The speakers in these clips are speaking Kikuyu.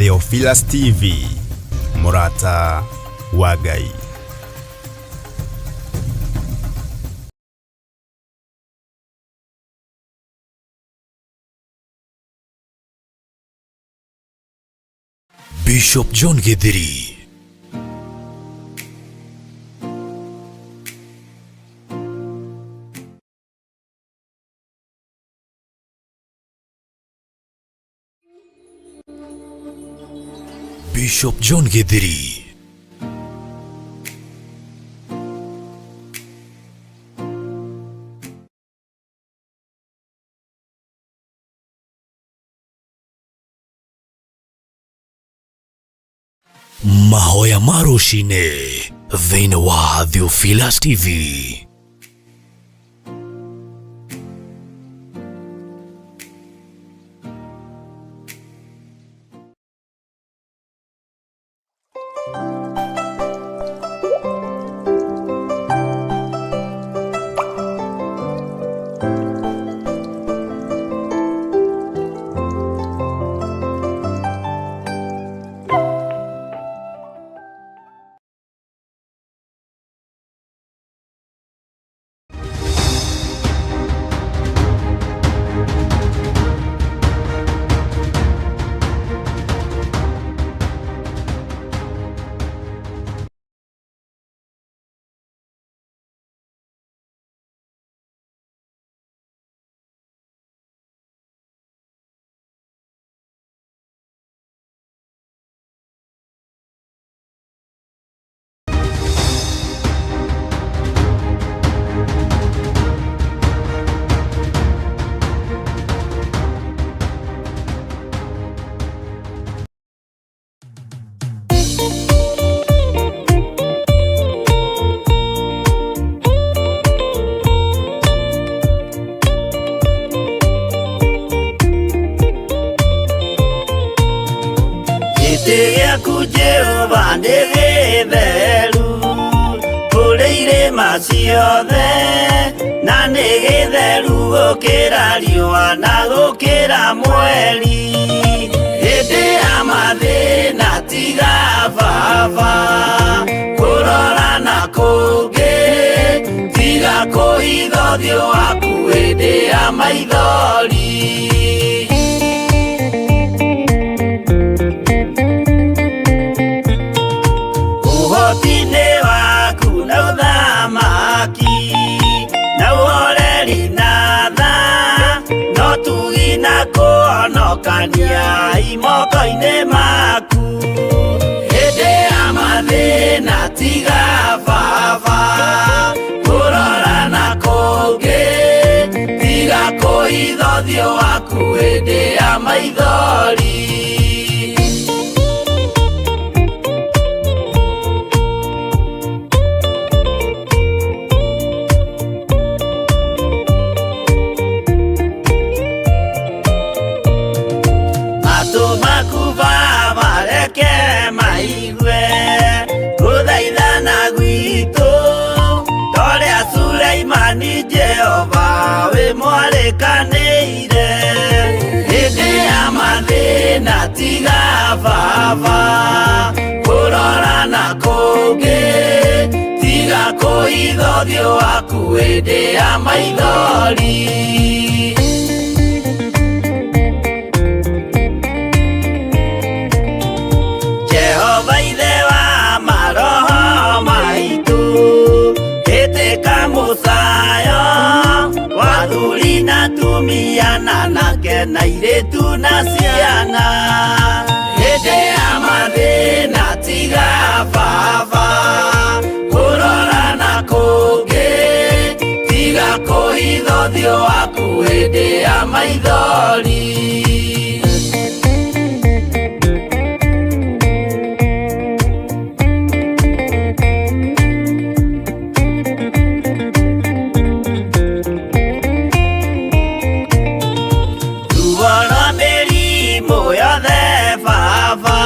Theophilus TV, mũrata wa Ngai. Bishop John Githiri. Bishop John Githiri. Mahoya ma rũcinĩ thĩinĩ wa Theophilus TV. Gĩtĩ gĩaku Jehova nĩ gĩtheru kũrĩ irĩma ciothe na nĩ gĩtheru gũkĩra riũa na gũkĩra mweri hĩndĩ ya mathĩna tiga baba kũrora na kũngĩ tiga kũhitha ũthiũ waku hĩndĩ ya maithori. Ũhoti-inĩ waku na ũthamaki na ũhoreri na tha no tugi na kũhonokania imoko-inĩ maku hĩndĩ ya mathĩna tiga baba kũrora na kũngĩ tiga kũhitha ũthiũ waku hĩndĩ ya maithori. Matũ maku Baba reke maigue gũthaithana gwitũ torĩa Suleimani Jehova wĩ mwarĩkanĩire hĩndĩ ya mathĩna tiga baba kũrora na kũngĩ tiga kũhitha ũthiũ waku hĩndĩ ya maithori. Jehova ithe wa maroho maitũ ĩtĩka mũcayo wa athuri na atumia na anake na airĩtu na ciana hĩndĩ ya mathĩna tiga baba kũrora na kũngĩ tiga kũhitha ũthiũ waku hĩndĩ ya maithori. Ruo rwa mĩrimũ yothe baba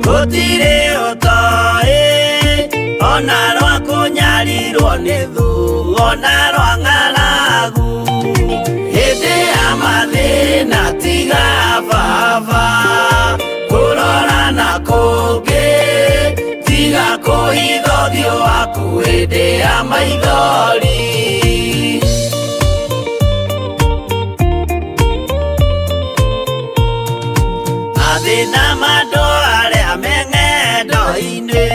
gũtirĩ ũtoĩ ona rwa kũnyarirwo nĩ thũ ona rwa ng'aragu hĩndĩ ya mathĩna tiga baba. kũhitha ũthiũ waku hĩndĩ ya maithori. Mathĩna ma andũ arĩa me ng'endo-inĩ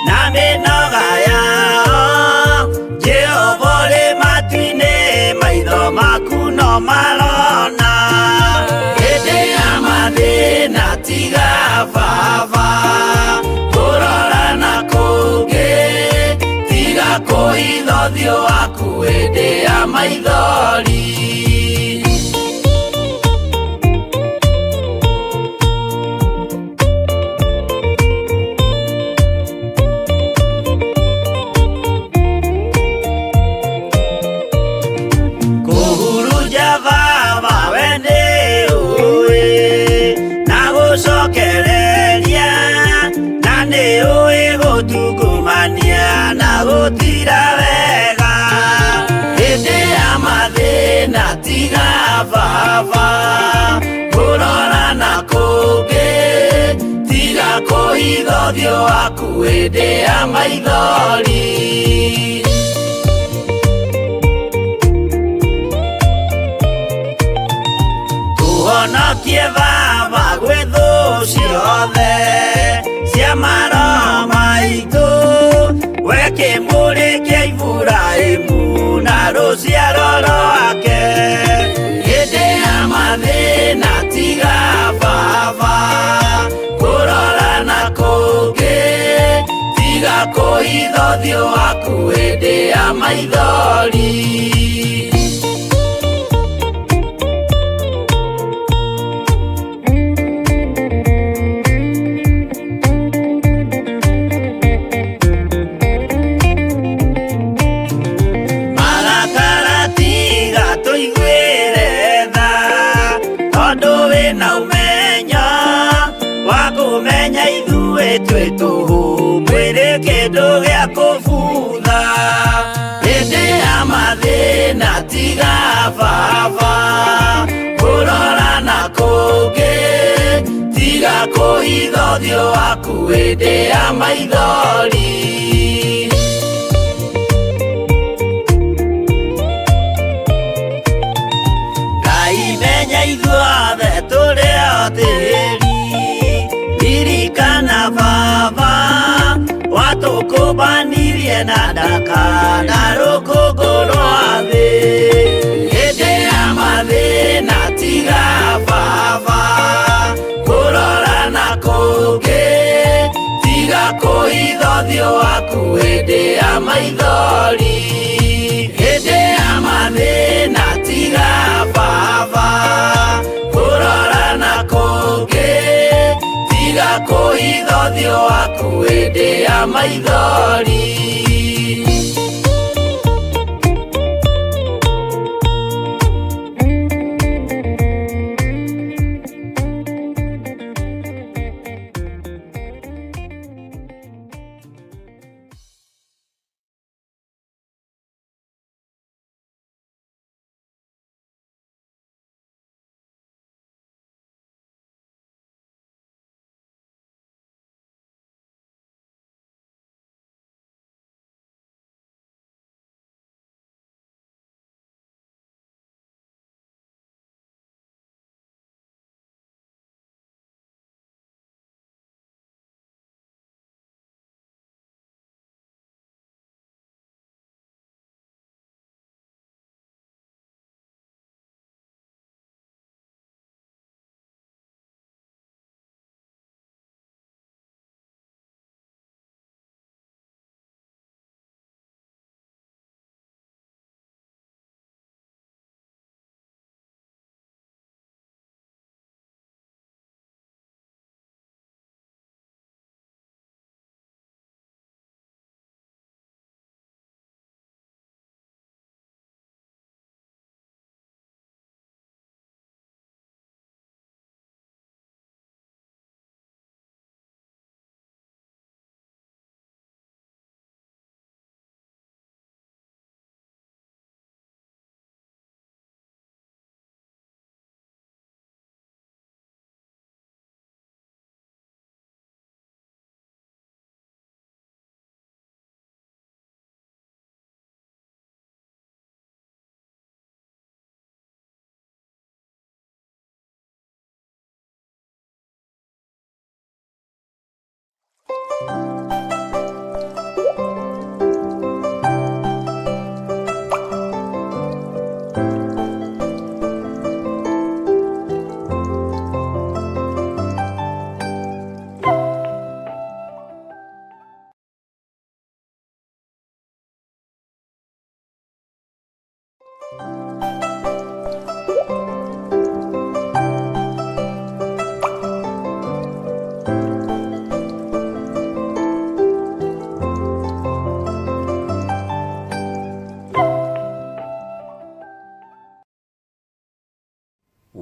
na mĩnoga yao, Jehova ũrĩ matu-inĩ, maitho maku no marona. Hĩndĩ ya mathĩna tiga baba kũrora na kũngĩ, tiga kũhitha ũthiũ waku hĩndĩ ya maithori. Kũhurunja baba we nĩ ũĩ na gũcokereria, na nĩ ũĩ gũtungumania na gũtira wega. Hĩndĩ ya mathĩna tiga baba kũrora na kũngĩ, tiga kũhitha ũthiũ waku hĩndĩ ya maithori. Tũhonokie baba gwĩ thũ ciothe cia maroho maitũ, we kĩmũrĩ kĩa Iburahĩmu na rũciaro rwake. Hĩndĩ ya mathĩna tiga baba kũrora na kũngĩ, tiga kũhitha ũthiũ waku hĩndĩ ya maithori. Marakara tiga tũiguĩre tha, tondũ wĩna ũmenyo wa kũmenya ithuĩ twĩ tũhũ, mwĩrĩ kĩndũ gĩa kũbutha. Hĩndĩ ya mathĩna tiga baba kũrora na kũngĩ, tiga kũhitha ũthiũ waku hĩndĩ ya maithori. Ngai menya ithuothe tũrĩ o tĩri, ririkana baba watũkũmbanirie na ndaka na rũkũngũ rwa thĩ. Hĩndĩ ya mathĩna tiga baba kũrora na kũngĩ, tiga kũhitha ũthiũ waku hĩndĩ ya maithori. Hĩndĩ ya mathĩna tiga baba kũrora na kũngĩ, tiga kũhitha ũthiũ waku hĩndĩ ya maithori.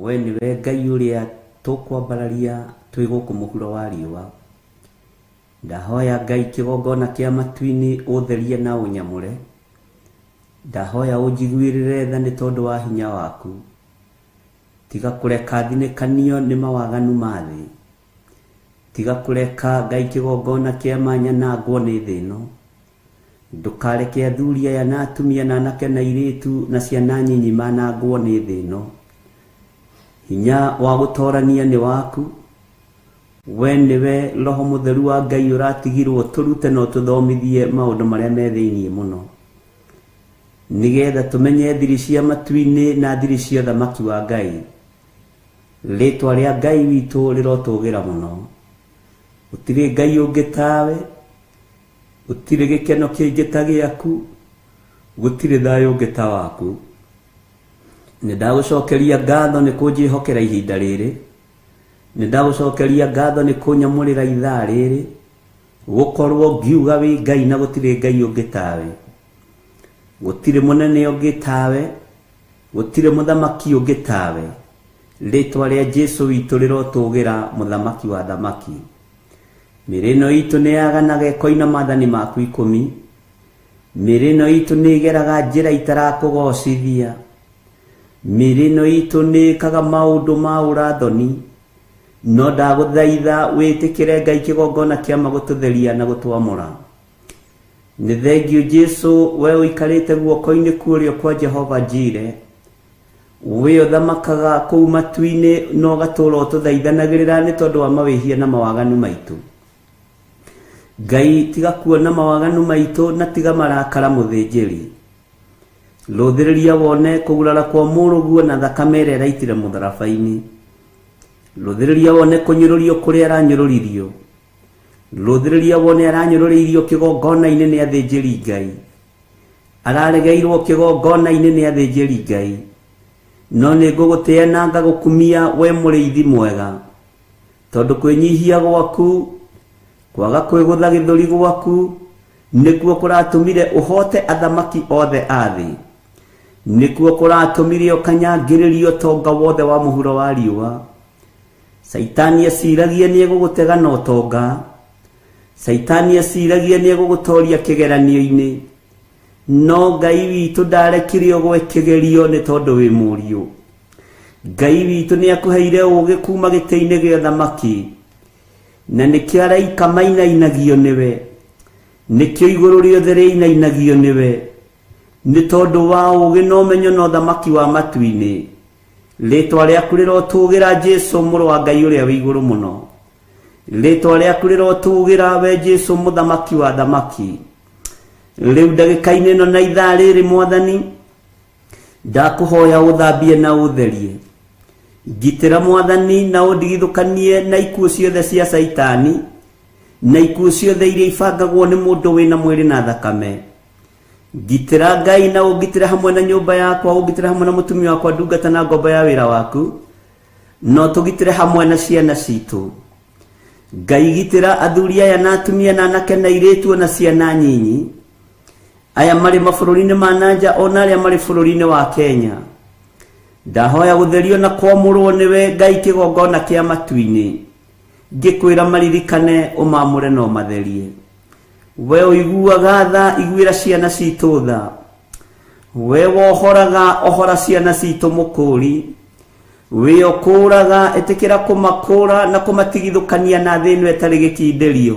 We nĩwe Ngai ũrĩa tũkwambararia twĩ gũkũ mũhuro wa riũa. Ndahoya Ngai kĩgongona kĩa matu-inĩ ũtherie na ũnyamũre. Ndahoya ũnjiguĩrĩre tha nĩ tondũ wa hinya waku. Tiga kũreka thinĩkanio nĩ mawaganu ma thĩ. Tiga kũreka Ngai kĩgongona kĩa ma nyanangwo nĩ thĩ ĩno. Ndũkareke athuri aya na atumia na anake na airĩtu na ciana nyinyi manangwo nĩ thĩ ĩno. Hinya wa gũtorania nĩ waku. We nĩwe Roho Mũtheru wa Ngai ũratigirwo tũrute na ũtũthomithie maũndũ marĩa me thĩinĩ mũno, nĩgetha tũmenye thiri cia matu-inĩ na thiri cia ũthamaki wa Ngai. Rĩtwa rĩa Ngai witũ rĩrotũgĩra mũno. Gũtirĩ Ngai ũngĩ tawe, gũtirĩ gĩkeno kĩngĩ ta gĩaku, gũtirĩ thayũ ũngĩ ta waku. Nĩ ndagũcokeria ngatho nĩ kũnjĩhokera ihinda rĩrĩ. Nĩ ndagũcokeria ngatho nĩ kũnyamũrĩra ithaa rĩrĩ, gũkorwo ngiuga wĩ Ngai na gũtirĩ Ngai ũngĩ tawe. Gũtirĩ mũnene ũngĩ tawe, gũtirĩ mũthamaki ũngĩ tawe. Rĩtwa rĩa Jesũ witũ rĩrotũgĩra, mũthamaki wa thamaki. Mĩĩrĩ ĩno itũ nĩ yaganaga ĩkoina maathani maku ikũmi. Mĩĩrĩ ĩno itũ nĩ ĩgeraga njĩra itarakũgocithia. Mĩĩrĩ ĩno itũ nĩ ĩkaga maũndũ ma ũrathoni. No ndagũthaitha wĩtĩkĩre Ngai kĩgongona kĩa ma gũtũtheria na gũtwamũra. Nĩ thengiũ Jesũ, we ũikarĩte guoko-inĩ kwa ũrĩo kwa Jehova Jire. We ũthamakaga kũu matu-inĩ na ũgatũũra ũtũthaithanagĩrĩra nĩ tondũ wa mawĩhia na mawaganu maitũ. Ngai tiga kuona mawaganu maitũ na tiga marakara mũthĩnjĩri. Rũthĩrĩria wone kũgurara kwa mũrũguo na thakame ĩrĩa ĩraitire mũtharaba-inĩ. Rũthĩrĩria wone kũnyũrũrio kũrĩa aranyũrũririo. Rũthĩrĩria wone aranyũrũrĩirio kĩgongona-inĩ nĩ athĩnjĩri Ngai. Araregeirwo kĩgongona-inĩ nĩ athĩnjĩri Ngai. No nĩ ngũgũtĩĩa na ngagũkumia we mũrĩithi mwega, tondũ kwĩnyihia gwaku, kwaga kwĩgũtha gĩthũri gwaku, nĩkuo kũratũmire ũhote athamaki othe a thĩ. Nĩkuo kũratũmire ũkanyangĩrĩrio ũtonga wothe wa mũhuro wa riũa. Caitani aciragia nĩ egũgũtega na ũtonga. Caitani aciragia nĩ egũgũtoria kĩgeranio-inĩ. No Ngai witũ ndarekire ũgwe kĩgerio nĩ tondũ wĩ mũriũ. Ngai witũ nĩ akũheire ũũgĩ kuma gĩtĩ-inĩ gĩa ũthamaki, na nĩkĩo araika mainainagio nĩwe, nĩkĩo igũrũ rĩothe rĩinainagio nĩwe, nĩ tondũ wa ũũgĩ na ũmenyo na ũthamaki wa matu-inĩ. Rĩtwa rĩaku rĩrotũgĩra Jesũ mũrũ wa Ngai ũrĩa wĩ igũrũ mũno. Rĩtwa rĩaku rĩrotũgĩra we Jesũ mũthamaki wa thamaki. Rĩu ndagĩka-inĩ ĩno na ithaa rĩrĩ mwathani, ndakũhoya ũthambie na ũtherie. Ngitĩra mwathani na ũndigithũkanie na ikuũ ciothe cia Caitani, na ikuũ ciothe iria ibangagwo nĩ mũndũ wĩna mwĩrĩ na thakame. Ngitĩra Ngai na ũngitĩre hamwe na nyũmba yakwa, ũngitĩre hamwe na mũtumia wakwa, ndungata na ngombo ya wĩra waku, no tũgitĩre hamwe na ciana citũ. Ngai gitĩra athuri aya na atumia na anake na airĩtu na ciana nyinyi, aya marĩ mabũrũri-inĩ ma nanja ona arĩa marĩ bũrũri-inĩ wa Kenya. Ndahoya gũtherio na kwamũrwo nĩwe Ngai kĩgongona kĩa matu-inĩ. Ngĩkwĩra maririkane ũmamũre na ũmatherie. We ũiguaga tha, iguĩra ciana citũ tha. We wohoraga, ohora ciana citũ mũkũri. We ũkũraga, ĩtĩkĩra kũmakũra na kũmatigithũkania na thĩ ĩno ĩtarĩ gĩkindĩrio.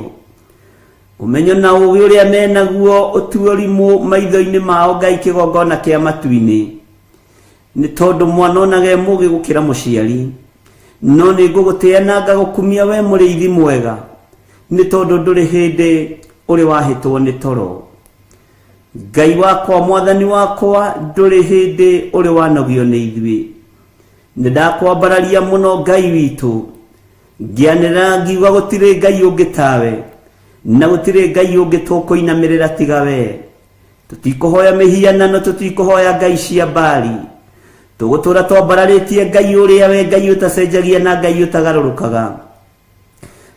Ũmenyo na ũũgĩ ũrĩa menaguo ũtue ũrimũ maitho-inĩ mao Ngai kĩgongona kĩa matu-inĩ. Nĩ tondũ mwana onage mũũgĩ gũkĩra mũciari. No nĩ ngũgũtĩĩa na ngagũkumia we mũrĩithi mwega, nĩ tondũ ndũrĩ hĩndĩ ũrĩ wahĩtwo nĩ toro. Ngai wakwa, mwathani wakwa, ndũrĩ hĩndĩ ũrĩ wanogio nĩ ithuĩ. Nĩ ndakwambararia mũno Ngai witũ, ngĩanĩrĩra ngiuga gũtirĩ Ngai ũngĩ tawe, na gũtirĩ Ngai ũngĩ tũkũinamĩrĩra tiga we. Tũtikũhoya mĩhianano, tũtikũhoya ngai cia Baali. Tũgũtũũra twambararĩtie Ngai ũrĩa we Ngai ũtacenjagia na Ngai ũtagarũrũkaga.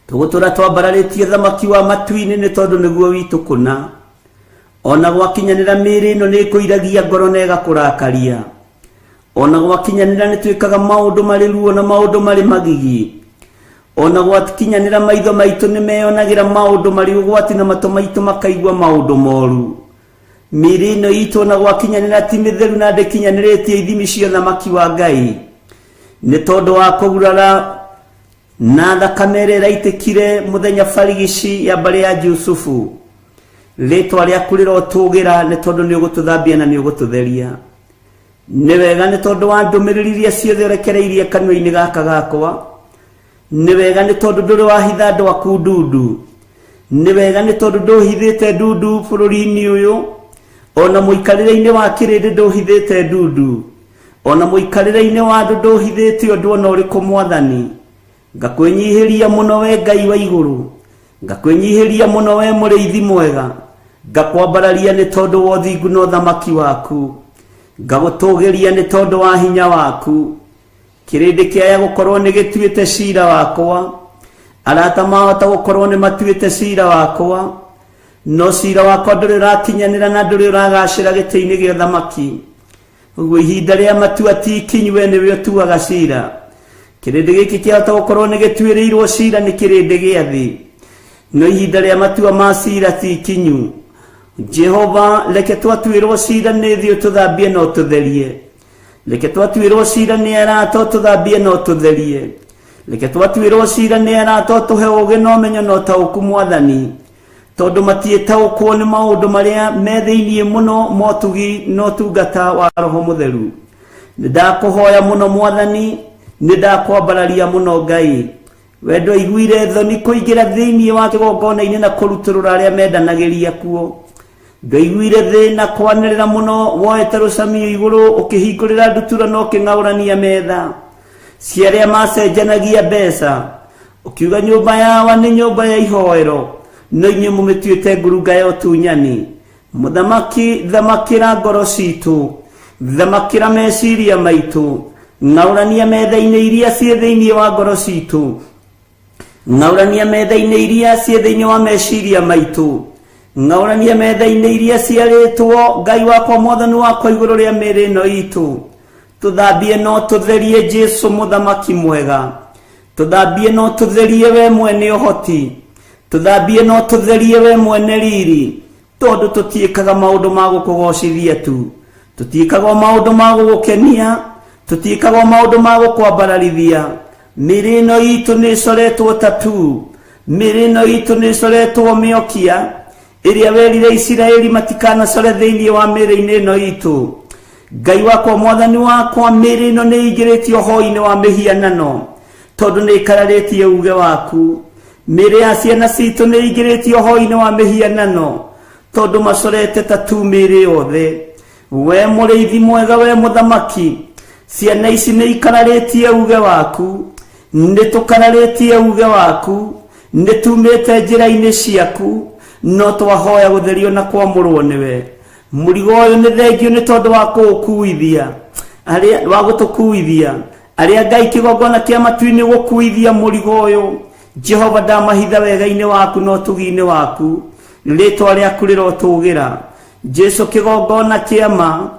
Tũgũtũũra twambararĩtie thamaki wa matu-inĩ nĩ tondũ nĩguo witũ kũna. Ona gwakinyanĩra mĩĩrĩ ĩno nĩ ĩkũiragia ngoro na ĩgakũrakaria. Ona gwakinyanĩra nĩ twĩkaga maũndũ marĩ ruo na maũndũ marĩ magigi. Ona gwakinyanĩra maitho maitũ nĩ meyonagĩra maũndũ marĩ ũgwati na matũ maitũ makaigua maũndũ moru. Mĩĩrĩ ĩno itũ ona gwakinyanĩra ti mĩtheru na ndĩkinyanĩrĩtie ithimi cia ũthamaki wa Ngai. Nĩ tondũ wa kũgurara na thakame ĩrĩa ĩraitĩkire mũthenya barigici ya mbarĩ ya Jusufu. Rĩtwa rĩaku rĩrotũgĩra nĩ tondũ nĩ ũgũtũthambia na nĩ ũgũtũtheria. Nĩ wega nĩ tondũ wa ndũmĩrĩri iria ciothe ũrekereirie kanua-inĩ gaka gakwa. Nĩ wega nĩ tondũ ndũrĩ wahitha andũ aku ndundu. Nĩ wega nĩ tondũ ndũhithĩte ndundu bũrũri-inĩ ũyũ. Ona mũikarĩre-inĩ wa kĩrĩndĩ ndũhithĩte ndundu. Ona mũikarĩre-inĩ wa andũ ndũhithĩte ũndũ ona ũrĩkũ Mwathani. Ngakwĩnyihĩria mũno we Ngai wa igũrũ. Ngakwĩnyihĩria mũno we mũrĩithi mwega. Ngakwambararia nĩ tondũ wa ũthingu na ũthamaki waku. Ngagũtũgĩria nĩ tondũ wa hinya waku. Kĩrĩndĩ kĩaya gũkorwo nĩ gĩtuĩte cira wakwa. Arata mahota gũkorwo nĩ matuĩte cira wakwa. No cira wakwa ndũrĩ ũrakinyanĩra na ndũrĩ ũragacĩra gĩtĩ-inĩ gĩa ũthamaki. Ũguo ihinda rĩa matua ti ikinyu we nĩwe ũtuaga cira. Kĩrĩndĩ gĩkĩ kĩahota gũkorwo nĩ gĩtuĩrĩirwo cira nĩ kĩrĩndĩ gĩa thĩ. No ihinda rĩa matua ma cira ti ikinyu. Jehova reke twatuĩrwo cira nĩ thĩ ũtũthambie na ũtũtherie. Reke twatuĩrwo cira nĩ arata ũtũthambie na ũtũtherie. Reke twatuĩrwo cira nĩ arata ũtũhe ũũgĩ na ũmenyo na ũtaũku Mwathani. Tondũ matiĩtaũkwo nĩ maũndũ marĩa me thĩinĩ mũno motugi na ũtungata wa Roho Mũtheru. Nĩ ndakũhoya mũno Mwathani, nĩ ndakwambararia mũno Ngai. We ndwaiguire thoni kũingĩra thĩinĩ wa kĩgongona-inĩ na kũrutũrũra arĩa mendanagĩria kuo. Ndwaiguire thĩna kwanĩrĩra mũno woete rũcamio igũrũ ũkĩhingũrĩra ndutura na ũkĩng'aũrania metha cia arĩa macenjanagia mbeca. Ũkiuga nyũmba yawa nĩ nyũmba ya ihoero, no inyuĩ mũmĩtuĩte ngurunga ya ũtunyani. Mũthamaki, thamakĩra ngoro citũ, thamakĩra meciria maitũ, ng'aũrania metha-inĩ iria ciĩ thĩinĩ wa ngoro citũ, ng'aũrania metha-inĩ iria ciĩ thĩinĩ wa meciria maitũ, ng'aũrania metha-inĩ iria ciarĩtwo Ngai wakwa Mwathani wakwa igũrũ rĩa mĩĩrĩ ĩno itũ. Tũthambie no tũtherie Jesu mũthamaki mwega. Tũthambie no tũtherie we mwene ũhoti. Tũthambie no tũtherie we mwene riri. Tondũ tũtiĩkaga maũndũ ma gũkũgocithia tu. Tũtiĩkaga maũndũ ma gũgũkenia. Tũtiĩkaga maũndũ ma gũkwambararithia. Mĩĩrĩ ĩno itũ nĩ ĩcoretwo tatu. Mĩĩrĩ ĩno itũ nĩ ĩcoretwo mĩokia ĩrĩa werire Isiraeli matikanacore thĩinĩ wa mĩĩrĩ-inĩ ĩno itũ. Ngai wakwa Mwathani wakwa, mĩĩrĩ ĩno nĩ ĩingĩrĩtio hoi-inĩ wa mĩhianano tondũ nĩ ĩkararĩtie uge waku. Mĩĩrĩ ya ciana citũ nĩ ĩingĩrĩtio hoi-inĩ wa mĩhianano tondũ macorete tatu mĩĩrĩ yothe. We mũrĩithi mwega, we mũthamaki, ciana ici nĩ ikararĩtie uge waku, nĩ tũkararĩtie uge waku, nĩ tumĩte njĩra-inĩ ciaku, no twahoya gũtherio na kwamũrwo nĩwe. Mũrigo ũyũ nĩ thengio nĩ tondũ wa kũũkuithia, arĩa wa gũtũkuithia, arĩa Ngai kĩgongona kĩa matu-inĩ gũkuithia mũrigo ũyũ. Jehova ndamahitha wega-inĩ waku na ũtugi-inĩ waku, rĩtwa rĩaku rĩrotũgĩra. Jesu kĩgongona kĩa ma,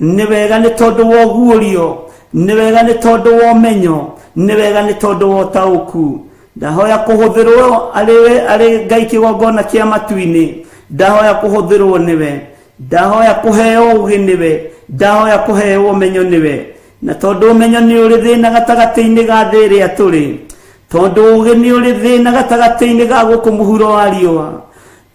nĩ wega nĩ tondũ wa ũguũrio, nĩ wega nĩ tondũ wa ũmenyo, nĩ wega nĩ tondũ wa ũtaũku. Ndahoya kũhũthĩrwo arĩ arĩ Ngai kĩgongona kĩa matu-inĩ, ndahoya kũhũthĩrwo nĩwe, ndahoya kũheo ũũgĩ nĩwe, ndahoya kũheo ũmenyo nĩwe. Na tondũ ũmenyo nĩ ũrĩ thĩna gatagatĩ-inĩ ga thĩ ĩrĩa tũrĩ, tondũ ũũgĩ nĩ ũrĩ thĩna gatagatĩ-inĩ ga gũkũ mũhuro wa riũa,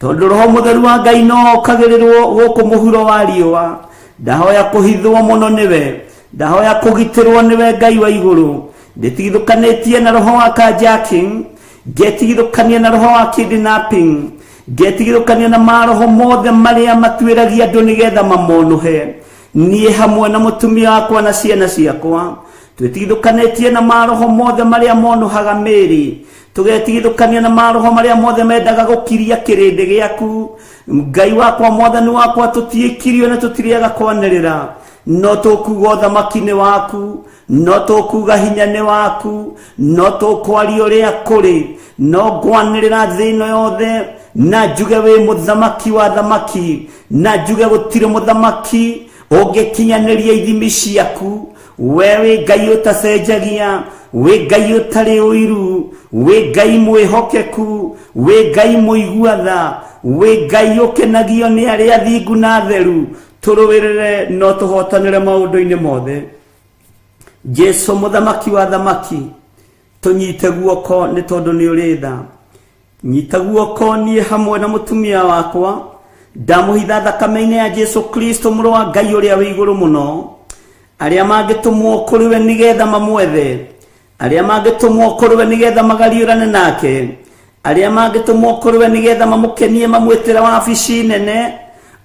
tondũ Roho Mũtheru wa Ngai no okagĩrĩrwo gũkũ mũhuro wa riũa, ndahoya kũhithwo mũno nĩwe, ndahoya kũgitĩrwo nĩwe Ngai wa igũrũ. Ndĩtigithũkanĩtie na roho wa carjacking, ngetigithũkania na roho wa kidnapping, ngetigithũkania na maroho mothe marĩa matuĩragia andũ nĩgetha mamonũhe. Niĩ hamwe na mũtumia wakwa na ciana ciakwa twĩtigithũkanĩtie na maroho mothe marĩa monũhaga mĩĩrĩ, tũgetigithũkania na maroho marĩa mothe mendaga gũkiria kĩrĩndĩ gĩaku. Ngai wakwa Mwathani wakwa, tũtiĩkirio na tũtirĩaga kwanĩrĩra, no tũkuga ũthamaki nĩ waku, no tũkuga hinya nĩ waku, no tũkwaria ũrĩa kũrĩ, no ngwanĩrĩra thĩ ĩno yothe na njuge wĩ mũthamaki wa thamaki, na njuge gũtirĩ mũthamaki ũngĩkinyanĩria ithimi ciaku. We wĩ Ngai ũtacenjagia, wĩ Ngai ũtarĩ ũiru, wĩ Ngai mwĩhokeku, wĩ Ngai mũigua tha, wĩ Ngai ũkenagio nĩ arĩa athingu na atheru. Tũrũĩrĩre no tũhotanĩre maũndũ-inĩ mothe. Jesu mũthamaki wa thamaki, tũnyite guoko nĩ tondũ nĩ ũrĩ tha. Nyita guoko niĩ hamwe na mũtumia wakwa, ndamũhitha thakame-inĩ ya Jesu Kristo mũrũ wa Ngai ũrĩa wĩ igũrũ mũno. Arĩa mangĩtũmwo kũrĩ we nĩgetha mamwethe, arĩa mangĩtũmwo kũrĩ we nĩgetha magariũrane nake, arĩa mangĩtũmwo kũrĩ we nĩgetha mamũkenie mamwĩtĩre wabici nene,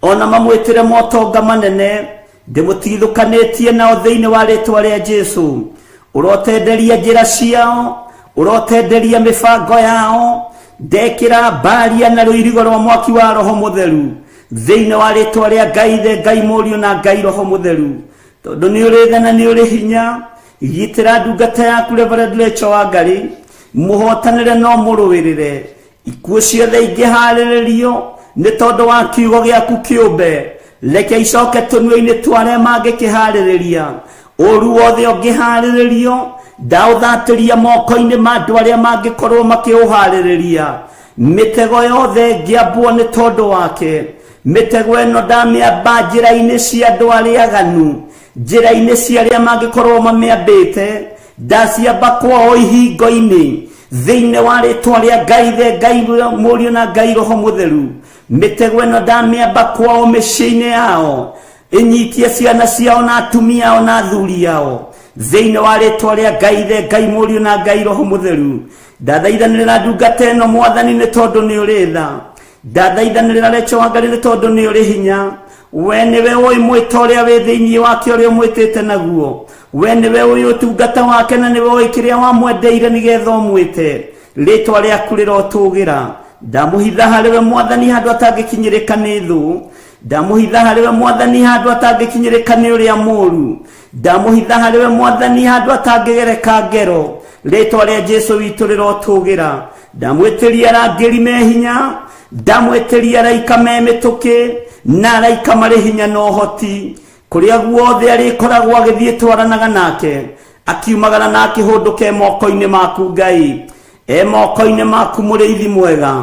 ona mamwĩtĩre motonga manene, ndĩmũtigithũkanĩtie nao thĩinĩ wa rĩtwa rĩa Jesu. Ũrotenderia njĩra ciao, ũrotenderia mĩbango yao, ndekĩra mbaria na rũirigo rwa mwaki wa Roho Mũtheru thĩinĩ wa rĩtwa rĩa Ngai Ithe, Ngai Mũriũ na Ngai Roho Mũtheru. Tondũ nĩ ũrĩ tha na nĩ ũrĩ hinya, gitĩra ndungata yaku Reverend Rachel Wangari, mũhotanĩre no mũrũĩrĩre. Ikuũ ciothe ingĩharĩrĩrio nĩ tondũ wa kiugo gĩaku kĩũmbe, reke icoke tũnua-inĩ twa arĩa mangĩkĩharĩrĩria. Ũru wothe ũngĩharĩrĩrio, ndaũthatĩria moko-inĩ ma andũ arĩa mangĩkorwo makĩũharĩrĩria. Mĩtego yothe ĩngĩambwo nĩ tondũ wake, mĩtego ĩno ndamĩamba njĩra-inĩ cia andũ arĩa aganu, njĩra-inĩ cia arĩa mangĩkorwo mamĩambĩte, ndaciamba kwao ihingo-inĩ thĩinĩ wa rĩtwa rĩa Ngai Ithe, Ngai Mũriũ na Ngai Roho Mũtheru. Mĩtego ĩno ndamĩamba kwao mĩciĩ-inĩ yao, ĩnyitie ciana ciao na atumia ao na athuri ao thĩinĩ wa rĩtwa rĩa Ngai Ithe, Ngai Mũriũ na Ngai Roho Mũtheru. Ndathaithanĩrĩra ndungata ĩno Mwathani nĩ tondũ nĩ ũrĩ tha. Ndathaithanĩrĩra Rachel Wangari nĩ tondũ nĩ ũrĩ hinya. We nĩwe ũĩ mwĩto ũrĩa wĩ thĩinĩ wake ũrĩa ũmwĩtĩte naguo. We nĩwe ũĩ ũtungata wake na nĩwe ũĩ kĩrĩa wamwendeire nĩgetha ũmwĩte. Rĩtwa rĩaku rĩrotũgĩra. Ndamũhitha harĩ we Mwathani handũ atangĩkinyĩrĩka nĩ thũ. Ndamũhitha harĩ we Mwathani handũ atangĩkinyĩrĩka nĩ ũrĩa mũũru. Ndamũhitha harĩ we Mwathani handũ atangĩgereka ngero. Rĩtwa rĩa Jesu witũ rĩrotũgĩra. Ndamwĩtĩria arangĩri me hinya, ndamwĩtĩria araika me mĩtũkĩ, na araika marĩ hinya na ũhoti. Kũrĩa guothe arĩkoragwo agĩthiĩ twaranaga nake, akiumagara na akĩhũndũka e moko-inĩ maku Ngai. E moko-inĩ maku mũrĩithi mwega,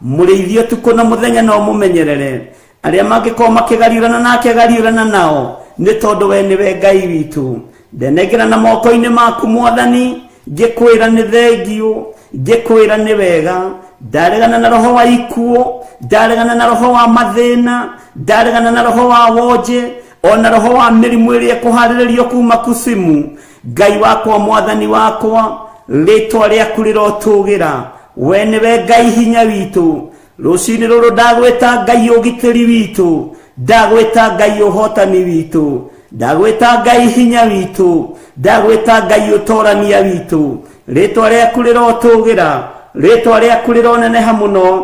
mũrĩithi ũtukũ na mũthenya no mũmenyerere. Arĩa mangĩkorwo makĩgariũrana nake gariũrana nao, nĩ tondũ we nĩwe Ngai witũ. Ndenengera na moko-inĩ maku Mwathani, ngĩkwĩra nĩ thengiũ, ngĩkwĩra nĩ wega. Ndaregana na roho wa ikuũ, ndaregana na roho wa mathĩna, ndaregana na roho wa wonje, ona roho wa mĩrimũ ĩrĩa ĩkũharĩrĩrio kuma kusimu. Ngai wakwa, Mwathani wakwa, rĩtwa rĩaku rĩrotũgĩra. We nĩwe Ngai hinya witũ. Rũcinĩ rũrũ ndagwĩta Ngai ũgitĩri witũ, ndagwĩta Ngai ũhotani witũ, ndagwĩta Ngai hinya witũ, ndagwĩta Ngai ũtorania witũ. Rĩtwa rĩaku rĩrotũgĩra, rĩtwa rĩaku rĩroneneha mũno,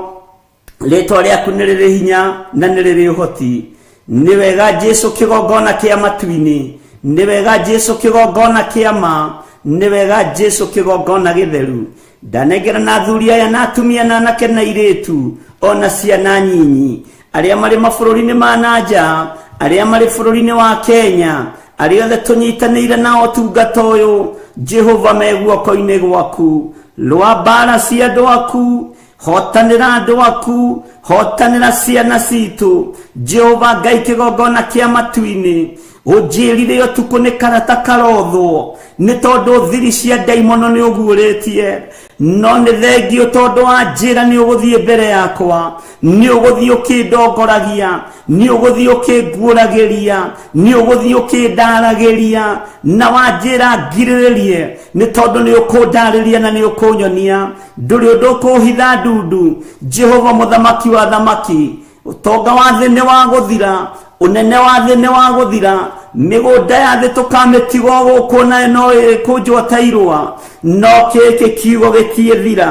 rĩtwa rĩaku nĩ rĩrĩ hinya na nĩ rĩrĩ ũhoti. Nĩ wega Jesu kĩgongona kĩa matu-inĩ, nĩ wega Jesu kĩgongona kĩa ma, nĩ wega Jesu kĩgongona gĩtheru. Ndanengera na athuri aya na atumia na anake na airĩtu ona ciana nyinyi, arĩa marĩ mabũrũri-inĩ ma na nja, arĩa marĩ bũrũri-inĩ wa Kenya, arĩa othe tũnyitanĩire nao ũtungata ũyũ, Jehova me guoko-inĩ gwaku. Rũa mbara cia andũ aku, hotanĩra andũ aku, hotanĩra ciana citũ. Jehova Ngai kĩgongona kĩa matu-inĩ, ũnjĩrire ũtukũ nĩ karata karothwo, nĩ tondũ thiri cia ndaimono nĩ ũguũrĩtie. No nĩ thengiũ tondũ wa njĩra nĩ ũgũthiĩ mbere yakwa, nĩ ũgũthiĩ ũkĩndongoragia, nĩ ũgũthiĩ ũkĩnguũragĩria, nĩ ũgũthiĩ ũkĩndaragĩria, na wanjĩra ngirĩrĩrie, nĩ tondũ nĩ ũkũndarĩria na nĩ ũkũnyonia. Ndũrĩ ũndũ ũkũhitha ndundu. Jehova mũthamaki wa thamaki, ũtonga wa thĩ nĩ wa gũthira, ũnene wa thĩ nĩ wa gũthira, mĩgũnda ya thĩ tũkamĩtiga gũkũ nayo no ĩkũnjwo ta irũa, no gĩkĩ kiugo gĩtiĩthira.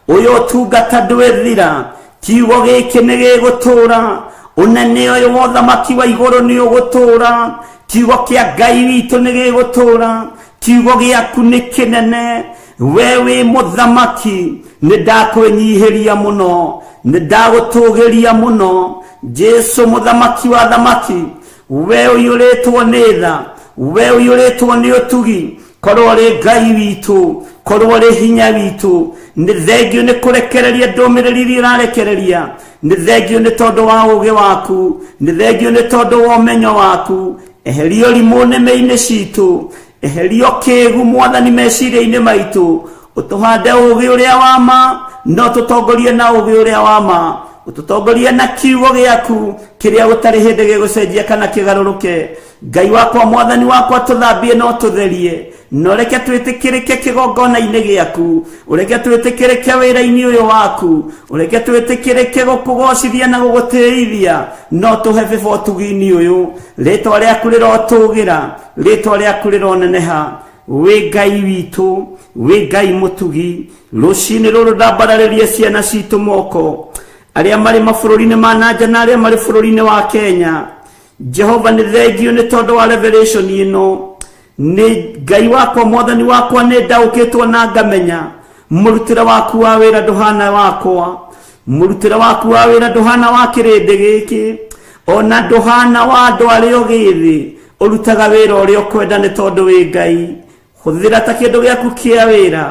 Ũyũ ũtungata ndwĩthira, kiugo gĩkĩ nĩ gĩgũtũra. Ũnene ũyũ wa ũthamaki wa igũrũ nĩ ũgũtũra. Kiugo kĩa Ngai witũ nĩ gĩgũtũra. Kiugo gĩaku nĩ kĩnene. We wĩ mũthamaki, nĩ ndakwĩnyihĩria mũno, nĩ ndagũtũgĩria mũno. Jesu mũthamaki wa thamaki, we ũiyũrĩtwo nĩ tha, We ũiyũrĩtwo nĩ ũtugi, korwo ũrĩ Ngai witũ, korwo ũrĩ hinya witũ. Nĩ thengio nĩ kũrekereria ndũmĩrĩri iria ũrarekereria, nĩ thengio nĩ tondũ wa ũũgĩ waku, nĩ thengio nĩ tondũ wa ũmenyo waku. Eheria ũrimũ nĩmĩ-inĩ citũ, eheria ũkĩgu Mwathani meciria-inĩ maitũ, ũtũhande ũũgĩ ũrĩa wa ma, no tũtongorie na ũũgĩ ũrĩa wa ma, ũtũtongorie na kiugo gĩaku kĩrĩa gũtarĩ hĩndĩ gĩgũcenjia kana kĩgarũrũke. Ngai wakwa, Mwathani wakwa, tũthambie na ũtũtherie, na ũreke twĩtĩkĩrĩke kĩgongona-inĩ gĩaku, ũreke twĩtĩkĩrĩke wĩra-inĩ ũyũ waku, ũreke twĩtĩkĩrĩke gũkũgocithia na gũgũtĩithia, no tũhe bĩba ũtugi-inĩ ũyũ. Rĩtwa rĩaku rĩrotũgĩra, rĩtwa rĩaku rĩroneneha. Wĩ Ngai witũ, wĩ Ngai mũtugi. Rũcinĩ rũrũ ndambararĩrie ciana citũ moko, arĩa marĩ mabũrũri-inĩ ma nanja na arĩa marĩ bũrũri-inĩ wa Kenya. Jehova, nĩ thengio nĩ tondũ wa revelation ĩno. Nĩ Ngai wakwa, Mwathani wakwa, nĩ ndaũkĩtwo na ngamenya mũrutĩre waku wa wĩra ndũhana wakwa, mũrutĩre waku wa wĩra ndũhana wa kĩrĩndĩ gĩkĩ, ona ndũhana wa andũ arĩa ũgĩthĩ. Ũrutaga wĩra ũrĩa ũkwenda nĩ tondũ wĩ Ngai. Hũthĩra ta kĩndũ gĩaku kĩa wĩra,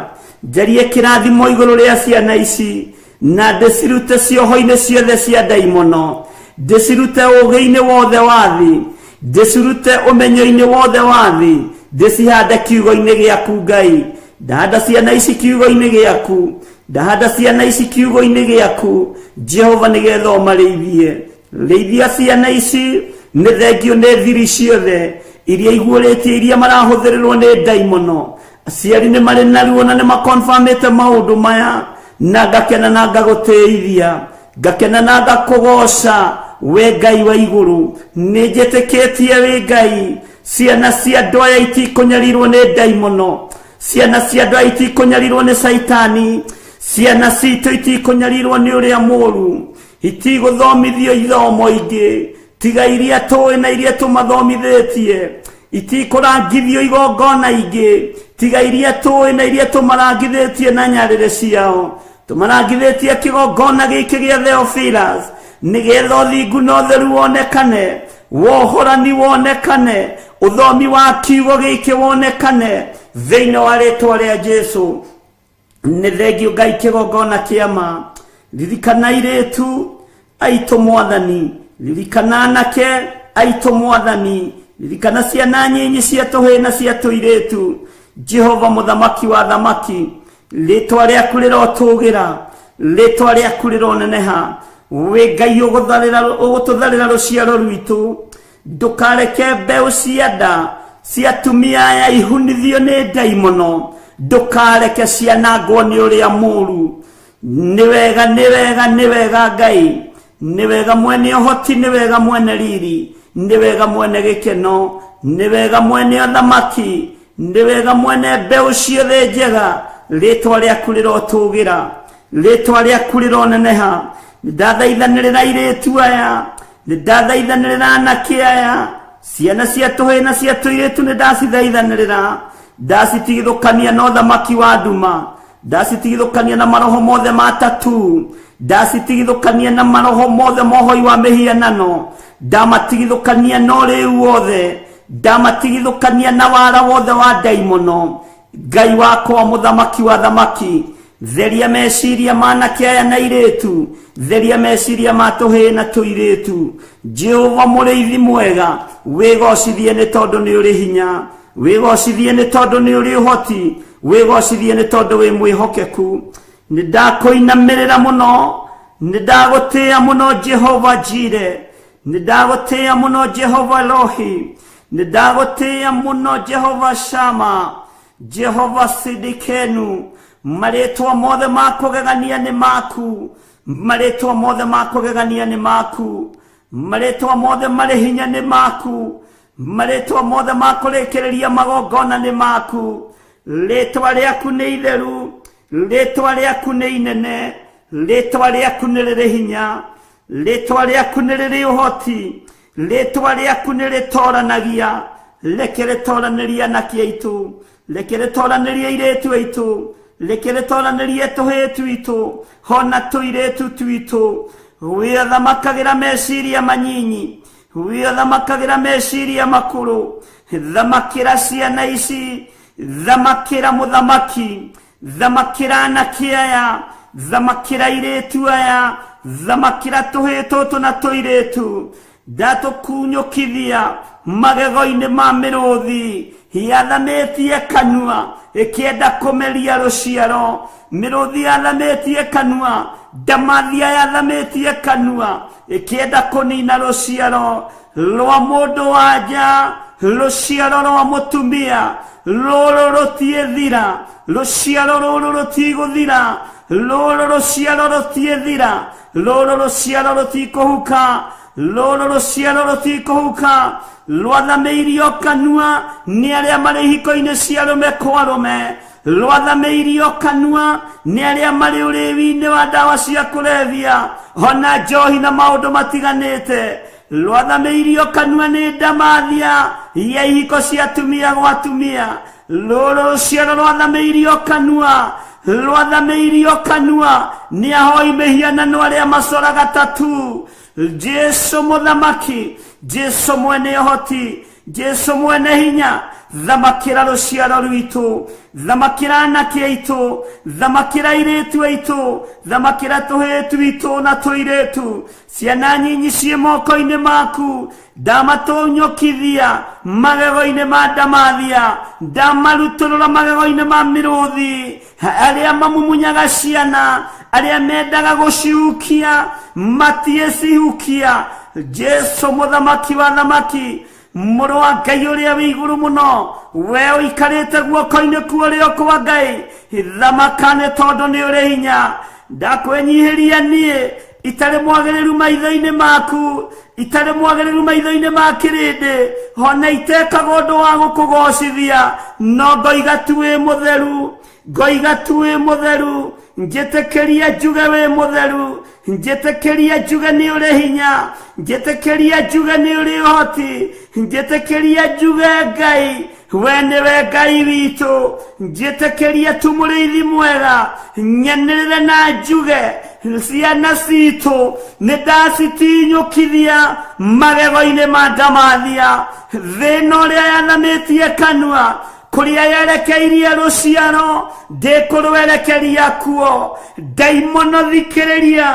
njarie kĩrathimo igũrũ rĩa ciana ici, na ndĩcirute cioho-inĩ ciothe cia ndaimono, ndĩcirute ũũgĩ-inĩ wothe wa thĩ, ndĩcirute ũmenyo-inĩ wothe wa thĩ, ndĩcihande kiugo-inĩ gĩaku Ngai. Ndahanda ciana ici kiugo-inĩ gĩaku, ndahanda ciana ici kiugo-inĩ gĩaku Jehova, nĩgetha ũmarĩithie. Rĩithia ciana ici. Nĩ thengio nĩ thiri ciothe iria iguũrĩtie, iria marahũthĩrĩrwo nĩ ndaimono. Aciari nĩ marĩ na ruo na nĩ makonfamĩte maũndũ maya, na ngakena na ngagũtĩithia, ngakena na ngakũgoca we Ngai wa igũrũ. Nĩ njĩtĩkĩtie wĩ Ngai. Ciana cia andũ aya itikũnyarirwo nĩ ndaimono, ciana cia andũ aya itikũnyarirwo nĩ Caitani, ciana citũ itikũnyarirwo nĩ ũrĩa mũũru, itigũthomithio ithomo ingĩ tiga iria tũĩ na iria tũmathomithĩtie, itikũrangithio igongona ingĩ tiga iria tũĩ na iria tũmarangithĩtie na nyarĩrĩ ciao. Tũmarangithĩtie kĩgongona gĩkĩ gĩa Theophilus, nĩgetha ũthingu na ũtheru wonekane, wohorani wonekane, ũthomi wa kiugo gĩkĩ wonekane thĩinĩ wa rĩtwa rĩa Jesu. Nĩ thengio Ngai kĩgongona kĩama. Ririkana airĩtu aitũ Mwathani, ririkana anake aitũ Mwathani, ririkana ciana nyinyi cia tũhĩĩ na cia tũirĩtu. Jehova mũthamaki wa thamaki, rĩtwa rĩaku rĩrotũgĩra, rĩtwa rĩaku rĩroneneha. Wĩ Ngai ũgũtũtharĩra rũciaro rwitũ. Ndũkareke mbeũ cia nda cia atumia aya ihunithio nĩ ndaimono, ndũkareke cianangwo nĩ ũrĩa mũũru. Nĩ wega, nĩ wega, nĩ wega Ngai, nĩ wega mwene ũhoti, nĩ wega mwene riri, nĩ wega mwene gĩkeno, nĩ wega mwene ũthamaki, nĩ wega mwene mbeũ ciothe njega. Rĩtwa rĩaku rĩrotũgĩra, rĩtwa rĩaku rĩroneneha. Nĩ ndathaithanĩrĩra airĩtu aya, nĩ ndathaithanĩrĩra anake aya, ciana cia tũhĩĩ na cia tũirĩtu, nĩ ndacithaithanĩrĩra, ndacitigithũkania na ũthamaki wa nduma, ndacitigithũkania na maroho mothe ma tatu, ndacitigithũkania na maroho mothe mohoi wa mĩhianano, ndamatigithũkania na ũrĩu wothe, ndamatigithũkania na wara wothe wa ndaimono. Ngai wakwa, mũthamaki wa thamaki, theria meciria ma anake aya na airĩtu, theria meciria ma tũhĩĩ na tũirĩtu. Jehova mũrĩithi mwega, wĩgocithie nĩ tondũ nĩ ũrĩ hinya, wĩgocithie nĩ tondũ nĩ ũrĩ ũhoti, wĩgocithie nĩ tondũ wĩ mwĩhokeku. Nĩ ndakũinamĩrĩra mũno, nĩ ndagũtĩĩa mũno Jehova Jire, nĩ ndagũtĩĩa mũno Jehova Rohi, nĩ ndagũtĩĩa mũno Jehova Shama, Jehova Sidikenu. Marĩtwa mothe ma kũgegania nĩ maku, marĩtwa mothe ma kũgegania nĩ maku, marĩtwa mothe marĩ hinya nĩ maku, marĩtwa mothe ma kũrĩkĩrĩria magongona nĩ maku. Rĩtwa rĩaku nĩ itheru, rĩtwa rĩaku nĩ inene, rĩtwa rĩaku nĩ rĩrĩ hinya, rĩtwa rĩaku nĩ rĩrĩ ũhoti, rĩtwa rĩaku nĩ rĩtoranagia. Reke rĩtoranĩrie anake aitũ, reke rĩtoranĩrie airĩtu aitũ, reke rĩtoranĩrie tũhĩĩ twitũ hona tũirĩtu twitũ. Wĩathamakagĩra meciria manyinyi, wĩathamakagĩra meciria makũrũ. Thamakĩra ciana ici, thamakĩra mũthamaki, thamakĩra anake aya, thamakĩra airĩtu aya, thamakĩra tũhĩĩ tũtũ na tũirĩtu. Ndatũkunyũkithia magego-inĩ ma mĩrũthi yathamĩtie kanua ĩkĩenda kũmeria rũciaro. Mĩrũthi yathamĩtie kanua, ndamathia yathamĩtie kanua ĩkĩenda kũnina rũciaro rwa mũndũ wa nja, rũciaro rwa mũtumia. Rũrũ rũtiĩthira, rũciaro rũrũ rũtigũthira, rũrũ rũciaro rũtiĩthira, rũrũ rũciaro rũtikũhuka, rũrũ rũciaro rũtikũhuka. Rwathamĩirio kanua nĩ arĩa marĩ ihiko-inĩ cia arũme kwa arũme, rwathamĩirio kanua nĩ arĩa marĩ ũrĩwi-inĩ wa ndawa cia kũrebia ona njohi na maũndũ matiganĩte. Rwathamĩirio kanua nĩ ndamathia ya ihiko cia atumia gwa atumia. Rũrũ rũciaro rwathamĩirio kanua, rwathamĩirio kanua nĩ ahoi mĩhianano arĩa macoraga tatu. Jesu mũthamaki, Jesu mwene ũhoti, Jesu mwene hinya, thamakĩra rũciaro rwitũ, thamakĩra anake aitũ, thamakĩra airĩtu aitũ, thamakĩra tũhĩĩ twitũ na tũirĩtu. Ciana nyinyi ciĩ moko-inĩ maku, ndamatũnyũkithia magego-inĩ ma ndamathia, ndamarutũrũra magego-inĩ ma mĩrũthi. Arĩa mamumunyaga ciana, arĩa mendaga gũcihukia matiĩcihukia. Jesu mũthamaki wa thamaki, mũrũ wa Ngai ũrĩa wĩ igũrũ mũno, we ũikarĩte guoko-inĩ kwa ũrĩo kwa Ngai, thamaka nĩ tondũ nĩ ũrĩ hinya. Ndakwĩnyihĩria niĩ itarĩ mwagĩrĩru maitho-inĩ maku, itarĩ mwagĩrĩru maitho-inĩ ma kĩrĩndĩ, ona itekaga ũndũ wa gũkũgocithia, no ngoiga tu wĩ mũtheru, ngoiga tu wĩ mũtheru. Njĩtĩkĩria njuge wĩ mũtheru, njĩtĩkĩria njuge nĩ ũrĩ hinya, njĩtĩkĩria njuge nĩ ũrĩ ũhoti, njĩtĩkĩria njuge Ngai we nĩwe Ngai witũ. Njĩtĩkĩria tu mũrĩithi mwega, nyanĩrĩre na njuge ciana citũ nĩ ndacitinyũkithia magego-inĩ ma ndamathia. Thĩna ũrĩa yathamĩtie kanua kũrĩa yerekeirie rũciaro ndĩkũrwerekeria kuo. Ndaimono thikĩrĩria,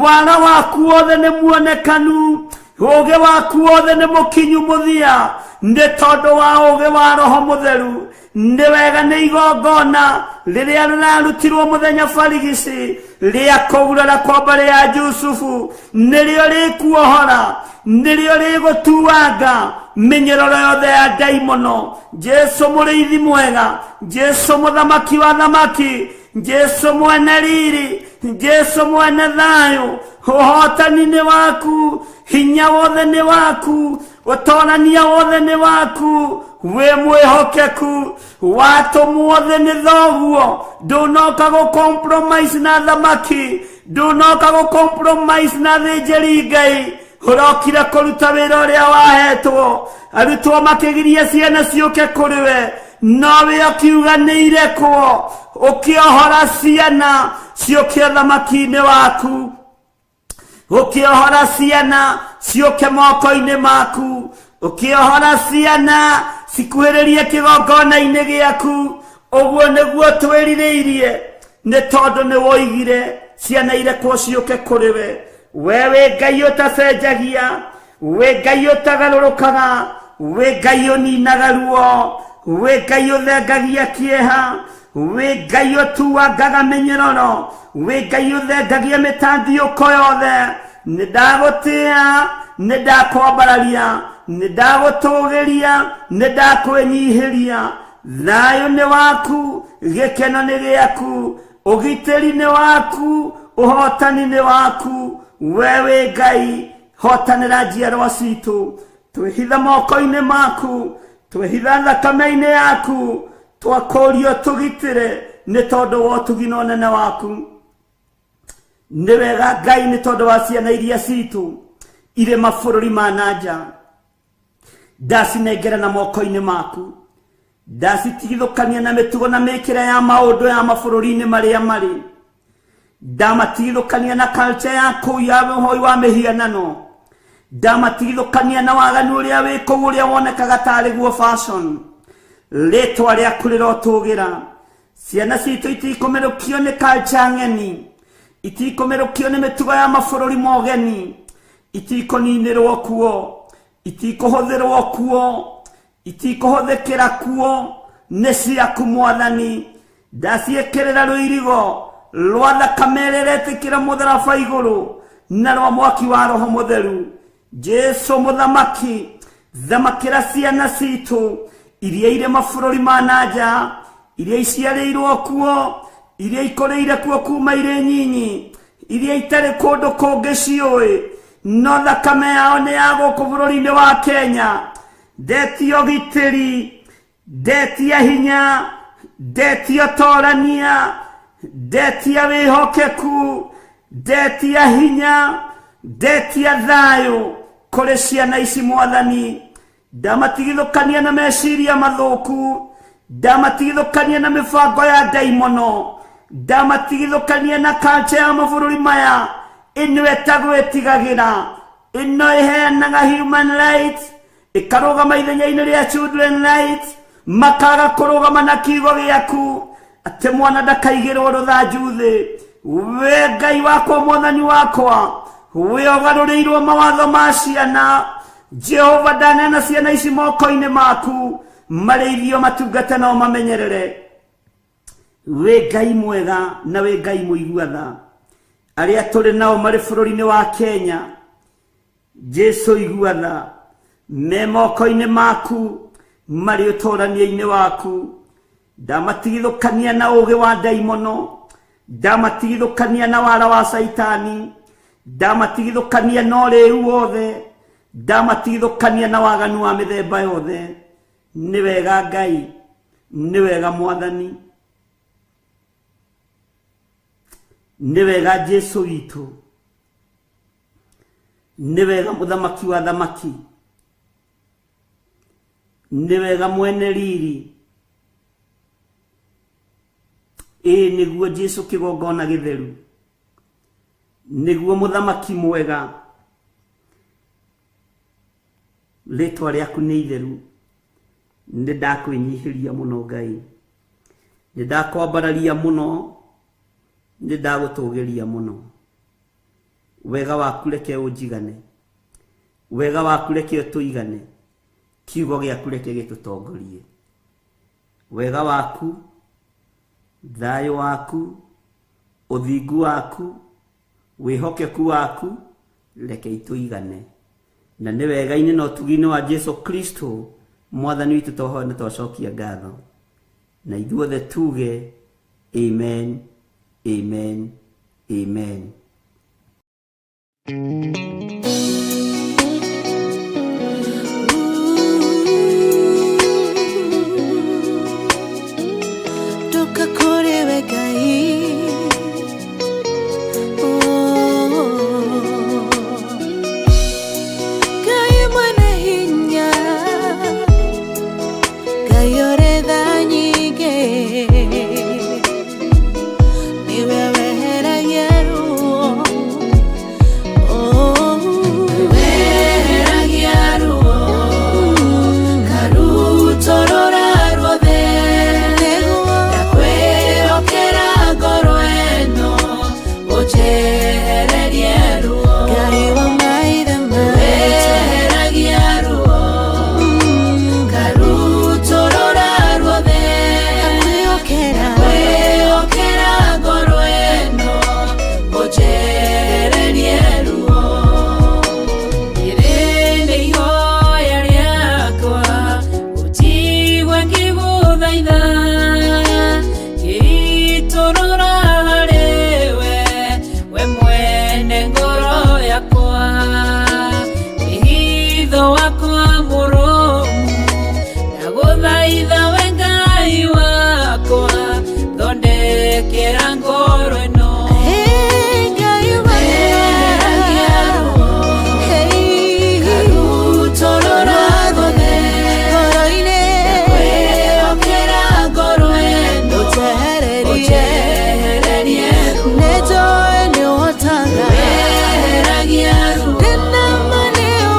wara waku wothe nĩ muonekanu, ũũgĩ waku wothe nĩ mũkinyu mũthia, nĩ tondũ wa ũũgĩ wa Roho Mũtheru. Nĩ wega nĩ igongona rĩrĩa rĩrarutirwo mũthenya barigici rĩa kũgurara kwa mbarĩ ya Jusufu, nĩrĩo rĩkuohora, nĩrĩo rĩgũtuanga mĩnyororo yothe ya ndaimono. Jesu mũrĩithi mwega, Jesu mũthamaki wa thamaki, Jesu mwene riri, Jesu mwene thayũ, ũhotani nĩ waku, hinya wothe nĩ waku, ũtorania wothe nĩ waku, wĩ mwĩhokeku, watũmwo thĩ nĩ thoguo. Ndũnoka gũ compromise na thamaki, ndũnoka gũ compromise na thĩnjĩri Ngai, ũrokire kũruta wĩra ũrĩa wahetwo. Arutwo makĩgiria ciana ciũke kũrĩ we, nowe ũkiuga nĩ irekwo, ũkĩohora ciana ciũke ũthamaki-inĩ waku, ũkĩohora ciana ciũke moko-inĩ maku, ũkĩohora ciana cikuhĩrĩrie kĩgongona-inĩ gĩaku. Ũguo nĩguo twĩrirĩirie, nĩ tondũ nĩ woigire ciana irekwo ciũke kũrĩ we. We wĩ Ngai ũtacenjagia, wĩ Ngai ũtagarũrũkaga, wĩ Ngai ũninaga ruo, wĩ Ngai ũthengagia kĩeha, wĩ Ngai ũtuangaga mĩnyororo, wĩ Ngai ũthengagia mĩtandiũko yothe. Nĩ ndagũtĩa, nĩ ndakwambararia, nĩ ndagũtũgĩria, nĩ ndakwĩnyihĩria. Thayũ nĩ waku, gĩkeno nĩ gĩaku, ũgitĩri nĩ waku, ũhotani nĩ waku. We wĩ Ngai, hotanĩra njiarwa citũ, twĩhitha moko-inĩ maku, twĩhitha thakame-inĩ yaku, twakũrio tũgitĩre nĩ tondũ wa ũtugi na ũnene waku. Nĩ wega Ngai nĩ tondũ wa ciana iria citũ irĩ mabũrũri ma na nja, ndacinengera na moko-inĩ maku, ndacitigithũkania na mĩtugo na mĩkĩre ya maũndũ ya mabũrũri-inĩ marĩa marĩ, ndamatigithũkania na culture ya kũu ya ũhoi wa mĩhianano, Ndamatigithũkania na waganu ũrĩa wĩ kũu ũrĩa wonekaga tarĩ guo fashion. Rĩtwa rĩaku rĩrotũgĩra. Ciana citũ itikũmerũkio nĩ culture ng'eni, itikũmerũkio nĩ mĩtugo ya mabũrũri mogeni, itikũninĩrwo kuo, itikũhũthĩrwo kuo, itikũhũthĩkĩra kuo, nĩ ciaku Mwathani. Ndaciĩkĩrĩra rũirigo rwa thakame ĩrĩa ĩretĩkĩra mũtharaba igũrũ na rwa mwaki wa Roho Mũtheru. Jesu mũthamaki, thamakĩra ciana citũ iria irĩ mabũrũri ma na nja, iria iciarĩirwo kuo, iria ikũrĩire kuo kuma irĩ nyinyi, iria itarĩ kũndũ kũngĩ ciũĩ, no thakame yao nĩ ya gũkũ bũrũri-inĩ wa Kenya. Ndetia ũgitĩri, ndetia hinya, ndetia ũtorania, ndetia wĩhokeku, ndetia hinya, ndetia thayũ kũrĩ ciana ici Mwathani. Ndamatigithũkania na meciria mathũku, ndamatigithũkania na mĩbango ya ndaimono, ndamatigithũkania na culture ya mabũrũri maya ĩno ĩtagwo ĩtigagĩra, ĩno ĩheanaga human rights, ĩkarũgama ithenya-inĩ rĩa children rights, makaga kũrũgama na kiugo gĩaku atĩ mwana ndakaigĩrwo rũthanju thĩ. We Ngai wakwa, Mwathani wakwa, we ũgarũrĩirwo mawatho ma ciana. Jehova, ndaneana ciana ici moko-inĩ maku, marĩithio matungate no mamenyerere. We Ngai mwega na we Ngai mũigua tha, arĩa tũrĩ nao marĩ bũrũri-inĩ wa Kenya, Jesu igua tha, me moko-inĩ maku, marĩ ũtũrania-inĩ waku. Ndamatigithũkania na ũũgĩ wa ndaimono, ndamatigithũkania na wara wa Caitani, ndamatigithũkania na ũrĩu wothe, ndamatigithũkania na waganu wa mĩthemba yothe. Nĩ wega Ngai, nĩ wega Mwathani, nĩ wega Jesu witũ, nĩ wega mũthamaki wa thamaki, nĩ wega mwene riri. Ĩĩ nĩguo Jesu kĩgongona gĩtheru, nĩguo mũthamaki mwega. Rĩtwa rĩaku nĩ itheru. Nĩ ndakwĩnyihĩria mũno Ngai, nĩ ndakwambararia mũno, nĩ ndagũtũgĩria mũno. Wega waku reke ũnjigane, wega waku reke ũtũigane, kiugo gĩaku reke gĩtũtongorie. Wega waku, thayũ waku, ũthingu waku, wĩhokeku waku, reke itũigane. Na nĩ wega-inĩ na ũtugi-inĩ wa Jesu Kristo Mwathani witũ twahoya na twacokia ngatho, na ithuothe tuge amen, amen, amen. Ndoka kũrĩ we Ngai. Oh. Ngai mwene hinya, Ngai ũrĩ tha nyingĩ, nĩwe weheragia ruo. Oh. Weheragia ruo, karutũrũra ruothe, Nĩguo. ndakwĩhokera ngoro ĩno, ũnjehererie ruo. Ngai wa maithe maitũ. Weheragia ruo, karutũrũra ruothe, Ndakwĩhokera. ndakwĩhokera ngoro ĩno, ũnjehererie ruo. Rĩrĩ nĩ ihoya rĩakwa, ũnjigue ngĩgũthaitha, ngĩitũrũra harĩ we, we mwene ngoro yakwa. Wĩhitho wakwa mũrũmu, ndagũthaitha we Ngai wakwa, thondekera ngoro ĩno. Hey, Ngai wa Weheragia ruo, Hey. karutũrũra ruothe, Ngoro-inĩ. ndakwĩhokera ngoro ĩno, Ũnjehererie. ũnjehererie ruo. Nĩnjũĩ nĩũhotaga. Weheragia ruo, Ndĩna ma nĩũhotaga.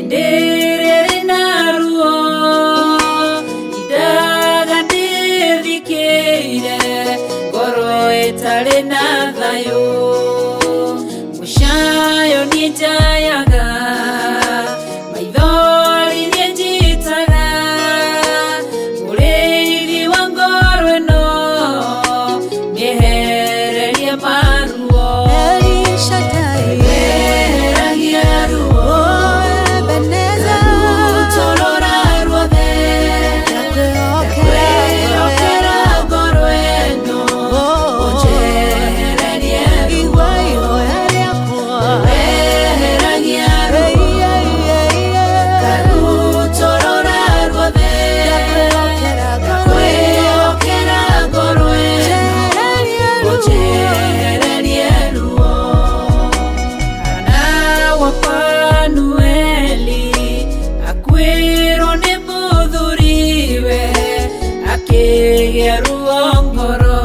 Hĩndĩ ĩrĩa ĩrĩ na ruo Indaga ndĩthikĩire Ngoro ĩtarĩ na thayũ Mũcayo niĩ njayaga Maithori niĩ njitaga Mũrĩithi wa ngoro ĩno Mĩehererie maruo El Shaddai, Eheragia ruo oh Ebenezer, Rutorora ruothe ndakwĩhokera Kwĩhokera ngoro ĩno Oh, Ũnjehererie ruo igua ihoya rĩakwa. Eheragia Hey, ruo hey, hey, hey. Karutorora ruothe Ndakwĩhokera ngoro ĩno. Kwĩhokera ngoro ĩno Njehererie ruo. Ũnjehererie ruo Hana wa Fanueli akuĩrwo nĩ mũthuriwe akĩgĩa ruo ngoro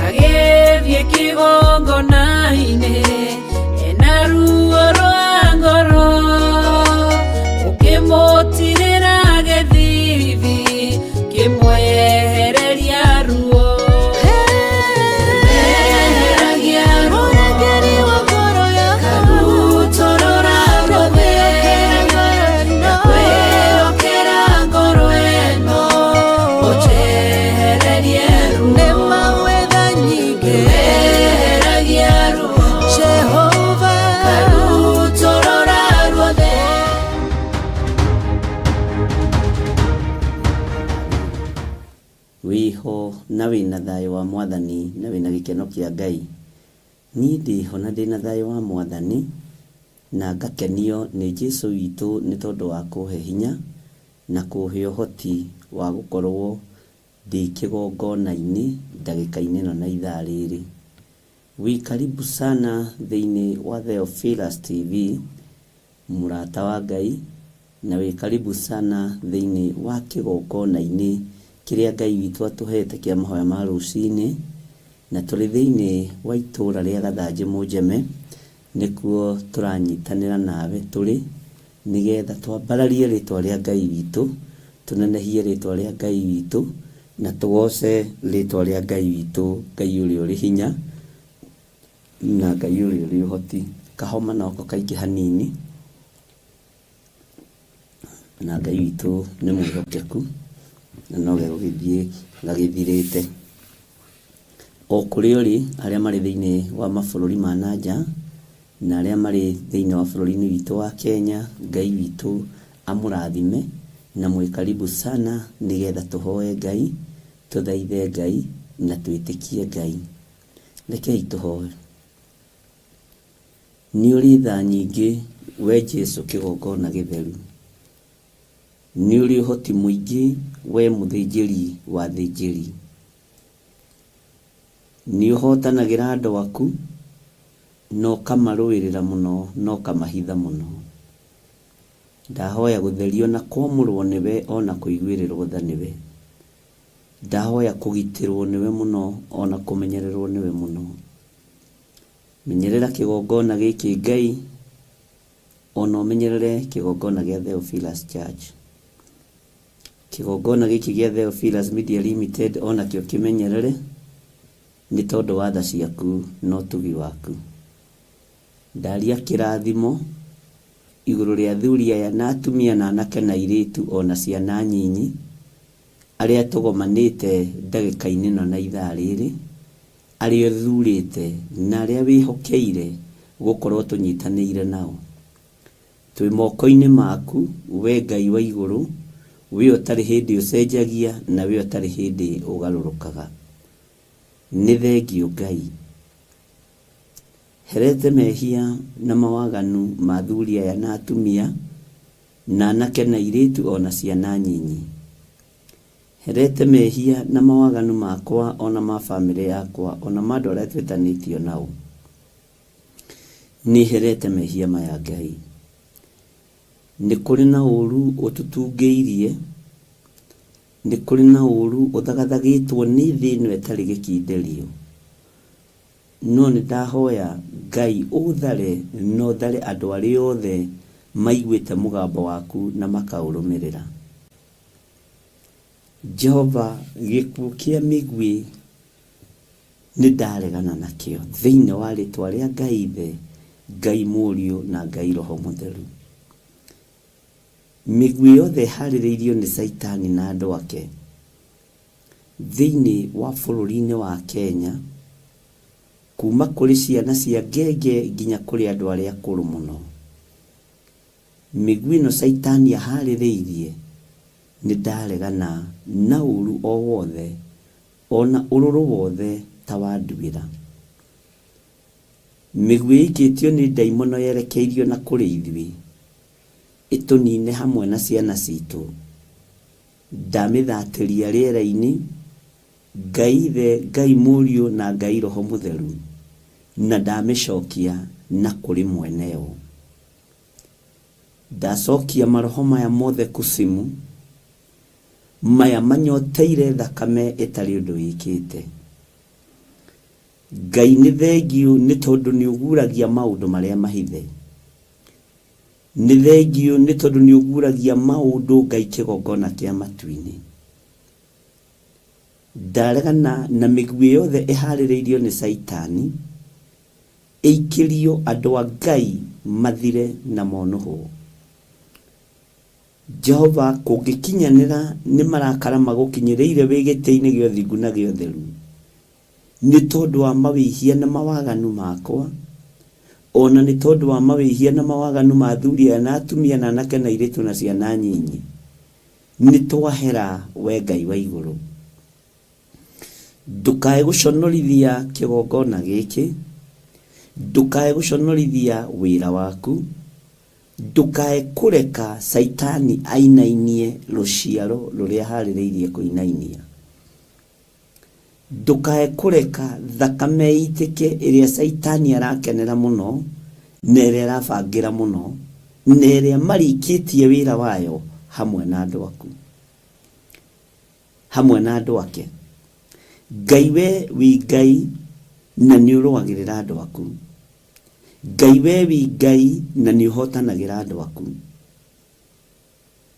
agĩthiĩ kĩgongona-inĩ ena ruo rwa ngoro ũkĩmũtirĩra gĩthithi kĩmwehereria ruo Eheragia ruo Mũrangĩri wa ngoro yakwa. Karutorora ruothe Ndakwĩhokera Ndakwĩhokera ngoro ĩno ũnjehererie ruo Nĩ mawetha nyingĩ. Eheragia ruo Jehova. Karutorora ruothe Wĩho na wĩna thayũ wa mwathani na wĩna gĩkeno kĩa Ngai. Niĩ ndĩho na ndĩna thayũ wa mwathani na ngakenio nĩ Jesũ witũ nĩ tondũ wa kũhe hinya na kũhe ũhoti wa gũkorwo ndĩ kĩgongona-inĩ ndagĩka-inĩ ĩno na ithaa rĩrĩ. Wĩ karibu sana thĩinĩ wa Theophilus TV, mũrata wa Ngai, na wĩ karibu sana thĩinĩ wa kĩgongona-inĩ kĩrĩa Ngai witũ atũhete kĩa mahoya ma rũcinĩ, na tũrĩ thĩinĩ wa itũra rĩa Gathanjĩ Mũnjeme, nĩkuo tũranyitanĩra nawe tũrĩ, nĩgetha twambararie rĩtwa rĩa Ngai witũ, tũnenehie rĩtwa rĩa Ngai witũ, na tũgoce rĩtwa rĩa Ngai witũ, Ngai ũrĩa ũrĩ hinya, na Ngai ũrĩa ũrĩ ũhoti. Kahoma noko kaingĩ hanini, na Ngai witũ nĩ mwĩhokeku, na no gegũgĩthiĩ gagĩthirĩte. O kũrĩa ũrĩ, arĩa marĩ thĩinĩ wa mabũrũri ma na nja, na arĩa marĩ thĩinĩ wa bũrũri-inĩ witũ wa Kenya, Ngai witũ amũrathime, na mwĩ karibu sana nĩgetha tũhoe Ngai, tũthaithe Ngai, na twĩtĩkie Ngai. Rekei tũhoe. Nĩ ũrĩ tha nyingĩ we Jesũ kĩgongona gĩtheru. Nĩ ũrĩ ũhoti mũingĩ we mũthĩnjĩri wa athĩnjĩri. Nĩ ũhotanagĩra andũ aku na ũkamarũĩrĩra mũno na ũkamahitha mũno. Ndahoya gũtherio na kwamũrwo nĩwe ona kũiguĩrĩrwo tha nĩwe. Ndahoya kũgitĩrwo nĩwe mũno ona kũmenyererwo nĩwe mũno. Menyerera kĩgongona gĩkĩ Ngai ona ũmenyerere kĩgongona gĩa Theophilus Church. Kĩgongona gĩkĩ gĩa Theophilus Media Limited onakĩo kĩmenyerere nĩ tondũ wa tha ciaku na ũtugi waku. Ndaria kĩrathimo igũrũ rĩa athuri aya na atumia na anake na airĩtu ona ciana nyinyi arĩa tũgomanĩte ndagĩka-inĩ ĩno na ithaa rĩrĩ, arĩa ũthurĩte na arĩa wĩhokeire gũkorwo tũnyitanĩire nao. Twĩ moko-inĩ maku we Ngai wa igũrũ, we ũtarĩ hĩndĩ ũcenjagia na we ũtarĩ hĩndĩ ũgarũrũkaga. Nĩ thengio Ngai. Herete mehia na mawaganu ma athuri aya na atumia na anake na airĩtu ona ciana nyinyi. Herete mehia na mawaganu makwa ona ma bamĩrĩ yakwa ona ma andũ arĩa twĩtanĩtio nao. Nĩ herete mehia maya Ngai. Nĩ kũrĩ na ũru ũtũtungĩirie, nĩ kũrĩ na ũru ũthagathagĩtwo nĩ thĩ ĩno ĩtarĩ gĩkindĩrio. No nĩ ndahoya Ngai ũthare na ũthare andũ arĩa othe Maiguĩte mũgambo waku na makaũrũmĩrĩra. Jehova, gĩkuũ kĩa mĩguĩ nĩ ndaregana nakĩo thĩinĩ wa rĩtwa rĩa Ngai Ithe, Ngai Mũriũ na Ngai Roho Mũtheru. Mĩguĩ yothe ĩharĩrĩirio nĩ Caitani na andũ ake thĩinĩ wa bũrũri-inĩ wa Kenya, kuma kũrĩ ciana cia ngenge nginya kũrĩ andũ arĩa akũrũ mũno. Mĩguĩ ĩno Caitani aharĩrĩirie nĩ ndaregana na ũru o wothe ona ũrũrũ wothe ta wa nduĩra. Mĩguĩ ĩikĩtio nĩ ndaimono yerekeirio na kũrĩ ithuĩ, ĩtũnine hamwe na ciana citũ. Ndamĩthatĩria rĩera-inĩ, Ngai Ithe, Ngai Mũriũ na Ngai Roho Mũtheru, na ndamĩcokia na kũrĩ mwene yo. Ndacokia maroho maya mothe kusimu, maya manyoteire thakame ĩtarĩ ũndũ ĩkĩte. Ngai nĩ thengiũ nĩ tondũ nĩ ũguragia maũndũ marĩa mahithe. Nĩ thengiũ nĩ tondũ nĩ ũguragia maũndũ Ngai kĩgongona kĩa matu-inĩ. Ndaregana na mĩguĩ yothe ĩharĩrĩirio nĩ Caitani, ĩikĩrio andũ a Ngai mathire na monũhwo. Jehova kũngĩkinyanĩra nĩ marakara magũkinyĩrĩire wĩ gĩtĩ-inĩ gĩa ũthingu na gĩa ũtheru, nĩ tondũ wa mawĩhia na mawaganu makwa, ona nĩ tondũ wa mawĩhia na mawaganu ma athuri aya na atumia na anake na airĩtu na ciana nyinyi, nĩ twahera we Ngai wa igũrũ. Ndũkae gũconorithia kĩgongona gĩkĩ, ndũkae gũconorithia wĩra waku, ndũkae kũreka Caitani ainainie rũciaro rũrĩa aharĩrĩirie kũinainia. Ndũkae kũreka thakame ĩitĩke ĩrĩa Caitani arakenera mũno na ĩrĩa arabangĩra mũno na ĩrĩa marĩkĩtie wĩra wayo hamwe na andũ aku, hamwe na andũ ake. Ngai we wĩ Ngai na nĩ ũrũagĩrĩra andũ aku. Ngai we wĩ Ngai na nĩ ũhotanagĩra andũ aku.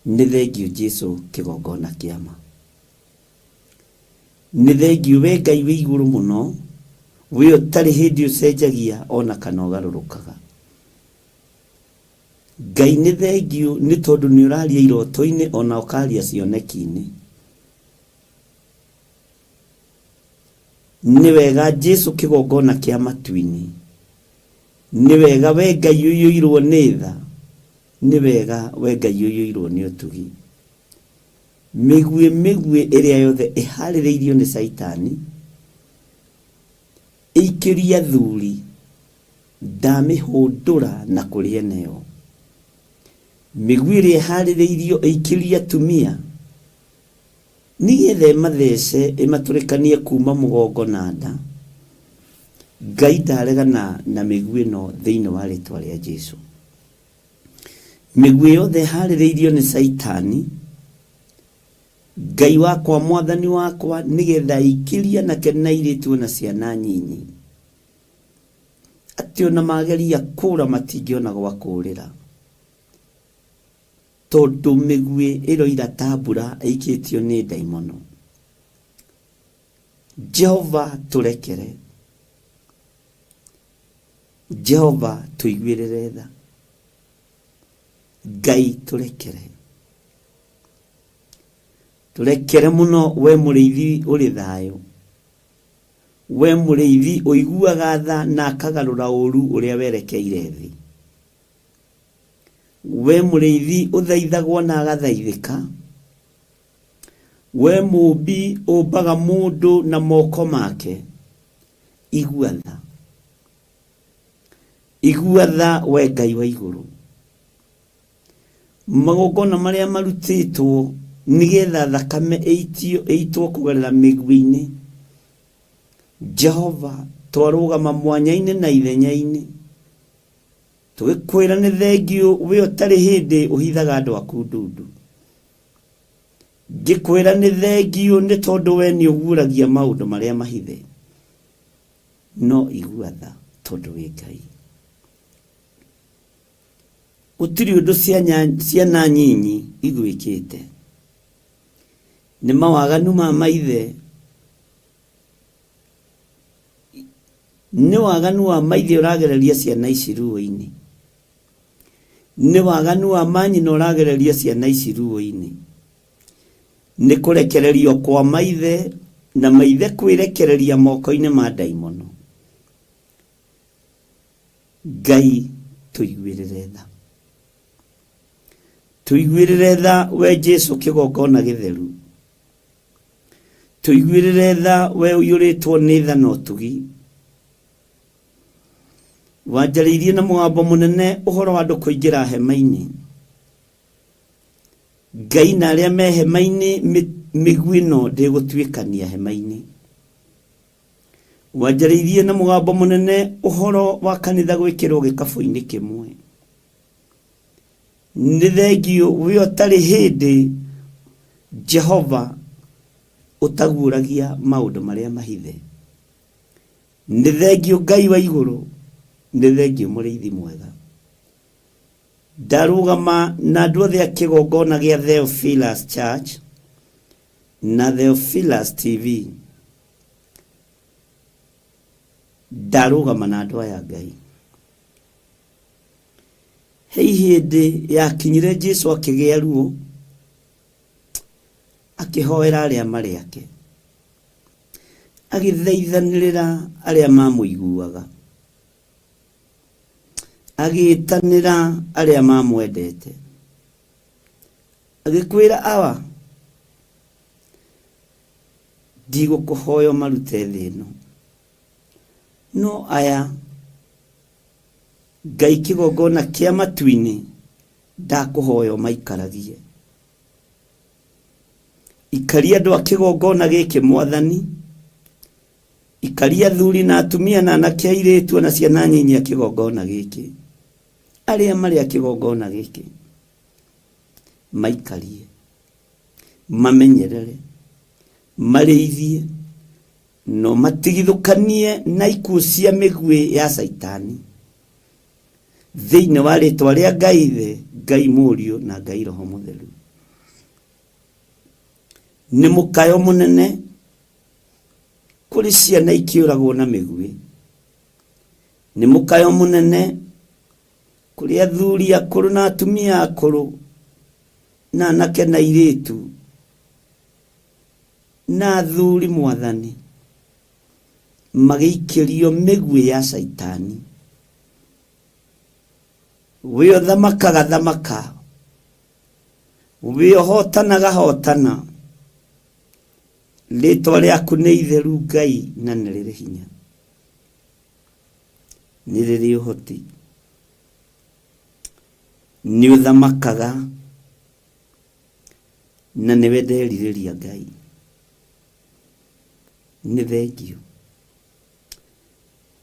Nĩ thengiũ Jesu kĩgongona kĩa ma. Nĩ thengiũ we Ngai wĩ igũrũ mũno, we ũtarĩ hĩndĩ ũcenjagia ona kana ũgarũrũkaga. Ngai nĩ thengiũ nĩ tondũ nĩ ũraria iroto-inĩ ona ũkaria cioneki-inĩ. Nĩ wega Jesu kĩgongona kĩa matu-inĩ. Nĩ wega we Ngai ũiyũirwo nĩ tha. Nĩ wega we Ngai ũiyũirwo nĩ ũtugi. Mĩguĩ mĩguĩ ĩrĩa yothe ĩharĩrĩirio nĩ Caitani, ĩikĩrie athuri, ndamĩhũndũra na kũrĩ eneo. Mĩguĩ ĩrĩa ĩharĩrĩirio ĩikĩrie atumia, nĩgetha ĩmathece ĩmatũrĩkanie kuma mũgongo na nda. Ngai ndaregana na mĩguĩ ĩno thĩinĩ wa rĩtwa rĩa Jesu. Mĩguĩ yothe ĩharĩrĩirio nĩ Caitani, Ngai wakwa mwathani wakwa, nĩgetha ĩikĩrie anake na airĩtu ona ciana nyinyi, atĩ ona mageria kũra matingĩona gwa kũrĩra, tondũ mĩguĩ ĩroira ta mbura ĩikĩtio nĩ ndaimono. Jehova tũrekere, Jehova tũiguĩrĩre tha, Ngai tũrekere, tũrekere mũno we mũrĩithi ũrĩ thayũ, we mũrĩithi ũiguaga tha na akagarũra ũru ũrĩa werekeire thĩ, we mũrĩithi ũthaithagwo na agathaithĩka, we mũũmbi ũmbaga mũndũ na moko make, igua tha, igua tha we Ngai wa igũrũ. Magongona marĩa marutĩtwo nĩgetha thakame ĩitwo kũgerera mĩguĩ-inĩ, Jehova twarũgama mwanya-inĩ na ithenya-inĩ, tũgĩkwĩra nĩ thengiũ we ũtarĩ hĩndĩ ũhithaga andũ aku ndundu. Ngĩkwĩra nĩ thengiũ nĩ tondũ we nĩ ũguũragia maũndũ marĩa mahithe, no igua tha tondũ wĩ Ngai. Gũtirĩ ũndũ ciana nyinyi igwĩkĩte. Nĩ mawaganu ma maithe, nĩ waganu wa maithe ũragereria ciana ici ruo-inĩ. Nĩ waganu wa manyina ũragereria ciana ici ruo-inĩ. Nĩ kũrekererio kwa maithe na maithe kwĩrekereria moko-inĩ ma ndaimono. Ngai tũiguĩrĩre tha. Tũiguĩrĩre tha we Jesu kĩgongona gĩtheru. Tũiguĩrĩre tha we ũiyũrĩtwo nĩ tha na ũtugi. Wanjarĩirie na mũgambo mũnene ũhoro wa andũ kũingĩra hema-inĩ. Ngai na arĩa me hema-inĩ mĩguĩ ĩno ndĩgũtuĩkania hema-inĩ. Wanjarĩirie na mũgambo mũnene ũhoro wa kanitha gwĩkĩrwo gĩkabũ-inĩ kĩmwe. Nĩ thengiũ we ũtarĩ hĩndĩ Jehova ũtaguũragia maũndũ marĩa mahithe. Nĩ thengiũ Ngai wa igũrũ, nĩ thengiũ mũrĩithi mwega. Ndarũgama na andũ othe a kĩgongona gĩa Theophilus Church na Theophilus TV. Ndarũgama na andũ aya Ngai. He hĩndĩ yakinyire Jesu akĩgĩa ruo, akĩhoera arĩa marĩ ake. Agĩthaithanĩrĩra arĩa mamũiguaga. Agĩĩtanĩra arĩa mamwendete. Agĩkwĩra Awa, ndigũkũhoya ũmarute thĩ ĩno, no aya Ngai kĩgongona kĩa matu-inĩ ndakũhoya ũmaikaragie. Ikaria andũ a kĩgongona gĩkĩ Mwathani, ikaria athuri na atumia na anake airĩtu na ciana nyinyi a kĩgongona gĩkĩ, arĩa marĩ a kĩgongona gĩkĩ maikarie, mamenyerere, marĩithie, no matigithũkanie na ikuũ cia mĩguĩ ya Caitani. Thĩinĩ wa rĩtwa rĩa Ngai Ithe, Ngai Mũriũ na Ngai Roho Mũtheru. Nĩ mũkayo mũnene kũrĩ ciana ikĩũragwo na mĩguĩ. Nĩ mũkayo mũnene kũrĩ athuri akũrũ na atumia akũrũ na anake na airĩtu na athuri Mwathani magĩikĩrio mĩguĩ ya Caitani. We ũthamakaga thamaka, we ũhotanaga hotana, rĩtwa rĩaku nĩ itheru Ngai na nĩ rĩrĩ hinya, nĩ rĩrĩ ũhoti. Nĩ ũthamakaga na nĩwe nderirĩria Ngai. Nĩ thengiũ.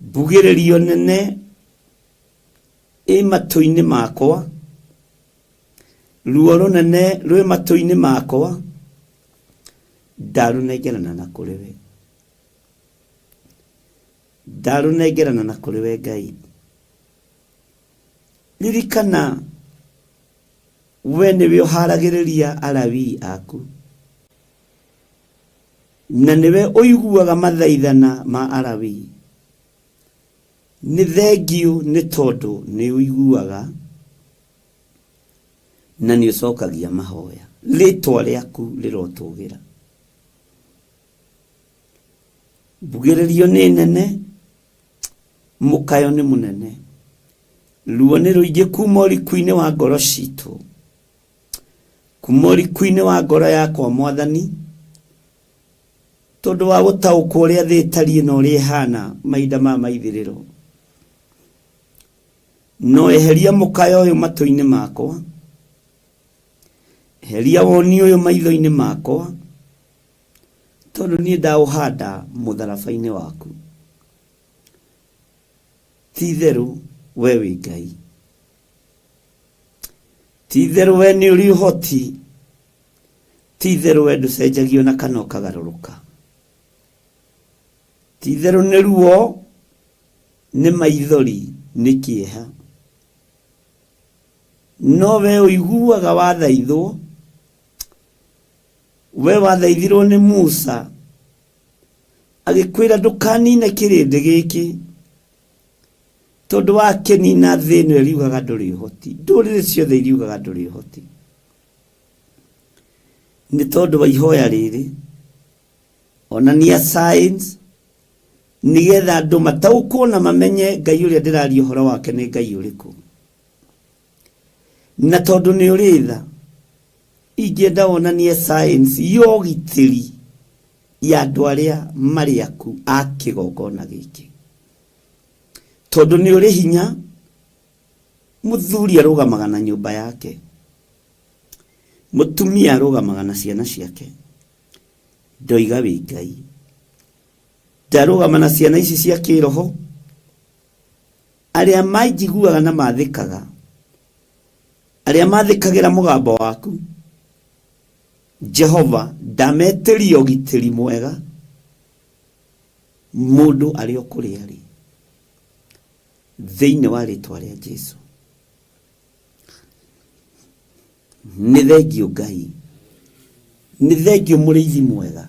Mbugĩrĩrio nene ĩ matũ-inĩ makwa, ruo rũnene rwĩ matũ-inĩ makwa, ndarũnengerana na kũrĩ we. Ndarũnengerana na kũrĩ we Ngai. Ririkana we nĩwe ũharagĩrĩria Alawii aku, na nĩwe ũiguaga mathaithana ma Alawii. Nĩ thengiũ nĩ tondũ nĩ ũiguaga na nĩ ũcokagia mahoya. Rĩtwa rĩaku rĩrotũgĩra. Mbugĩrĩrio nĩ nene, mũkayo nĩ mũnene. Ruo nĩ rũingĩ kuma ũriku-inĩ wa ngoro citũ, kuma ũriku-inĩ wa ngoro yakwa Mwathani, tondũ wa gũtaũkwo ũrĩa thĩ ĩtariĩ na ũrĩa ĩhana mahinda ma maithĩrĩro. No eheria mũkayo ũyũ matũ-inĩ makwa, eheria woni ũyũ maitho-inĩ makwa, tondũ niĩ ndaũhanda mũtharaba-inĩ waku. Ti itherũ we wĩ Ngai, ti itherũ we nĩ ũrĩ ũhoti, ti itherũ we ndũcenjagio na kana ũkagarũrũka. Ti itherũ nĩ ruo, nĩ maithori, nĩ kĩeha. No we ũiguaga wathaithwo, we wathaithirwo nĩ Musa agĩkwĩra ndũkanine kĩrĩndĩ gĩkĩ, tondũ wakĩnina thĩ ĩno ĩriugaga ndũrĩ ũhoti, ndũrĩrĩ ciothe iriugaga ndũrĩ ũhoti. Nĩ tondũ wa ihoya rĩrĩ, onania signs nĩgetha andũ mataũkwo na mamenye Ngai ũrĩa ndĩraria ũhoro wake nĩ Ngai ũrĩkũ. Na tondũ nĩ ũrĩ tha, ingĩenda wonanie signs ya ũgitĩri ya andũ arĩa marĩ aku a kĩgongona gĩkĩ. Tondũ nĩ ũrĩ hinya, mũthuri arũgamaga na nyũmba yake, mũtumia arũgamaga na ciana ciake. Ndoiga wĩ Ngai, ndarũgama na ciana ici cia kĩroho, arĩa manjiguaga na mathĩkaga, arĩa mathĩkagĩra mũgambo waku. Jehova, ndametĩria ũgitĩri mwega mũndũ arĩ o kũrĩa arĩ, thĩinĩ wa rĩtwa rĩa Jesu. Nĩ thengiũ Ngai, nĩ thengiũ mũrĩithi mwega,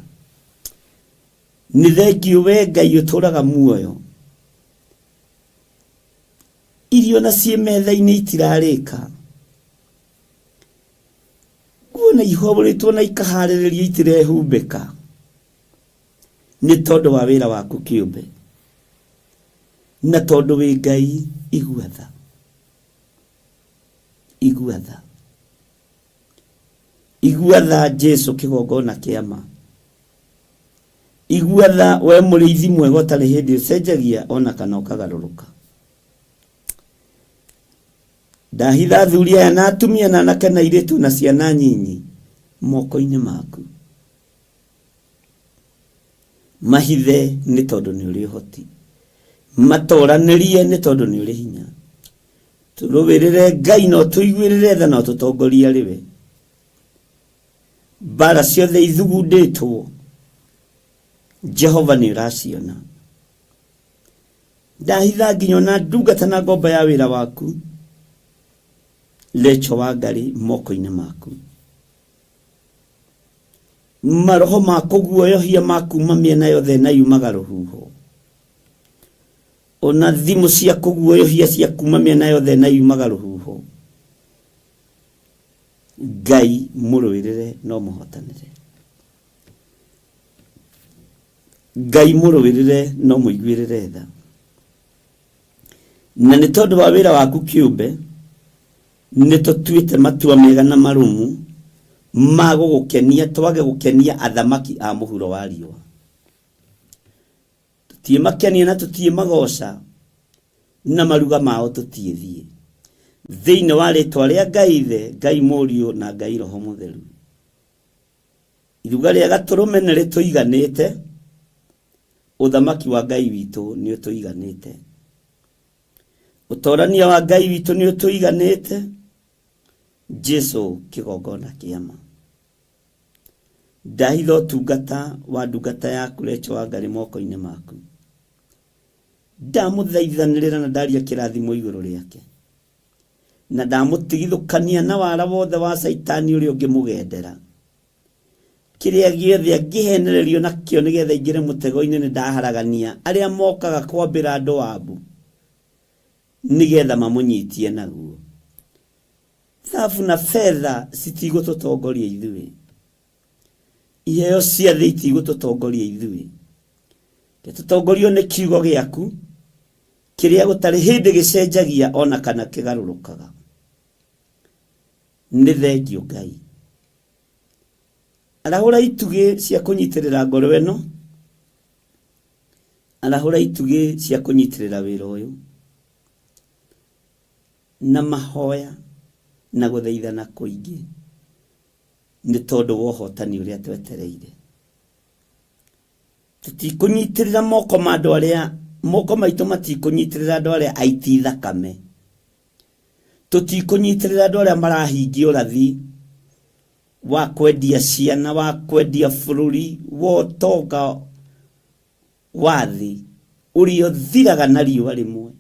nĩ thengiũ we Ngai ũtũraga muoyo. Irio na ciĩ metha-inĩ itirarĩka, nguo na ihũrĩtwo na ikaharĩrĩrio itirehumbĩka, nĩ tondũ wa wĩra waku kĩũmbe, na tondũ wĩ Ngai. Igua tha, igua tha, igua tha Jesu kĩgongona kĩa ma. Igua tha we mũrĩithi mwega ũtarĩ hĩndĩ ũcenjagia ona kana ũkagarũrũka. Ndahitha athuri aya na atumia na anake na airĩtu na ciana nyinyi moko-inĩ maku. Mahithe nĩ tondũ nĩ ũrĩ ũhoti, matoranĩrie nĩ tondũ nĩ ũrĩ hinya. Tũrũĩrĩre Ngai na ũtũiguĩrĩre tha na ũtũtongorie arĩ we. Mbara ciothe ithugundĩtwo, Jehova nĩ ũraciona. Ndahitha nginya ona ndungata na ngombo ya wĩra waku, Lecho wa Ngarĩ, moko-inĩ maku. Maroho ma kũguoyohia ma kuma mĩena yothe na yumaga rũhuho, ona thimũ cia kũguoyohia cia kuma mĩena yothe na yumaga rũhuho. Ngai mũrũĩrĩre no mũhotanĩre, Ngai mũrũĩrĩre no mũiguĩrĩre tha. Na nĩ tondũ wa wĩra waku kĩũmbe, nĩ tũtuĩte matua mega na marũmu ma gũgũkenia, twage gũkenia athamaki a mũhuro wa riũa. Tũtiĩmakenia na tũtiĩmagoca, na maruga mao tũtiĩthiĩ. Thĩinĩ wa rĩtwa rĩa Ngai Ithe, Ngai Mũriũ na Ngai Roho Mũtheru. Iruga rĩa gatũrũme nĩ rĩtũiganĩte, ũthamaki wa Ngai witũ nĩ ũtũiganĩte. Ũtorania wa Ngai witũ nĩ ũtũiganĩte. Jesu kĩgongona kĩa ma. Ndahitha ũtungata wa ndungata yaku Recho wa Ngarĩ moko-inĩ maku. Ndamũthaithanĩrĩra na ndaria kĩrathimo igũrũ rĩake. Na ndamũtigithũkania na wara wothe wa Caitani ũrĩa ũngĩmũgendera. Kĩrĩa gĩothe angĩhenererio nakĩo nĩgetha aingĩre mũtego-inĩ nĩ ndaharagania arĩa mokaga kwambĩra andũ wabu nĩgetha mamũnyitie naguo. Thabu na betha citigũtũtongoria ithuĩ. Iheo cia thĩ itigũtũtongoria ithuĩ. Tũtongorio nĩ kiugo gĩaku kĩrĩa gũtarĩ hĩndĩ gĩcenjagia ona kana kĩgarũrũkaga. Nĩ thengiũ Ngai. Arahũra itugĩ cia kũnyitĩrĩra ngoro ĩno, arahũra itugĩ cia kũnyitĩrĩra wĩra ũyũ, na mahoya na gũthaithana kũingĩ, nĩ tondũ wa ũhotani ũrĩa twetereire. Tũtikũnyitĩrĩra moko ma andũ arĩa, moko maitũ matikũnyitĩrĩra andũ arĩa aiti thakame. Tũtikũnyitĩrĩra andũ arĩa marahingia ũrathi wa kwendia ciana, wa kwendia bũrũri, wa ũtonga wa thĩ ũrĩa ũthiraga na riũa rĩmwe.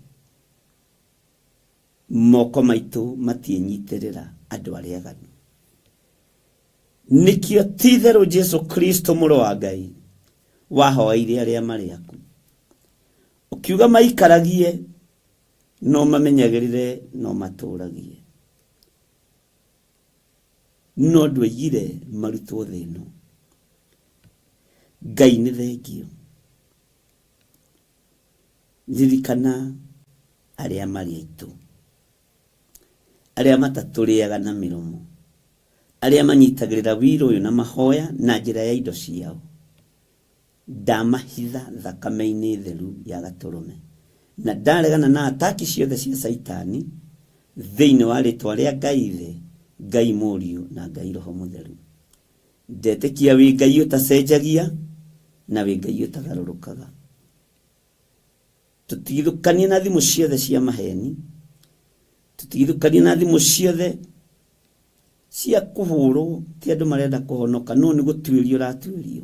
Moko maitũ matiĩnyitĩrĩra andũ arĩa aganu. Nĩkĩo ti-itherũ Jesu Kristo mũrũ wa Ngai wahoeire arĩa marĩ aku, ũkiuga maikaragie no mamenyagĩrĩre no matũragie, no ndwoigire marutwo thĩ ĩno. Ngai nĩ thengio. Ririkana arĩa marĩ aitũ, arĩa matatũrĩaga na mĩromo, arĩa manyitagĩrĩra wira ũyũ na mahoya na njĩra ya indo ciao. Ndamahitha thakame-inĩ theru ya gatũrũme, na ndaregana na ataki ciothe cia Caitani thĩinĩ wa rĩtwa rĩa Ngai Ithe, Ngai Mũriũ na Ngai Roho Mũtheru. Ndetĩkia wĩ Ngai ũtacenjagia na wĩ Ngai ũtagarũrũkaga. Tũtigithũkanie na thimũ ciothe cia maheni, tũtigithũkanie na thimũ ciothe cia kũhũrwo, ti andũ marenda kũhonoka, no nĩ gũtuĩrio ũratuĩrio.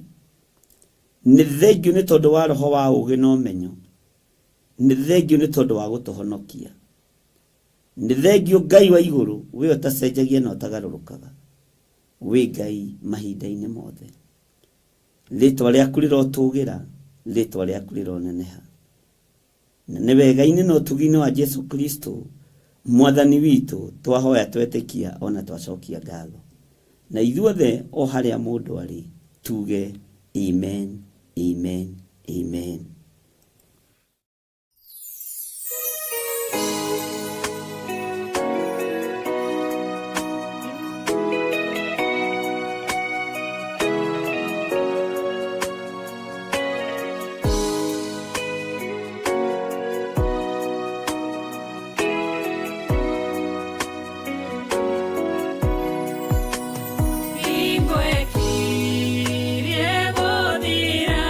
Nĩ thengio nĩ tondũ wa roho wa ũũgĩ na ũmenyo, nĩ thengio nĩ tondũ wa gũtũhonokia, nĩ thengio Ngai wa igũrũ, we ũtacenjagia na ũtagarũrũkaga, wĩ Ngai mahinda-inĩ mothe. Rĩtwa rĩaku rĩrotũgĩra, rĩtwa rĩaku rĩroneneha. Na nĩ wega-inĩ na ũtugi-inĩ wa Jesu Kristo mwathani witũ twahoya twetĩkia ona twacokia ngatho. Na ithuothe o harĩa mũndũ arĩ tuge amen, amen, amen. Hingo ĩkirie gũthira.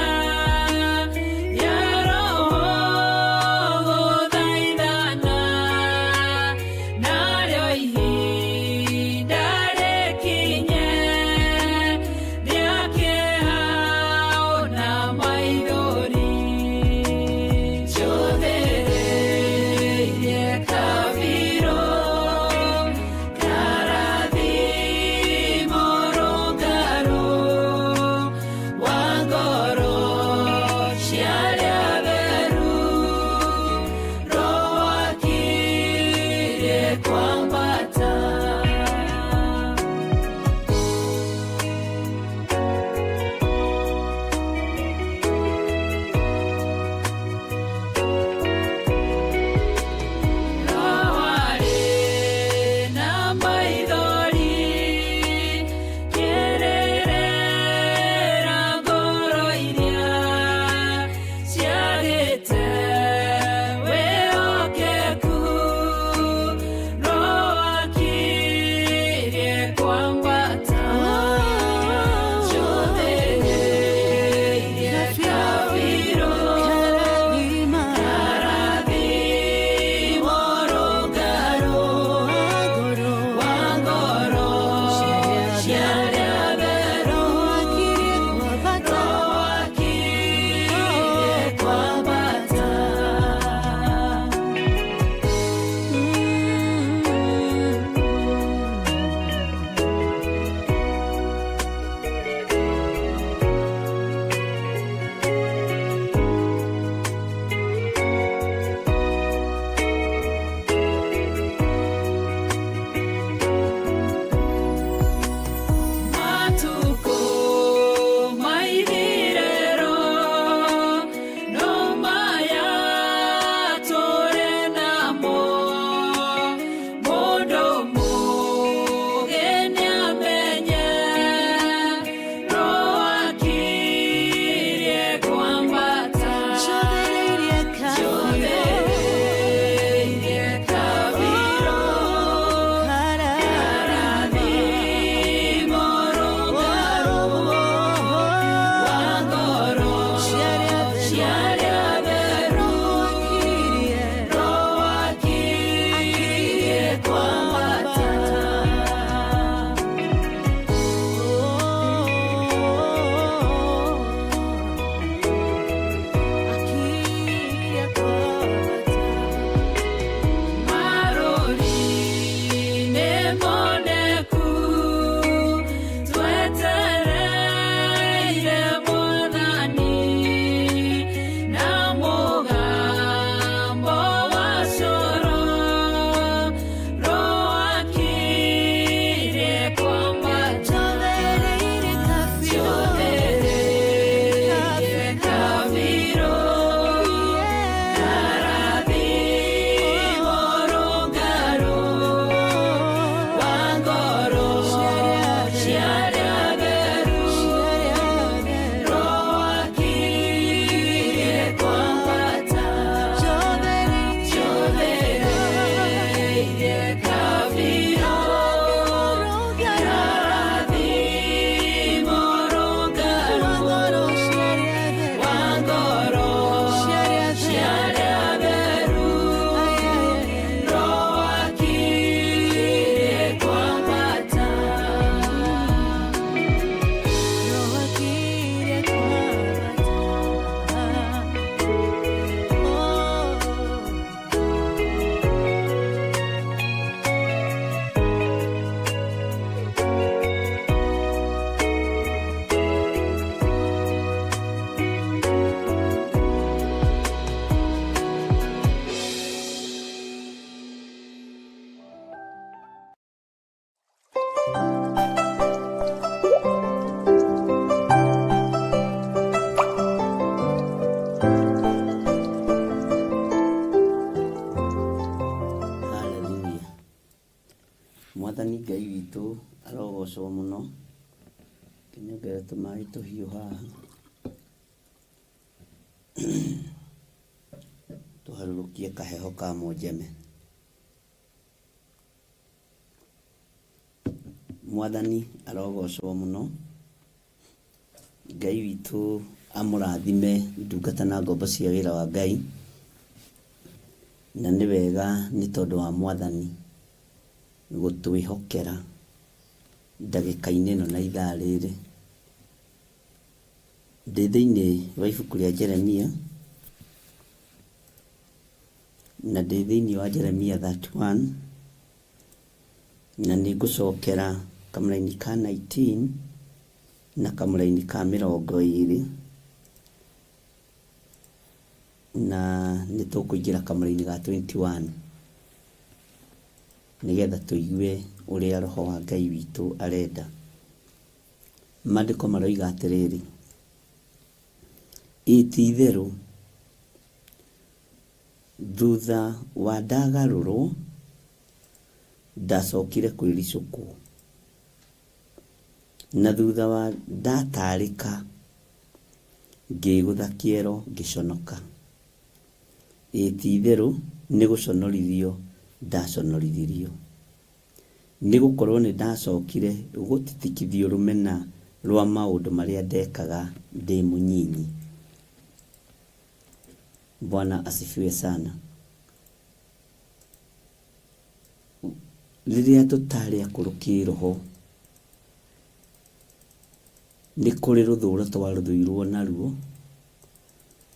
Witũ arogocwo mũno. Kĩnyongere tũmaĩ tũhiũ haha tũharũrũkie kaheho ka mũnjeme. Mwathani arogocwo mũno. Ngai witũ amũrathime ndungata na ngombo cia wĩra wa Ngai. Na nĩ wega nĩ tondũ wa Mwathani gũtwĩhokera ndagĩka-inĩ ĩno na ithaa rĩrĩ. Ndĩ thĩinĩ wa ibuku rĩa Jeremia na ndĩ thĩinĩ wa Jeremia 31 na nĩ ngũcokera kamũraini ka 19 na kamũraini ka 20 na nĩ tũkũingĩra kamũraini ga 21 nĩgetha tũigue ũrĩa Roho wa Ngai witũ arenda. Maandĩko maroiga atĩrĩrĩ, ĩ ti-itherũ thutha wa ndagarũrwo ndacokire kwĩricũkwo, na thutha wa ndatarĩka ngĩĩgũtha kĩero ngĩconoka. Ĩ ti-itherũ nĩ gũconorithio ndaconorithirio, nĩ gũkorwo nĩ ndacokire gũtitikithio rũmena rwa maũndũ marĩa ndekaga ndĩ mũnyinyi. Bwana asifiwe sana. Rĩrĩa tũtarĩ akũrũ kĩroho, nĩ kũrĩ rũthũro twarũthũirwo naruo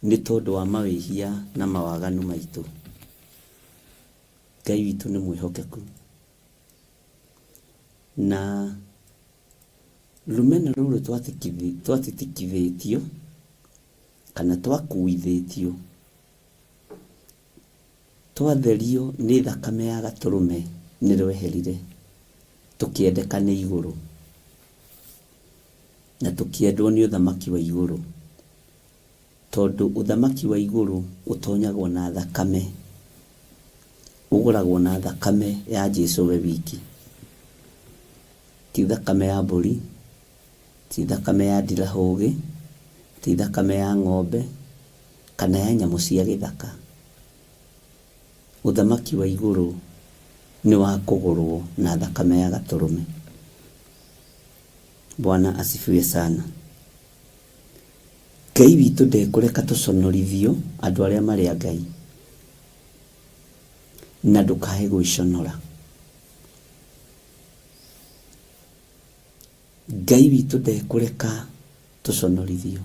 nĩ tondũ wa mawĩhia na mawaganu maitũ. Ngai witũ nĩ mwĩhokeku. Na rũmena rũrũ twatitikithĩtio kana twakuithĩtio, twatherio nĩ thakame ya gatũrũme nĩ rweherire, tũkĩendeka nĩ igũrũ na tũkĩendwo nĩ ũthamaki wa igũrũ, tondũ ũthamaki wa igũrũ ũtonyagwo na thakame, ũgũragwo na thakame ya Jesu we wiki, ti thakame ya mbũri, ti thakame ya ndirahũgĩ, ti thakame ya ng'ombe kana ya nyamũ cia gĩthaka. Ũthamaki wa igũrũ nĩ wa kũgũrwo na thakame ya gatũrũme. Bwana asifiwe sana. Ngai witũ ndekũreka tũconorithio andũ arĩa marĩ a Ngai, na ndũkae gwĩconora. Ngai witũ ndekũreka tũconorithio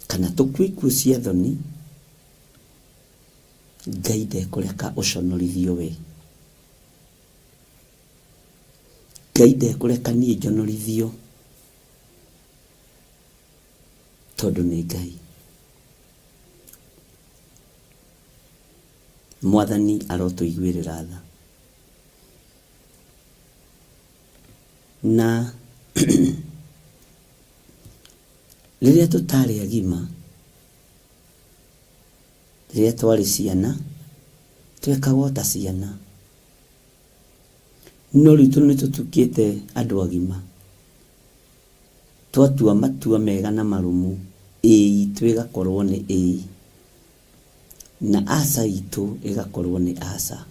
kana tũkue ikuũ cia thoni. Ngai ndekũreka ũconorithio we. Ngai ndekũreka niĩ njonorithio tondũ nĩ Ngai. Mwathani arotũiguĩrĩra tha. Na rĩrĩa tũtarĩ agima, rĩrĩa twarĩ ciana, twekaga o ta ciana. No rĩu tondũ nĩ tũtuĩkĩte andũ agima, twatua matua mega na marũmu, ĩĩ itũ ĩgakorwo nĩ ĩĩ, na aca itũ ĩgakorwo nĩ aca.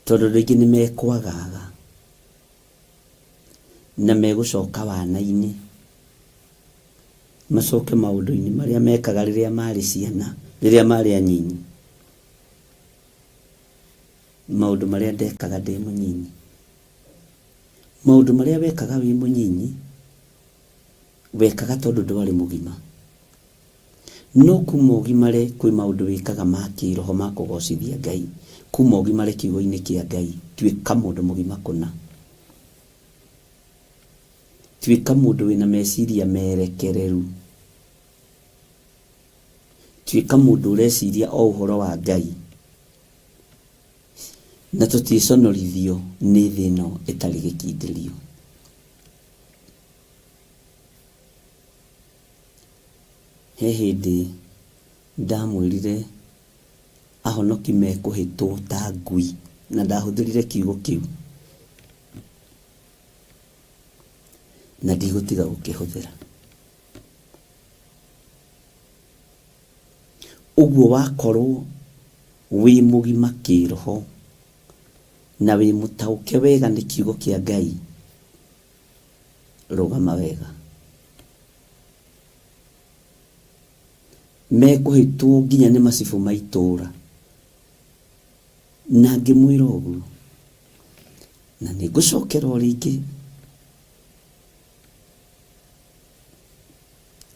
Tondũ andũ aingĩ nĩ mekwagaga na megũcoka wana-inĩ, macoke maũndũ-inĩ marĩa mekaga rĩrĩa marĩ ciana, rĩrĩa marĩ anyinyi. Maũndũ marĩa ndekaga ndĩ mũnyinyi. Maũndũ marĩa wekaga wĩ mũnyinyi, wekaga tondũ ndwarĩ mũgima. No kuma ũgimare kwĩ maũndũ wĩkaga ma kĩroho ma kũgocithia Ngai. Kuma ũgimare kiugo-inĩ kĩa Ngai, tuĩka mũndũ mũgima kũna. Tuĩka mũndũ wĩna meciria merekereru. Tuĩka mũndũ ũreciria o ũhoro wa Ngai. Na tũtiĩconorithio nĩ thĩ ĩno ĩtarĩ gĩkindĩrio. He hĩndĩ ndamwĩrire ahonoki mekũhĩtwo ta ngui. Na ndahũthĩrire kiugo kĩu na ndigũtiga gũkĩhũthĩra. Ũguo wakorwo wĩ mũgima kĩroho na wĩ mũtaũke wega nĩ kiugo kĩa Ngai, rũgama wega. Mekũhĩtwo nginya nĩ macibũ ma itũũra. Na ngĩmwĩra ũguo, na nĩ ngũcokera o rĩngĩ,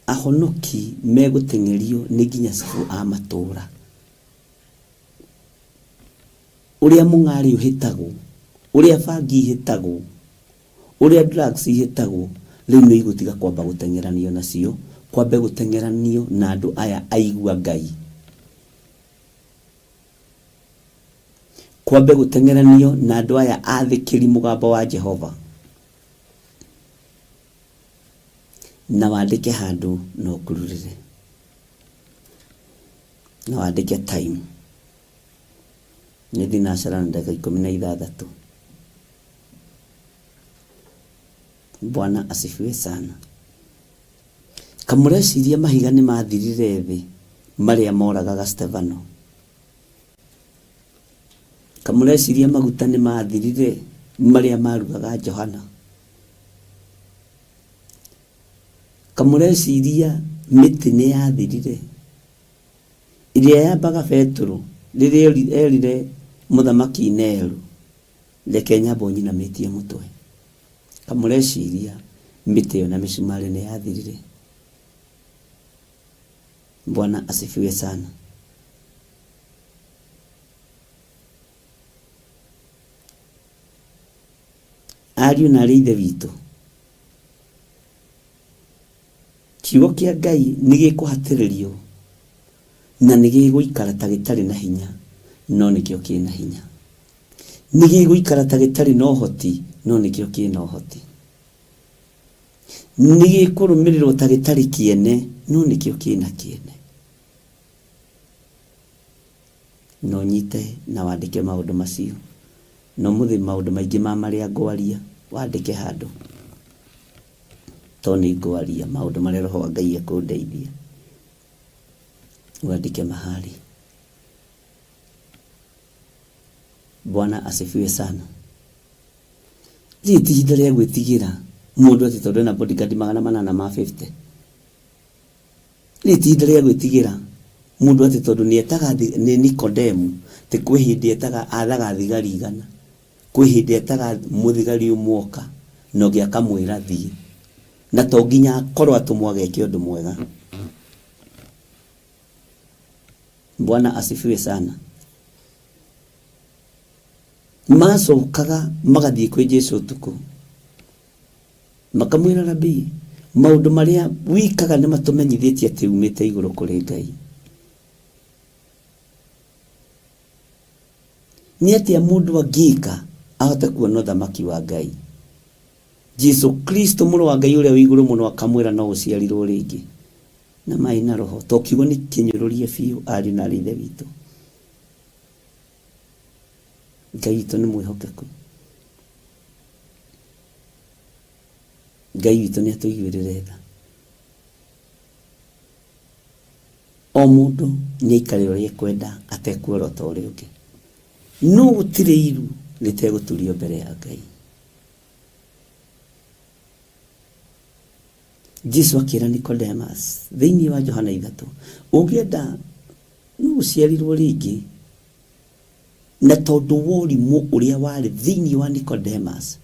ahonoki megũteng'erio nĩ nginya cibũ a matũũra. Ũrĩa mũng'arĩ ũhĩtagwo, ũrĩa bangi ihĩtagwo, ũrĩa drugs ihĩtagwo, rĩu nĩ igũtiga kwamba gũteng'eranio nacio, kwambe gũteng'eranio na andũ aya aigua Ngai. Kwambe gũteng'eranio na andũ aya athĩkĩri mũgambo wa Jehova. Na wandĩke handũ na ũkururĩre. Na wandĩke time. Nĩ thinacara na ndagĩka 16. Bwana asifiwe sana. Kamũreciria mahiga nĩ mathirire thĩ marĩa moragaga Stefano. Kamũreciria maguta nĩ mathirire marĩa marugaga Johana. Kamũreciria mĩtĩ nĩ yathirire ĩrĩa yambaga Petero rĩrĩa erire mũthamaki Nero, reke nyambe ũnyinamĩtie mũtwe. Kamũreciria mĩtĩ ĩyo na mĩcumarĩ nĩ yathirire. Bwana asifiwe sana. Ariũ na arĩ ithe witũ, kiugo kĩa Ngai nĩ gĩkũhatĩrĩrio na nĩ gĩgũikara ta gĩtarĩ na hinya, no nĩkĩo kĩna hinya. Nĩ gĩgũikara ta gĩtarĩ na ũhoti, no nĩkĩo kĩna ũhoti. Nĩ gĩkũrũmĩrĩrwo ta gĩtarĩ kĩene, no nĩkĩo kĩna kĩene. Na ũnyite na wandĩke maũndũ macio. Na ũmũthĩ maũndũ maingĩ ma marĩa ngwaria wandĩke handũ. To nĩ ngwaria maũndũ marĩa Roho wa Ngai ekũndeithia. Wandĩke mahali. Bwana asifiwe sana. Rĩrĩ ti ihinda rĩa gwĩtigĩra mũndũ atĩ tondũ ena bodyguard 850. Rĩrĩ ti ihinda rĩa gwĩtigĩra mũndũ atĩ tondũ nĩ etaga nĩ Nikodemu, atĩ kwĩ hĩndĩ etaga athaga thigari 100, kwĩ hĩndĩ etaga mũthigari ũmwe oka na ũngĩ akamwĩra thiĩ. Na to nginya akorwo atũmwo ageke ũndũ mwega. Bwana asifiwe sana. Macokaga magathiĩ kwĩ Jesu ũtukũ, makamwĩra, Rabii, maũndũ marĩa wikaga nĩ matũmenyithĩtie atĩ umĩte igũrũ kũrĩ Ngai. Nĩ atĩa mũndũ angĩka ahote kuona ũthamaki wa Ngai? Jesu Kristo mũrũ wa Ngai ũrĩa wĩ igũrũ mũno akamwĩra no ũciarirwo rĩngĩ na maĩ na Roho. To kiugo nĩ kĩnyũrũrie biũ, ariũ na arĩ ithe witũ. Ngai witũ nĩ mwĩhokeku. Ngai witũ nĩ atũiguĩrĩre tha. O mũndũ nĩ aikare ũrĩa ekwenda atekuorota ũrĩa ũngĩ. No gũtirĩ iru rĩtegũturio mbere ya Ngai. Jesu akĩra Nicodemus thĩinĩ wa Johana 3, ũngĩenda no ũciarirwo rĩngĩ. Na tondũ wa ũrimũ ũrĩa warĩ thĩinĩ wa Nicodemus,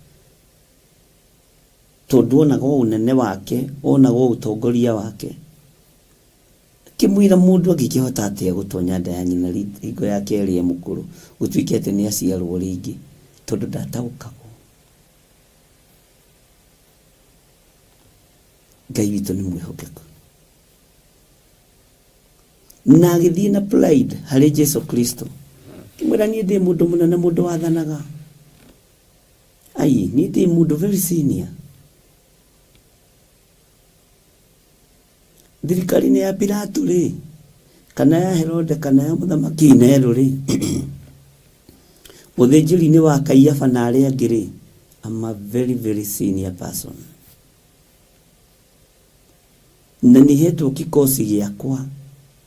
tondũ onaga o ũnene wake, onaga o ũtongoria wake, akĩmwĩra mũndũ angĩkĩhota atĩa gũtonya nda ya nyina hingo ya kerĩ e mũkũrũ, gũtuĩke atĩ nĩ aciarwo rĩngĩ, tondũ ndataũkagwo. Ngai witũ nĩ mwĩhokeku. Na agĩthiĩ na pride harĩ Jesu Kristo, akĩmwĩra niĩ ndĩ mũndũ mũnene, mũndũ wathanaga. Ai, niĩ ndĩ mũndũ very senior. Thirikari-inĩ ya Pilato rĩ, kana ya Herode, kana ya mũthamaki Nero rĩ, Ũthĩnjĩri-inĩ wa Kaiafa na arĩa angĩ rĩ, I'm a very very senior person. Na nĩ hetwo kikosi gĩakwa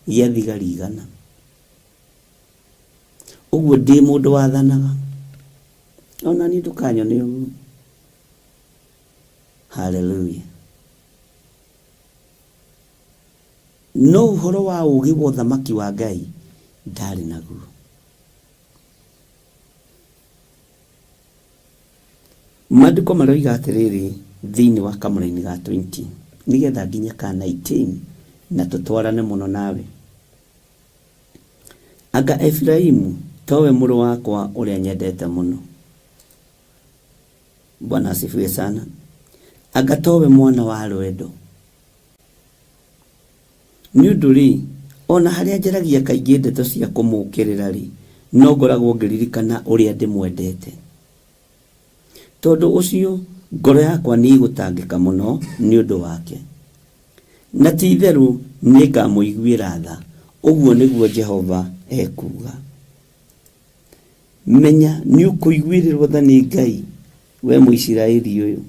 gĩa thigari 100. Ũguo ndĩ mũndũ wathanaga. Ona niĩ ndũkanyone ũguo. Hallelujah. No ũhoro wa ũũgĩ wa ũthamaki wa Ngai ndarĩ naguo. Maandĩko maroiga atĩrĩrĩ thĩinĩ wa kamũraini ga 20 nĩgetha nginye ka 19 na tũtwarane mũno nawe. Anga Efiraimu towe mũrũ wakwa ũrĩa nyendete mũno. Bwana asifiwe sana. Anga towe mwana wa rwendo. Nĩ ũndũ rĩ, ona harĩa njaragia kaingĩ ndeto cia kũmũũkĩrĩra rĩ, no ngoragwo ngĩririkana ũrĩa ndĩmwendete. Tondũ ũcio ngoro yakwa nĩ ĩgũtangĩka mũno nĩ ũndũ wake. Na ti itherũ nĩ ngamũiguĩra tha, ũguo nĩguo Jehova ekuuga. Menya nĩ ũkũiguĩrĩrwo tha nĩ Ngai, we Mũisiraeli ũyũ,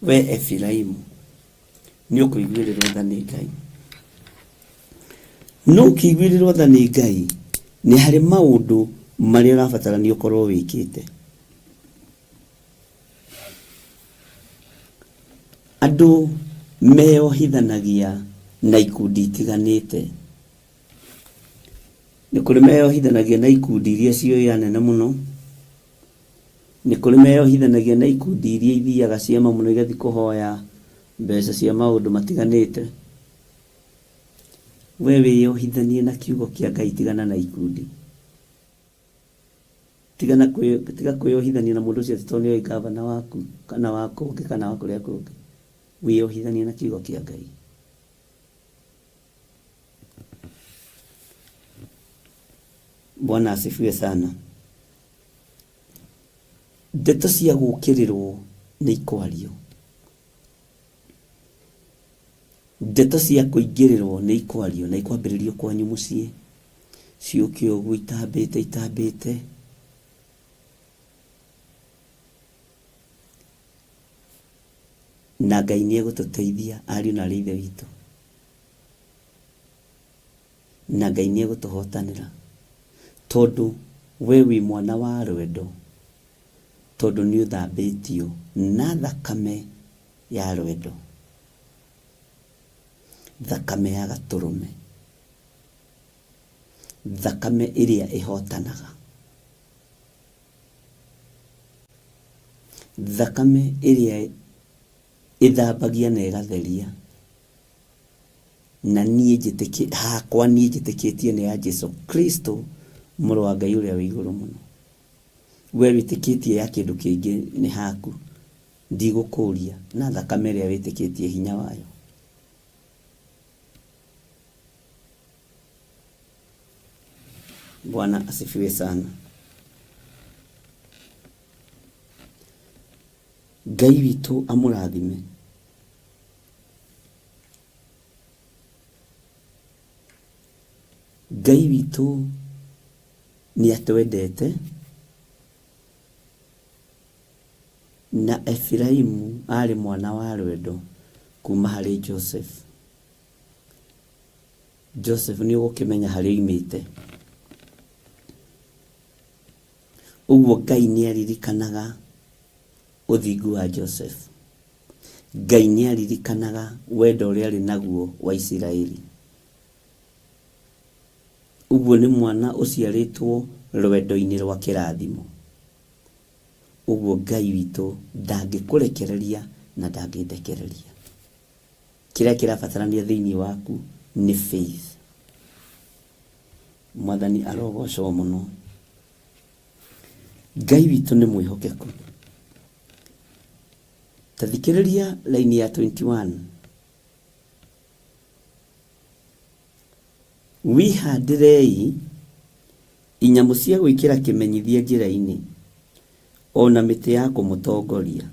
we Efiraimu, nĩ ũkũiguĩrĩrwo tha nĩ Ngai. No ũkĩiguĩrĩrwo tha nĩ Ngai, nĩ harĩ maũndũ marĩa ũrabatarania ũkorwo wĩkĩte. Andũ meyohithanagia na ikundi itiganĩte. Nĩ kũrĩ meyohithanagia na ikundi iria cioĩ anene mũno. Nĩ kũrĩ meyohithanagia na ikundi iria ithiaga ciama mũno igathiĩ kũhoya mbeca cia maũndũ matiganĩte. We wĩyohithanie na kiugo kĩa Ngai, tigana na ikundi. Tigana tiga kwĩyohithania na mũndũ ũcio atĩ tondũ nĩoĩ gavana waku kana wa kũngĩ kana wa kũrĩa kũngĩ. Wĩyohithanie na kiugo kĩa Ngai. Bwana asifiwe sana. Ndeto cia gũũkĩrĩrwo nĩ ikwario. Ndeto cia kũingĩrĩrwo nĩ ikwario na ikwambĩrĩrio kwanyu mũciĩ. Ciũke ũguo itambĩte itambĩte. Na Ngai nĩ egũtũteithia ariũ na aarĩ a Ithe witũ. Na Ngai nĩ egũtũhotanĩra. Tondũ we wĩ mwana wa rwendo. Tondũ nĩ ũthambĩtio na thakame ya rwendo. Thakame ya gatũrũme. Thakame ĩrĩa ĩhotanaga. Thakame ĩrĩa ĩthambagia na ĩgatheria. Na niĩ njĩtĩkĩ, hakwa niĩ njĩtĩkĩtie nĩ ya Jesu Kristo mũrũ wa Ngai ũrĩa wĩ igũrũ mũno. We wĩtĩkĩtie ya kĩndũ kĩngĩ nĩ haku. Ndigũkũria na thakame ĩrĩa wĩtĩkĩtie hinya wayo. Bwana asifiwe sana. Ngai witũ amũrathime. Ngai witũ nĩ atwendete na Efiraimu arĩ mwana wa rwendo kuma harĩ Joseph. Joseph nĩ ũgũkĩmenya harĩa oimĩte. Ũguo Ngai nĩ aririkanaga ũthingu wa Joseph. Ngai nĩ aririkanaga wendo ũrĩa arĩ naguo wa Isiraeli. Ũguo nĩ mwana ũciarĩtwo rwendo-inĩ rwa kĩrathimo. Ũguo Ngai witũ ndangĩkũrekereria na ndangĩndekereria. Kĩrĩa kĩrabatarania thĩinĩ waku nĩ faith. Mwathani arogocwo mũno. Ngai witũ nĩ mwĩhokeku. Ta thikĩrĩria laini ya 21. Wĩhandĩrei inyamũ cia gwĩkĩra kĩmenyithia njĩra-inĩ, ona mĩtĩ ya kũmũtongoria.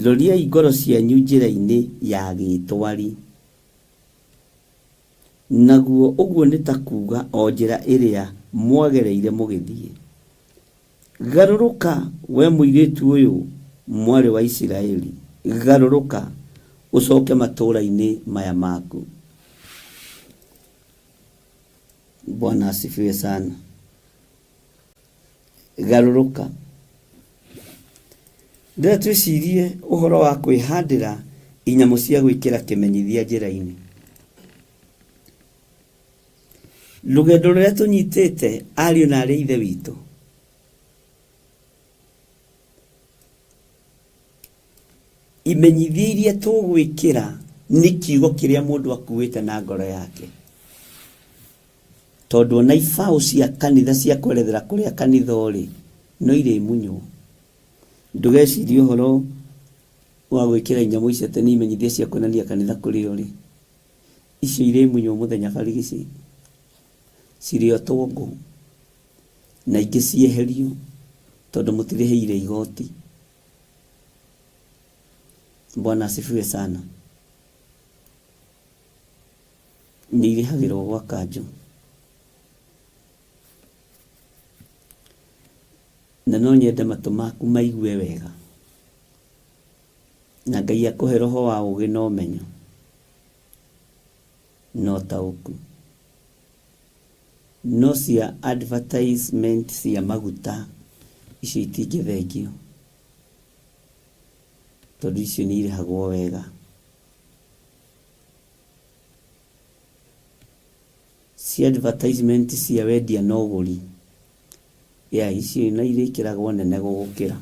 Roriai ngoro cianyu njĩra-inĩ ya gĩtwari. Naguo ũguo nĩ ta kuuga o njĩra ĩrĩa mwagereire mũgĩthiĩ. Garũrũka, wee mũirĩtu ũyũ, mwarĩ wa Isiraeli, garũrũka, ũcoke matũũra-inĩ maya maku. Bwana asifiwe sana. Garũrũka. Ndĩrenda twĩcirie ũhoro wa kwĩhandĩra inyamũ cia gwĩkĩra kĩmenyithia njĩra-inĩ. Rũgendo rũrĩa tũnyitĩte ariũ na arĩ ithe witũ imenyithia iria tũgwĩkĩra nĩ kiugo kĩrĩa mũndũ akuĩte na ngoro yake tondũ ona ibaũ cia kanitha cia kwerethera kũrĩa kanitha ũrĩ no irĩmunywo. Ndũgecirie ũhoro wa gwĩkĩra inyamũ icio atĩ nĩ imenyithia cia kuonania kanitha kũrĩa ũrĩ. Icio irĩmunywo mũthenya barigici, cirĩotwo ngũ na ingĩ cieherio tondũ mũtirĩhĩire igoti. Bwana asifiwe sana. Nĩ irĩhagĩrwo gwa kanjũ. Na no nyende matũ maku maigue wega. Na Ngai akũhe roho wa ũũgĩ na ũmenyo na ũtaũku. No cia advertisement cia maguta icio itingĩthengio tondũ icio nĩ irĩhagwo wega. Cia advertisement cia wendia na ũgũri, yeah, icio na irĩkĩragwo nene gũgũkĩra.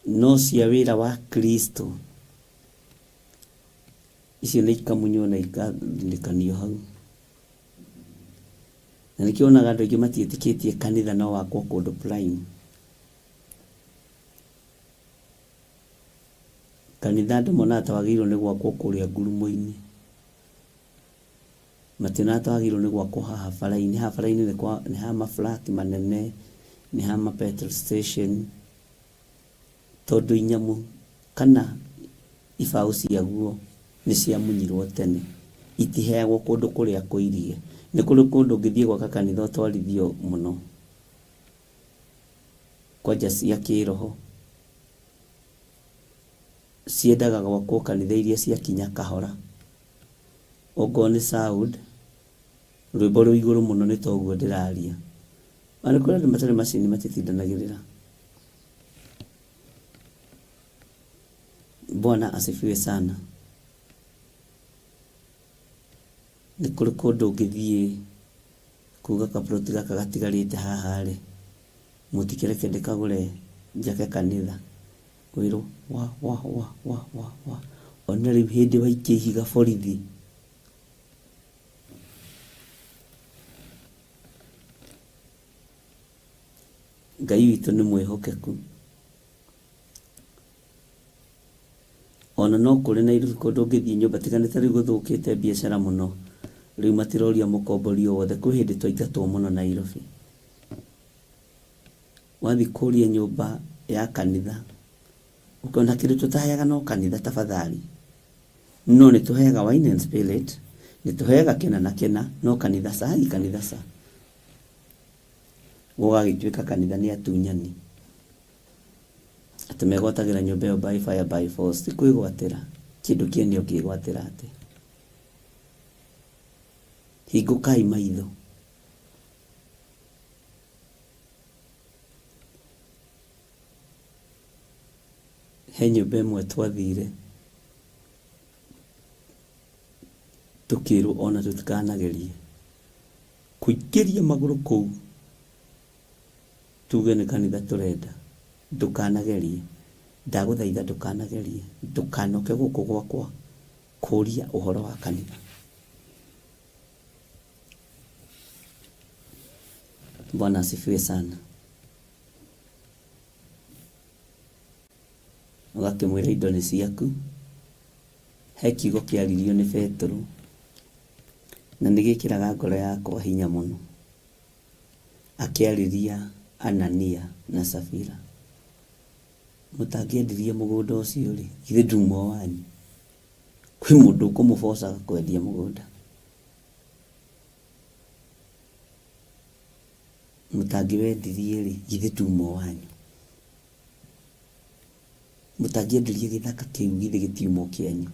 No cia wĩra wa Kristo icio nĩ ikamunywo na ikathinĩkanio hau. Na nĩkĩo wonaga andũ aingĩ matiĩtĩkĩtie kanitha no wakwo kũndũ prime. Kanitha andũ monaga ta wagĩrĩirwo nĩ gwakwo kũrĩa ngurumo-inĩ. Mationaga ta wagĩrĩirwo nĩ gwakwo haha bara-inĩ. Haha bara-inĩ nĩ kwa nĩ ha ma flat manene, nĩ ha ma petrol station, tondũ inyamũ kana ibaũ ciaguo nĩ ciamunyirwo tene. Itiheagwo kũndũ kũrĩa kũirie. Nĩ kũrĩ kũndũ ũngĩthiĩ gwaka kanitha ũtwarithio mũno. Kwanja cia kĩroho. Ciendaga gwakwo kanitha iria ciakinya kahora. Ongorwo nĩ sound, rwĩmbo rwĩ igũrũ mũno nĩ toguo ndĩraria. Ona nĩ kũrĩ andũ matarĩ macini matitindanagĩrĩra. Bwana asifiwe sana. Nĩ kũrĩ kũndũ ũngĩthiĩ kuga kaploti gaka gatigarĩte haha rĩ, mũtikĩreke ndĩkagũre njake kanitha. Wĩrwo wa wa wa wa wa wa ona rĩu hĩndĩ waikia ihiga borithi. Ngai witũ nĩ mwĩhokeku. Ona no kũrĩ Nairobi kũndũ ũngĩthiĩ nyũmba tiga nĩ ta rĩu gũthũkĩte biacara mũno, rĩu matiroria mũkombori o wothe. Kwĩ hĩndĩ twaingatwo mũno Nairobi. Wathiĩ kũria nyũmba ya kanitha, ũkona kĩndũ tũtaheaga no kanitha tafadhali. No nĩ tũheaga wine and spirit, nĩ tũheaga kĩna na kĩna, no kanitha ca, kanitha ca. Gũgagĩtuĩka kanitha nĩ atunyani. Atĩ megwatagĩra nyũmba ĩyo by fire by force. Ti kwĩgwatĩra. Kĩndũ kĩene ũngĩgwatĩra atĩa? Hingũkai maitho. He nyũmba ĩmwe twathire tũkĩrwo ona tũtikanagerie kũingĩria magũrũ kũu tuge nĩ kanitha tũrenda. Ndũkanagerie, ndagũthaitha ndũkanagerie, ndũkanoke gũkũ gwakwa kũria ũhoro wa kanitha. Bwana asifiwe sana. Ũgakĩmwĩra indo nĩ ciaku. He kiugo kĩaririo nĩ Petero na nĩ gĩkĩraga ngoro yakwa hinya mũno. Akĩarĩria Anania na Safira. Mũtangĩendirie mũgũnda ũcio rĩ, githĩ nduma o wanyu? Kwĩ mũndũ ũkũmũbocaga kwendia mũgũnda? Mũtangĩwendirie rĩ, githĩ nduma o wanyu? Mũtangĩendirie gĩthaka kĩu githĩ gĩtiuma o kĩanyu?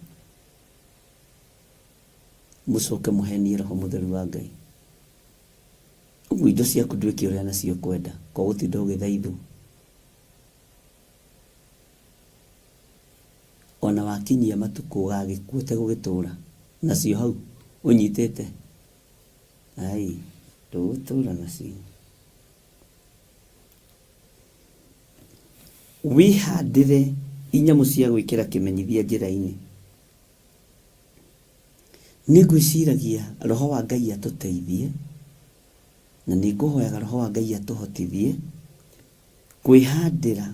Mũcoke mũhenie Roho Mũtheru wa Ngai. Ũguo indo ciaku ndwĩke ũrĩa nacio ũkwenda, ko gũtinda ũgĩthaithwo. Ona wakinyia matukũ ũgagĩkua ũtegũgĩtũra nacio hau ũnyitĩte, ai ndũgũtũra nacio. Wĩhandĩre inyamũ cia gwĩkĩra kĩmenyithia njĩra-inĩ. Nĩ ngwĩciragia Roho wa Ngai atũteithie, na nĩ ngũhoyaga Roho wa Ngai atũhotithie kwĩhandĩra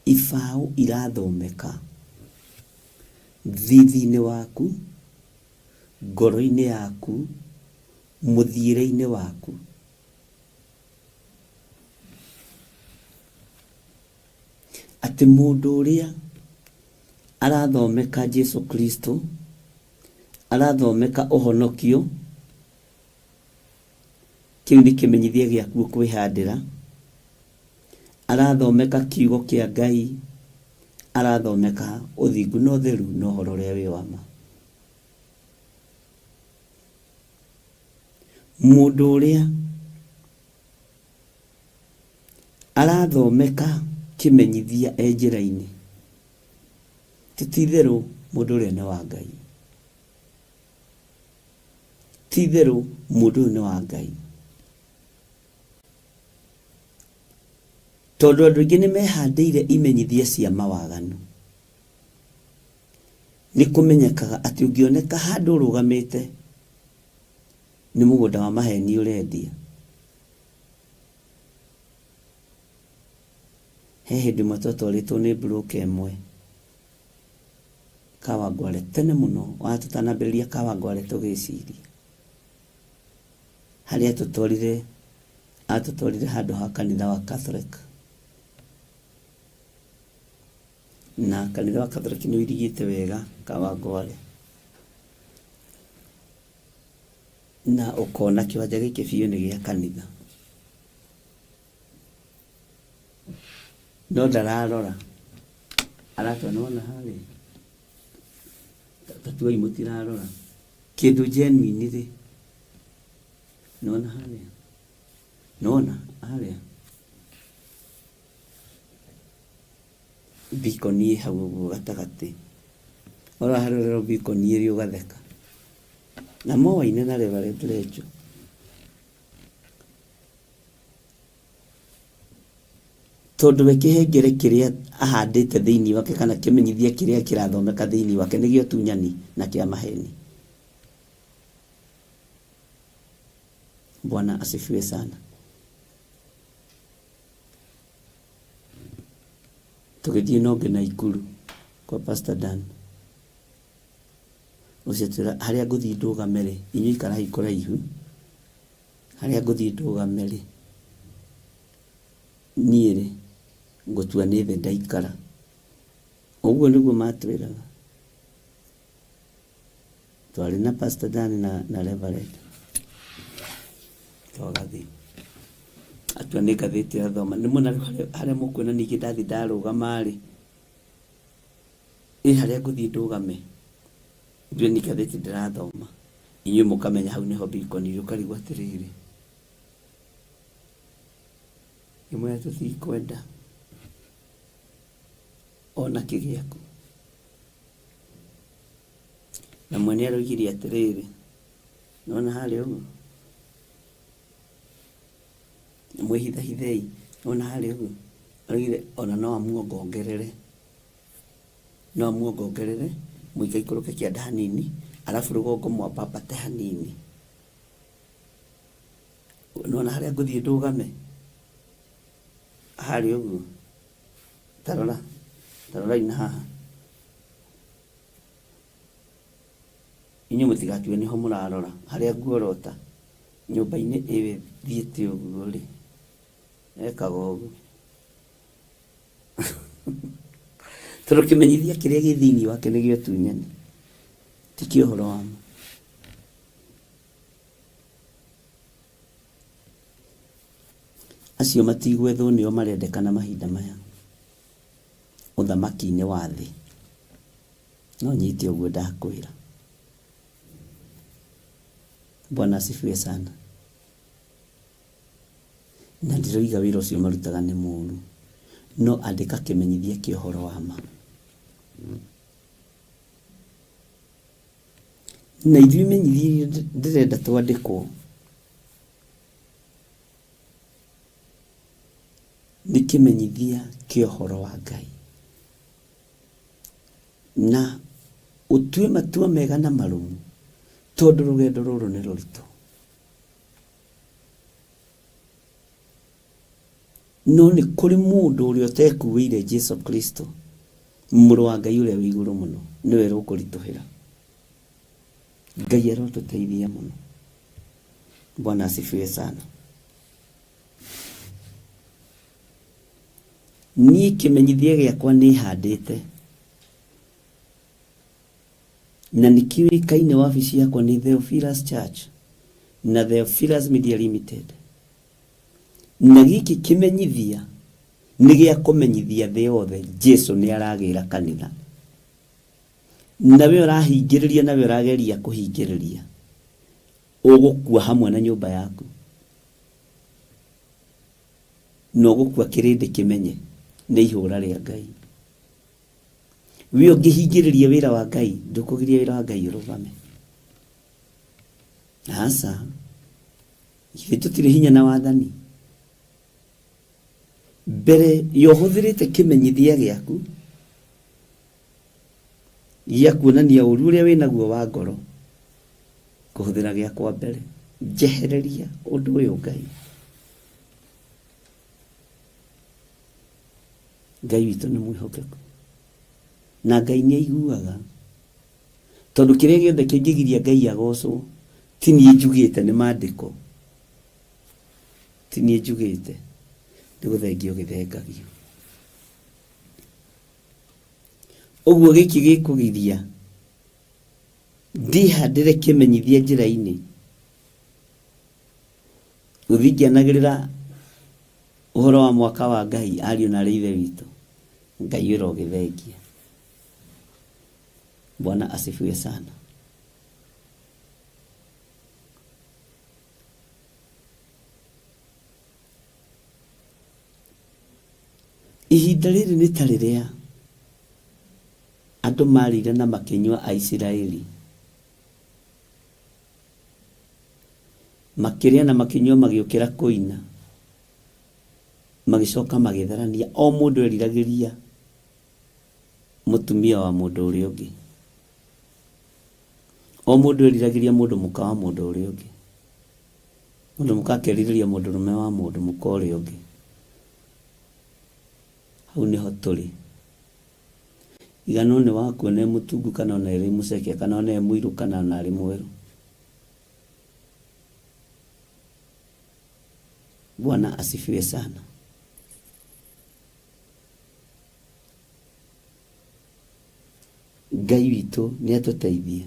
ibaũ irathomeka thithi-inĩ waku, ngoro-inĩ yaku, mũthiĩre-inĩ waku. Atĩ mũndũ ũrĩa arathomeka Jesu Kristo, arathomeka ũhonokio, kĩu nĩ kĩmenyithia gĩaku ũkwĩhandĩra, arathomeka kiugo kĩa Ngai, arathomeka ũthingu na ũtheru na ũhoro ũrĩa wĩ wa ma. Mũndũ ũrĩa arathomeka kĩmenyithia e njĩra-inĩ, ti ti-itherũ mũndũ ũrĩa nĩ wa Ngai. Ti-itherũ mũndũ ũyũ nĩ wa Ngai. Tondũ andũ aingĩ nĩ mehandĩire imenyithia cia mawaganu. Nĩ kũmenyekaga atĩ ũngĩoneka handũ ũrũgamĩte nĩ mũgũnda wa maheni ũrendia. He hĩndĩ ĩmwe twatwarĩtwo nĩ broker ĩmwe Kawangware tene mũno wa tũtanambĩrĩria Kawangware tũgĩciria. Harĩa atũtwarire, atũtwarire handũ ha kanitha wa Catholic. Na kanitha wa Catholic nĩ ũirigĩte wega Kawangware. Na ũkona kĩwanja gĩkĩ biũ nĩ gĩa kanitha. No ndararora, aratwĩra nĩwona harĩa, ta tuai mũtirarora, kĩndũ genuine rĩ, nĩwona harĩa, nĩwona harĩa, beacon ĩ hau ũguo gatagatĩ, warora harĩa ũrerwo beacon ĩrĩ ũgatheka, na moaine na Reverend Rachel. Tondũ we kĩhengere kĩrĩa ahandĩte thĩinĩ wake kana kĩmenyithia kĩrĩa kĩrathomeka thĩinĩ wake nĩ gĩa ũtunyani na kĩa maheni. Bwana asifiwe sana. Tũgĩthiĩ na ũngĩ Naikuru kwa Pastor Dan. Ũcio atwĩra harĩa ngũthiĩ ndũgame rĩ, inyuĩ ikarai kũraihu, harĩa ngũthiĩ ndũgame rĩ, niĩ-rĩ, ngũtua nĩ thĩ ndaikara. Ũguo nĩguo matwĩraga. Twarĩ na Pastor Dan na, na Reverend. Twagathiĩ. Atua nĩ ngathĩti athoma. Nĩ mwona rĩu harĩa, harĩa mũkuona ningĩ ndathiĩ ndarũgama-rĩ, ĩ harĩa ngũthiĩ ndũgame, njuge nĩ ngathĩti ndĩrathoma, inyuĩ mũkamenya hau nĩho beacon ĩrĩ, ũkarigwo atĩrĩrĩ, Ngĩmwĩra tũtikwenda ona kĩ gĩaku. Na mwene aroigire atĩrĩrĩ, nĩwona harĩa ũguo? Mwĩhithahithei, nĩwona harĩa ũguo? Aroigire ona no amuongongerere, no amuongongerere mũikaikũrũke kĩanda hanini, arabu rũgongo mwambambate hanini. Nĩwona harĩa ngũthiĩ ndũgame? Harĩa ũguo. Ta rora, ta rorai na haha. Inyuĩ mũtigatue nĩho mũrarora, harĩa nguorota nyũmba-inĩ ĩyo ĩthiĩte ũguo-rĩ, ekaga ũguo. Tondũ kĩmenyithia kĩrĩa gĩ thĩinĩ wake nĩ gĩa ũtunyani, ti kĩa ũhoro wa ma. Acio matigwethwo nĩo marendekana mahinda maya ũthamaki-inĩ wa thĩ. No nyite ũguo ndakwĩra. Bwana asifiwe sana. Na ndiroiga wĩra ũcio marutaga nĩ mũru, no andĩka kĩmenyithia kĩa ũhoro wa ma. Na ithuĩ imenyithia iria ndĩrenda twandĩkwo nĩ kĩmenyithia kĩa ũhoro wa Ngai. Na ũtue matua mega na marũmu, tondũ rũgendo rũrũ nĩ rũritũ. No nĩ kũrĩ mũndũ ũrĩa ũtekuĩire Jesu Kristo, mũrũ wa Ngai ũrĩa wĩ igũrũ mũno, nĩwe rũkũritũhĩra. Ngai arotũteithia mũno. Bwana asifiwe sana. Niĩ kĩmenyithia gĩakwa nĩ handĩte na nĩ kĩũĩkaine wabici yakwa nĩ Theophilus Church na Theophilus Media Limited. Na gĩkĩ kĩmenyithia nĩ gĩa kũmenyithia thĩ yothe Jesu nĩ aragĩra kanitha. Nawe ũrahingĩrĩria nawe ũrageria kũhingĩrĩria ũgũkua hamwe na nyũmba yaku na ũgũkua kĩrĩndĩ kĩmenye nĩ ihũra rĩa Ngai. We ũngĩhingĩrĩria wĩra wa Ngai ndũkũgiria wĩra wa Ngai ũrũgame. Aca, ithuĩ tũtirĩ hinya na wathani. Mbere ya ũhũthĩrĩte kĩmenyithia gĩaku gĩa kuonania ũru ũrĩa wĩnaguo wa ngoro, kũhũthĩra gĩakwa mbere, njehereria ũndũ ũyũ Ngai. Ngai witũ nĩ mwĩhokeku na Ngai nĩ aiguaga, tondũ kĩrĩa gĩothe kĩngĩgiria Ngai agocwo ti niĩ njugĩte, nĩ maandĩko, ti niĩ njugĩte, nĩ gũthengio gĩthengagio. Ũguo gĩkĩ gĩkũgiria ndihandĩre kĩmenyithia njĩra-inĩ, gũthiĩ ngĩanagĩrĩra ũhoro wa mwaka wa Ngai, ariũ na arĩ ithe witũ, Ngai ũrogĩthengia. Bwana asifiwe sana. Ihinda rĩrĩ nĩ ta rĩrĩa andũ marĩire na makĩnyua Aisiraeli. Makĩrĩa na makĩnyua magĩũkĩra kũina. Magĩcoka magĩtharania, o mũndũ eriragĩria mũtumia wa mũndũ ũrĩa ũngĩ. O mũndũ eriragĩria mũndũ mũka wa mũndũ ũrĩa ũngĩ. Mũndũ mũka akerirĩria mũndũrũme wa mũndũ mũka ũrĩa ũngĩ. Hau nĩho tũrĩ. Igana nĩ waku ona e mũtungu kana ona arĩ mũceke kana ona e mũirũ kana ona arĩ mwerũ. Bwana asifiwe sana. Ngai witũ nĩ atũteithie.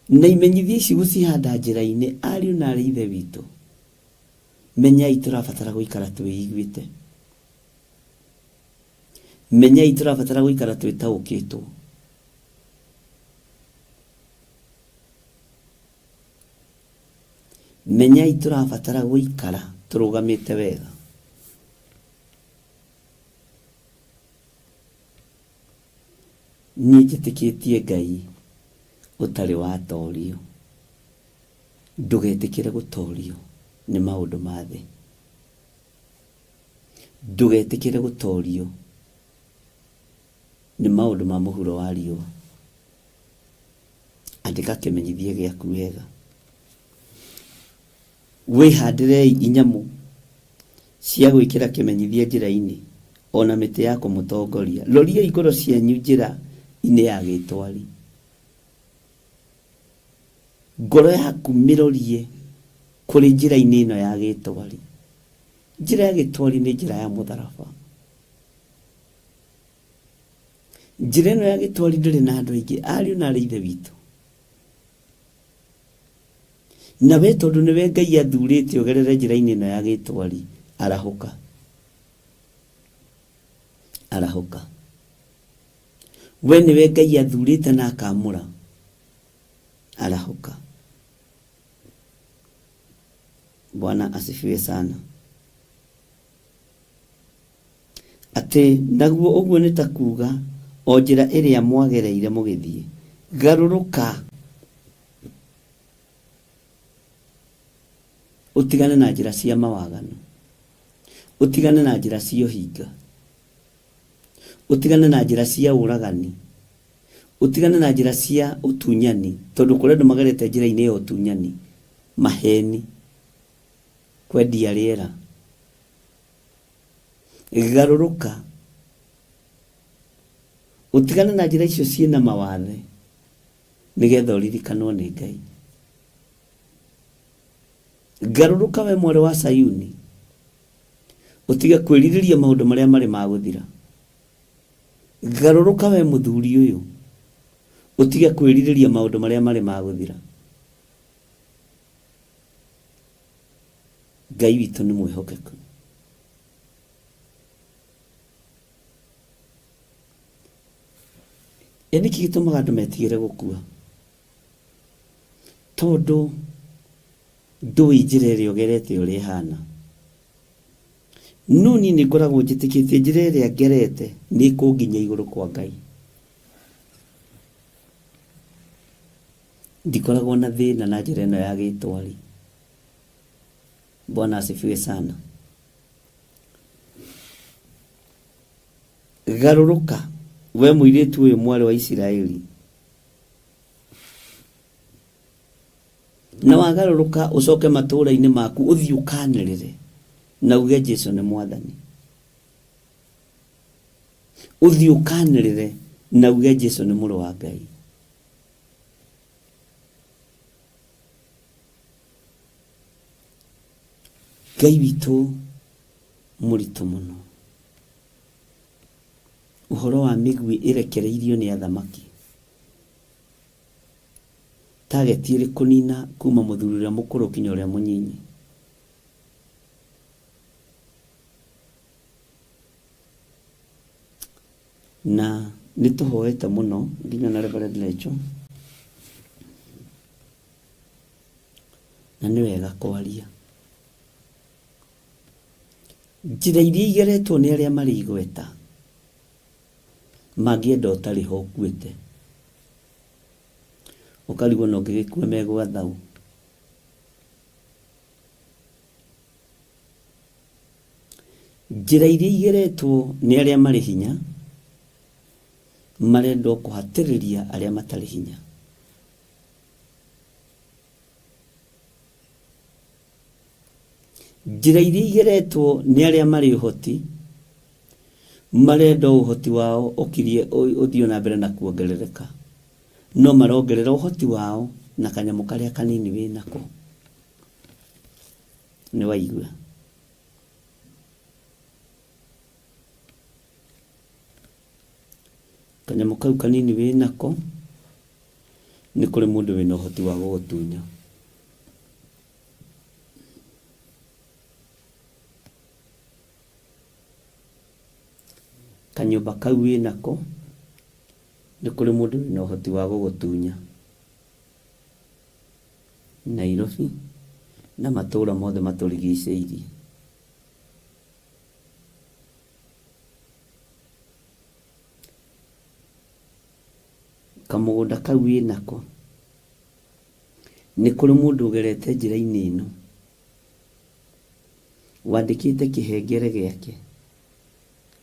Na imenyithia ici gũcihanda njĩra-inĩ, ariũ na arĩ ithe witũ, menyai tũrabatara gũikara twĩiguĩte. Menyai tũrabatara gũikara twĩtaũkĩtwo. Menyai tũrabatara gũikara tũrũgamĩte wega. Niĩ njĩtĩkĩtie Ngai ũtarĩ watorio. Ndũgetĩkĩre gũtorio nĩ maũndũ ma thĩ. Ndũgetĩkĩre gũtorio nĩ maũndũ ma mũhuro wa riũa. Andĩka kĩmenyithia gĩaku wega. Wĩhandĩrei inyamũ cia gwĩkĩra kĩmenyithia njĩra-inĩ, o na mĩtĩ ya kũmũtongoria. Roriai ngoro cianyu njĩra-inĩ ya gĩtwari. Ngoro yaku mĩrorie kũrĩ njĩra-inĩ ĩno ya gĩtwari. Njĩra ya gĩtwari nĩ njĩra ya mũtharaba. Njĩra ĩno ya gĩtwari ndĩrĩ na andũ aingĩ, ariũ na arĩ ithe witũ. Na we tondũ nĩwe Ngai athurĩte ũgerere njĩra-inĩ ĩno ya gĩtwari, arahũka. Arahũka. We nĩwe Ngai athurĩte na akamũra, arahũka. Bwana asifiwe sana. Atĩ naguo ũguo nĩ ta kuuga o njĩra ĩrĩa mwagereire mũgĩthiĩ. Garũrũka ũtigane na njĩra cia mawaganu, ũtigane na njĩra cia ũhinga, ũtigane na njĩra cia ũragani, ũtigane na njĩra cia ũtunyani, tondũ kũrĩ andũ magerete njĩra-inĩ ya ũtunyani, maheni, kwendia rĩera. Garũrũka ũtigane na njĩra icio ciĩna mawathe nĩgetha ũririkanwo nĩ Ngai. Garũrũka we mwarĩ wa Sayuni, ũtige kwĩrirĩria maũndũ marĩa marĩ ma gũthira. Garũrũka we mũthuri ũyũ, ũtige kwĩrirĩria maũndũ marĩa marĩ ma gũthira. Ngai witũ nĩ mwĩhokeku. Ĩ nĩkĩ gĩtũmaga andũ metigĩre gũkua? Tondũ ndũĩ njĩra ĩrĩa ũgerete ũrĩa ĩhana. No niĩ nĩ ngoragwo njĩtĩkĩtie njĩra ĩrĩa ngerete nĩ ĩkũnginyia igũrũ kwa Ngai. Ndikoragwo na thĩna na njĩra ĩno ya gĩtwari. Bwana asifiwe sana. Garũrũka, we mũirĩtu ũyũ mwarĩ wa Isiraeli. Na wagarũrũka ũcoke matũũra-inĩ maku ũthiĩ ũkanĩrĩre na uge Jesu nĩ mwathani. Ũthiĩ ũkanĩrĩre na uge Jesu nĩ mũrũ wa Ngai. Ngai witũ mũritũ mũno. Ũhoro wa mĩguĩ ĩrekereirio nĩ athamaki. Target ĩrĩ kũnina kuma mũthuri ũrĩa mũkũrũ kinya ũrĩa mũnyinyi. Na nĩ tũhoete mũno nginya na Reverend Lecho. Na nĩ wega kwaria. Njĩra iria igeretwo nĩ arĩa marĩ igweta mangĩenda ũtarĩ ho ũkuĩte. Ũkarigwo na ũngĩgĩkua megwatha ũ. Njĩra iria igeretwo nĩ arĩa marĩ hinya marenda o kũhatĩrĩria arĩa matarĩ hinya. Njĩra iria igeretwo nĩ arĩa marĩ ũhoti marenda o ũhoti wao ũkirie ũthiĩ na mbere na kuongerereka, no marongerera ũhoti wao na kanyamũ karĩa kanini wĩnako. Nĩ waigua? Kanyamũ kau kanini wĩnako nĩ kũrĩ mũndũ wĩna ũhoti wa gũgũtunya. Kanyũmba kau wĩnako nĩ kũrĩ mũndũ wĩna ũhoti wa gũgũtunya. Nairobi na matũra mothe matũrigicĩirie. Kamũgũnda kau wĩnako nĩ kũrĩ mũndũ ũgerete njĩra-inĩ ĩno wandĩkĩte kĩhengere gĩake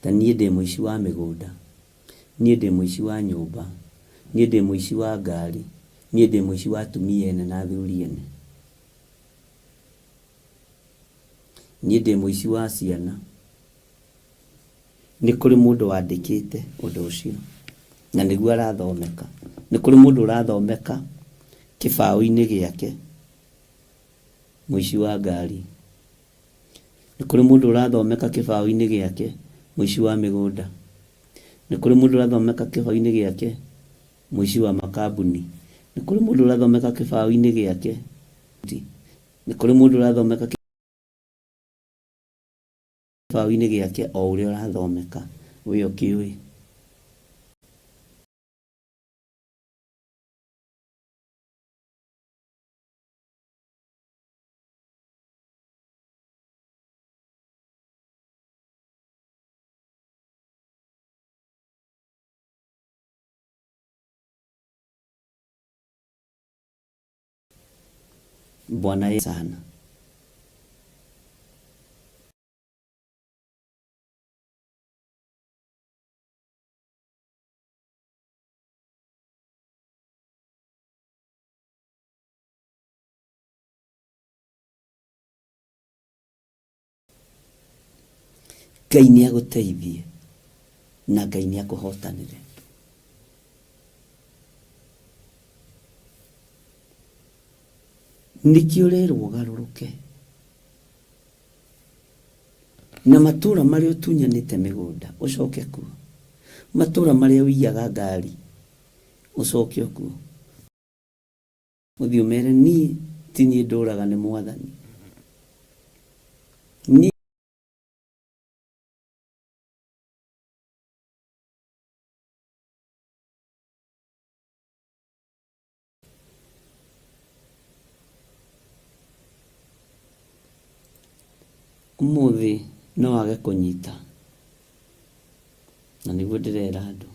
ta niĩ ndĩ mũici wa mĩgũnda, niĩ ndĩ mũici wa nyũmba, niĩ ndĩ mũici wa ngari, niĩ ndĩ mũici wa atumia ene na athuri ene, niĩ ndĩ mũici wa ciana. Nĩ kũrĩ mũndũ wandĩkĩte ũndũ ũcio na nĩguo arathomeka. Nĩ kũrĩ mũndũ ũrathomeka kĩbaũ-inĩ gĩake, mũici wa ngari. Nĩ kũrĩ mũndũ ũrathomeka kĩbaũ-inĩ gĩake, mũici wa mĩgũnda. Nĩ kũrĩ mũndũ ũrathomeka kĩbaũ-inĩ gĩake, mũici wa makambuni. Nĩ kũrĩ mũndũ ũrathomeka kĩbaũ-inĩ gĩake. Nĩ kũrĩ mũndũ ũrathomeka kĩbaũ-inĩ gĩake o ũrĩa ũrathomeka we ũkĩũĩ. Bwana Yesu sana. Ngai nĩ agũteithie na Ngai nĩ akũhotanĩre. Nĩkĩo ũrerwo ũgarũrũke na matũra marĩa ũtunyanĩte mĩgũnda ũcoke kuo, matũra marĩa ũiyaga ngari ũcoke kuo, ũthiĩ ũmere niĩ ti niĩ ndũraga nĩ Mwathani. Niĩ ũmũthĩ no wage kũnyita na nĩguo ndĩrera andũ,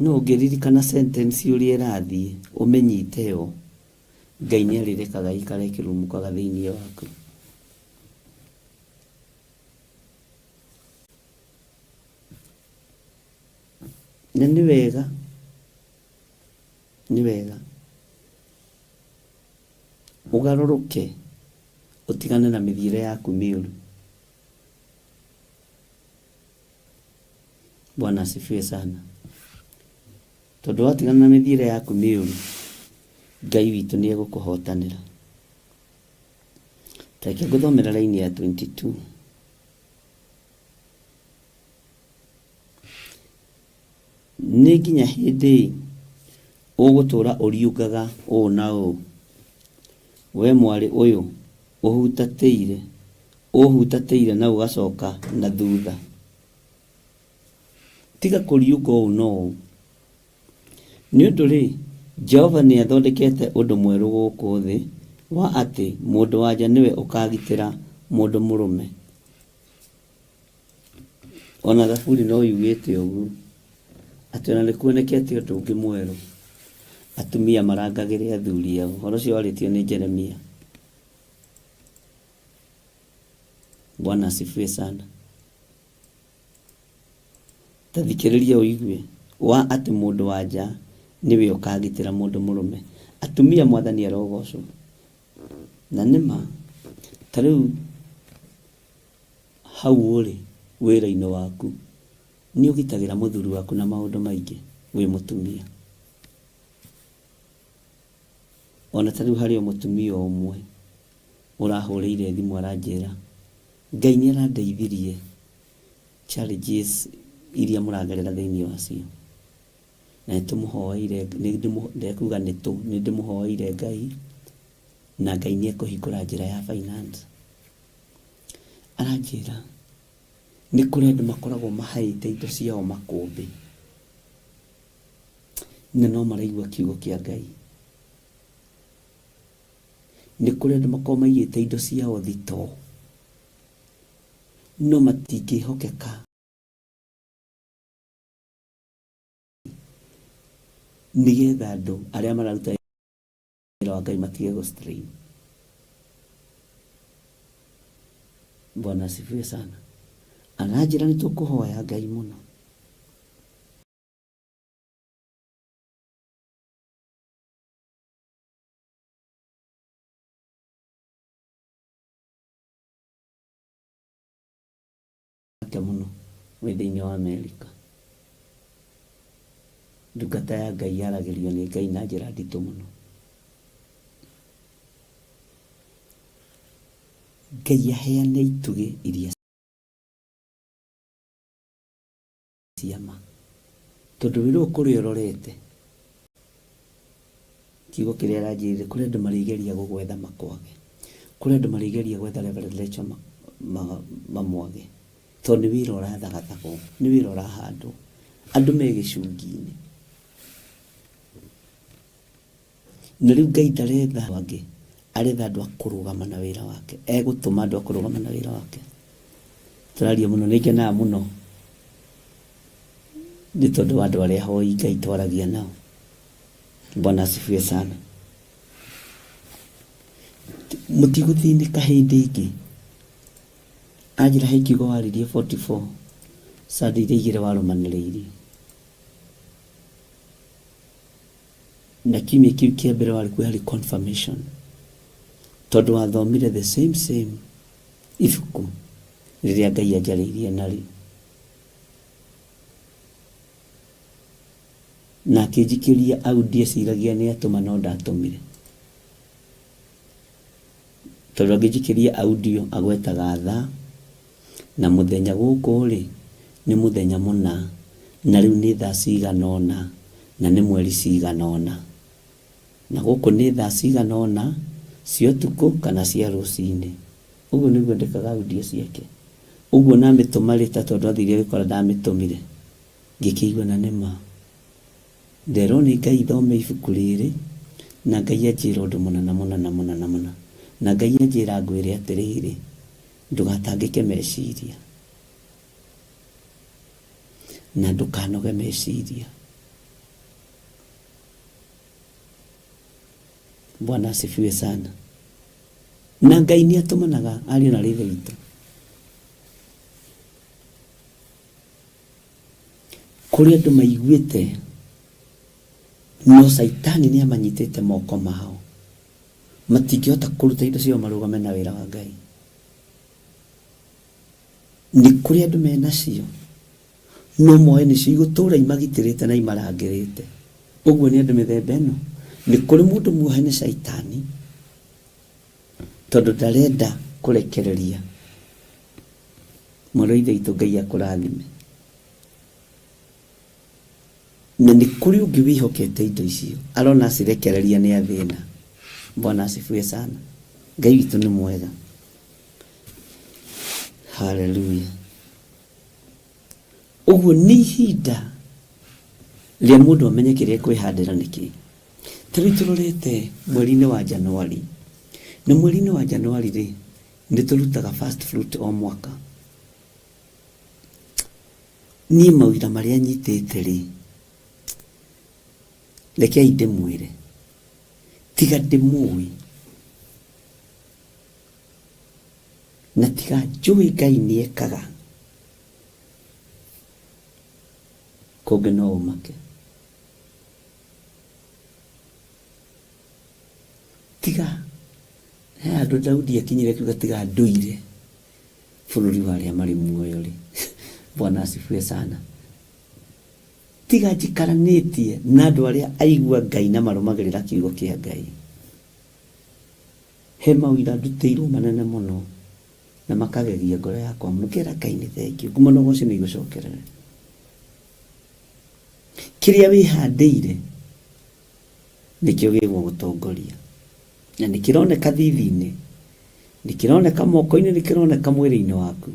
no ũngĩririkana sentence ũrĩa ĩrathiĩ ũmĩnyite yo, Ngai nĩ arĩrekaga ĩikare ĩkĩrurumũkaga thĩinĩ waku. Na nĩ wega, nĩ wega ũgarũrũke ũtigane na mĩthiĩre yaku mĩũru. Bwana asifiwe sana. Tondũ watigana na mĩthiĩre yaku mĩũru, Ngai witũ nĩ egũkũhotanĩra. Ta reke ngũthomere raini ya 22. Nĩ nginya hĩndĩ ĩ ũgũtũũra ũriũngaga ũũ na ũũ, we mwarĩ ũyũ ũhutatĩire, ũhutatĩire na ũgacoka na thutha? Tiga kũriũnga ũũ na ũũ. Nĩ ũndũ-rĩ, Jehova nĩathondekete ũndũ mwerũ gũkũ thĩ, wa atĩ mũndũ-wa-nja nĩwe ũkagitĩra mũndũ mũrũme. Ona Thaburi no yugĩte ũguo, atĩ ona nĩ kuonekete ũndũ ũngĩ mwerũ, atumia marangagĩre athuri ao. Ũhoro ũcio warĩtio nĩ Jeremia. Bwana asifiwe sana. Ta thikĩrĩria ũigue, wa atĩ mũndũ-wa-nja nĩwe ũkagitĩra mũndũ mũrũme. Atumia Mwathani arogocwo. Na nĩma, ta rĩu hau ũrĩ wĩra-inĩ waku, nĩ ũgitagĩra mũthuri waku na maũndũ maingĩ wĩ mũtumia. Ona ta rĩu harĩ o mũtumia ũmwe ũrahũrĩire thimũ aranjĩra, Ngai nĩ arandeithirie challenges iria mũragerera thĩinĩ wacio. Na nĩ tũmũhoeire, ndekuga nĩ tũ, nĩ ndĩmũhoeire Ngai, na Ngai nĩ ekũhingũra njĩra ya finance. Aranjĩra nĩ kũrĩ andũ makoragwo mahaĩte indo ciao makũmbĩ, na no maraigua kiugo kĩa Ngai. Nĩ kũrĩ andũ makoragwo maigĩte indo ciao thitoo, no matingĩhokeka nĩgetha andũ arĩa mararuta wĩra wa Ngai matige gũ strain. Bwana asifiwe sana. Aranjĩra nĩ tũkũhoya Ngai mũno. Ake mũno wĩ thĩinĩ wa Amerika. Ndungata ya Ngai yaragĩrio nĩ Ngai na njĩra nditũ mũno. Ngai aheane itugĩ iria Ciama tondũ wĩra ũyũ kũrĩa ũrorete kiugo kĩrĩa aranjĩrire kũrĩ andũ marĩgeria gũgwetha makwage, kũrĩ andũ marĩgeria gwetha Reverend Rachel mamwage, tondũ nĩ wĩra ũrathagathagwo, nĩ wĩra ũrahandwo, andũ me gĩcungi-inĩ. Na rĩu Ngai ndaretha andũ angĩ, aretha andũ a kũrũgama na wĩra wake, egũtũma andũ a kũrũgama na wĩra wake. Tũraria mũno, nĩ ngenaga mũno nĩ tondũ wa andũ arĩa ahoi Ngai twaragia nao. Bwana asifiwe sana. Mũtigũthĩnĩka hĩndĩ ĩngĩ. Anjĩra he kiugo waririe 44 Sunday iria igĩrĩ warũmanĩrĩirie. Na kiumia kĩu kĩa mbere warĩ kuo harĩ confirmation tondũ wathomire the same same ibuku rĩrĩa Ngai anjarĩirie narĩo. Na akĩnjikĩria au ndieciragia nĩ atũma no ndatũmire. Tondũ angĩnjikĩria audio agwetaga thaa na mũthenya gũkũ rĩ nĩ mũthenya mũna na rĩu nĩ thaa cigana ũna na nĩ mweri cigana ũna. Na gũkũ nĩ thaa cigana ũna cia ũtukũ kana cia rũcinĩ. Ũguo nĩguo ndekaga audio ciake. Ũguo namĩtũma rĩ ta tondũ athire agĩkora ndamĩtũmire. Ngĩkĩigua na nĩma. Nderwo nĩ Ngai thome ibuku rĩrĩ na Ngai anjĩra ũndũ mũna na mũna na mũna na mũna. Na Ngai anjĩra ngwĩre atĩrĩrĩ, ndũgatangĩke meciria na ndũkanoge meciria. Bwana asifiwe sana. Na Ngai nĩ atũmanaga ariũ na rĩthe witũ. Kũrĩ andũ maiguĩte no caitani nĩ amanyitĩte moko mao, matingĩhota kũruta indo ciao marũgame na wĩra wa Ngai. Nĩ kũrĩ andũ menacio no moe nĩcio igũtũra imagitĩrĩte na imarangĩrĩte. Ũguo nĩ andũ mĩthemba ĩno. Nĩ kũrĩ mũndũ muohe nĩ caitani tondũ ndarenda kũrekereria. Mwarĩ wa Ithe witũ Ngai akũrathime. Na nĩ kũrĩ ũngĩ wĩhokete indo icio arona acirekereria nĩ athĩna. Bwana asifiwe sana. Ngai witũ nĩ mwega. Haleluya. Ũguo nĩ ihinda rĩa mũndũ amenye kĩrĩa ekwĩhandĩra nĩkĩ. Ta rĩu tũrorete mweri-inĩ wa Januari, na mweri-inĩ wa Januari rĩ, nĩ tũrutaga first fruit o mwaka. Niĩ mawĩra marĩa nyitĩte rĩ, rekei ndĩmwĩre, tiga ndĩmũĩ na tiga njũĩ Ngai nĩ ekaga, kũngĩ no ũmake. Tiga he handũ Daudi akinyire akiuga tiga ndũire bũrũri wa arĩa marĩ muoyo rĩ. Bwana asifiwe sana. Tiga njikaranĩtie na andũ arĩa aigua Ngai na marũmagĩrĩra kiugo kĩa Ngai. He mawĩra ndutĩirwo manene mũno na makagegia ngoro yakwa mũno. Ngera Ngai nĩ thengiũ, ngumo na ũgoci nĩ igũcokerere. Kĩrĩa wĩhandĩire nĩkĩo gĩgũgũtongoria. Na nĩ kĩroneka thithi-inĩ, nĩ kĩroneka moko-inĩ, nĩ kĩroneka mwĩrĩ-inĩ waku.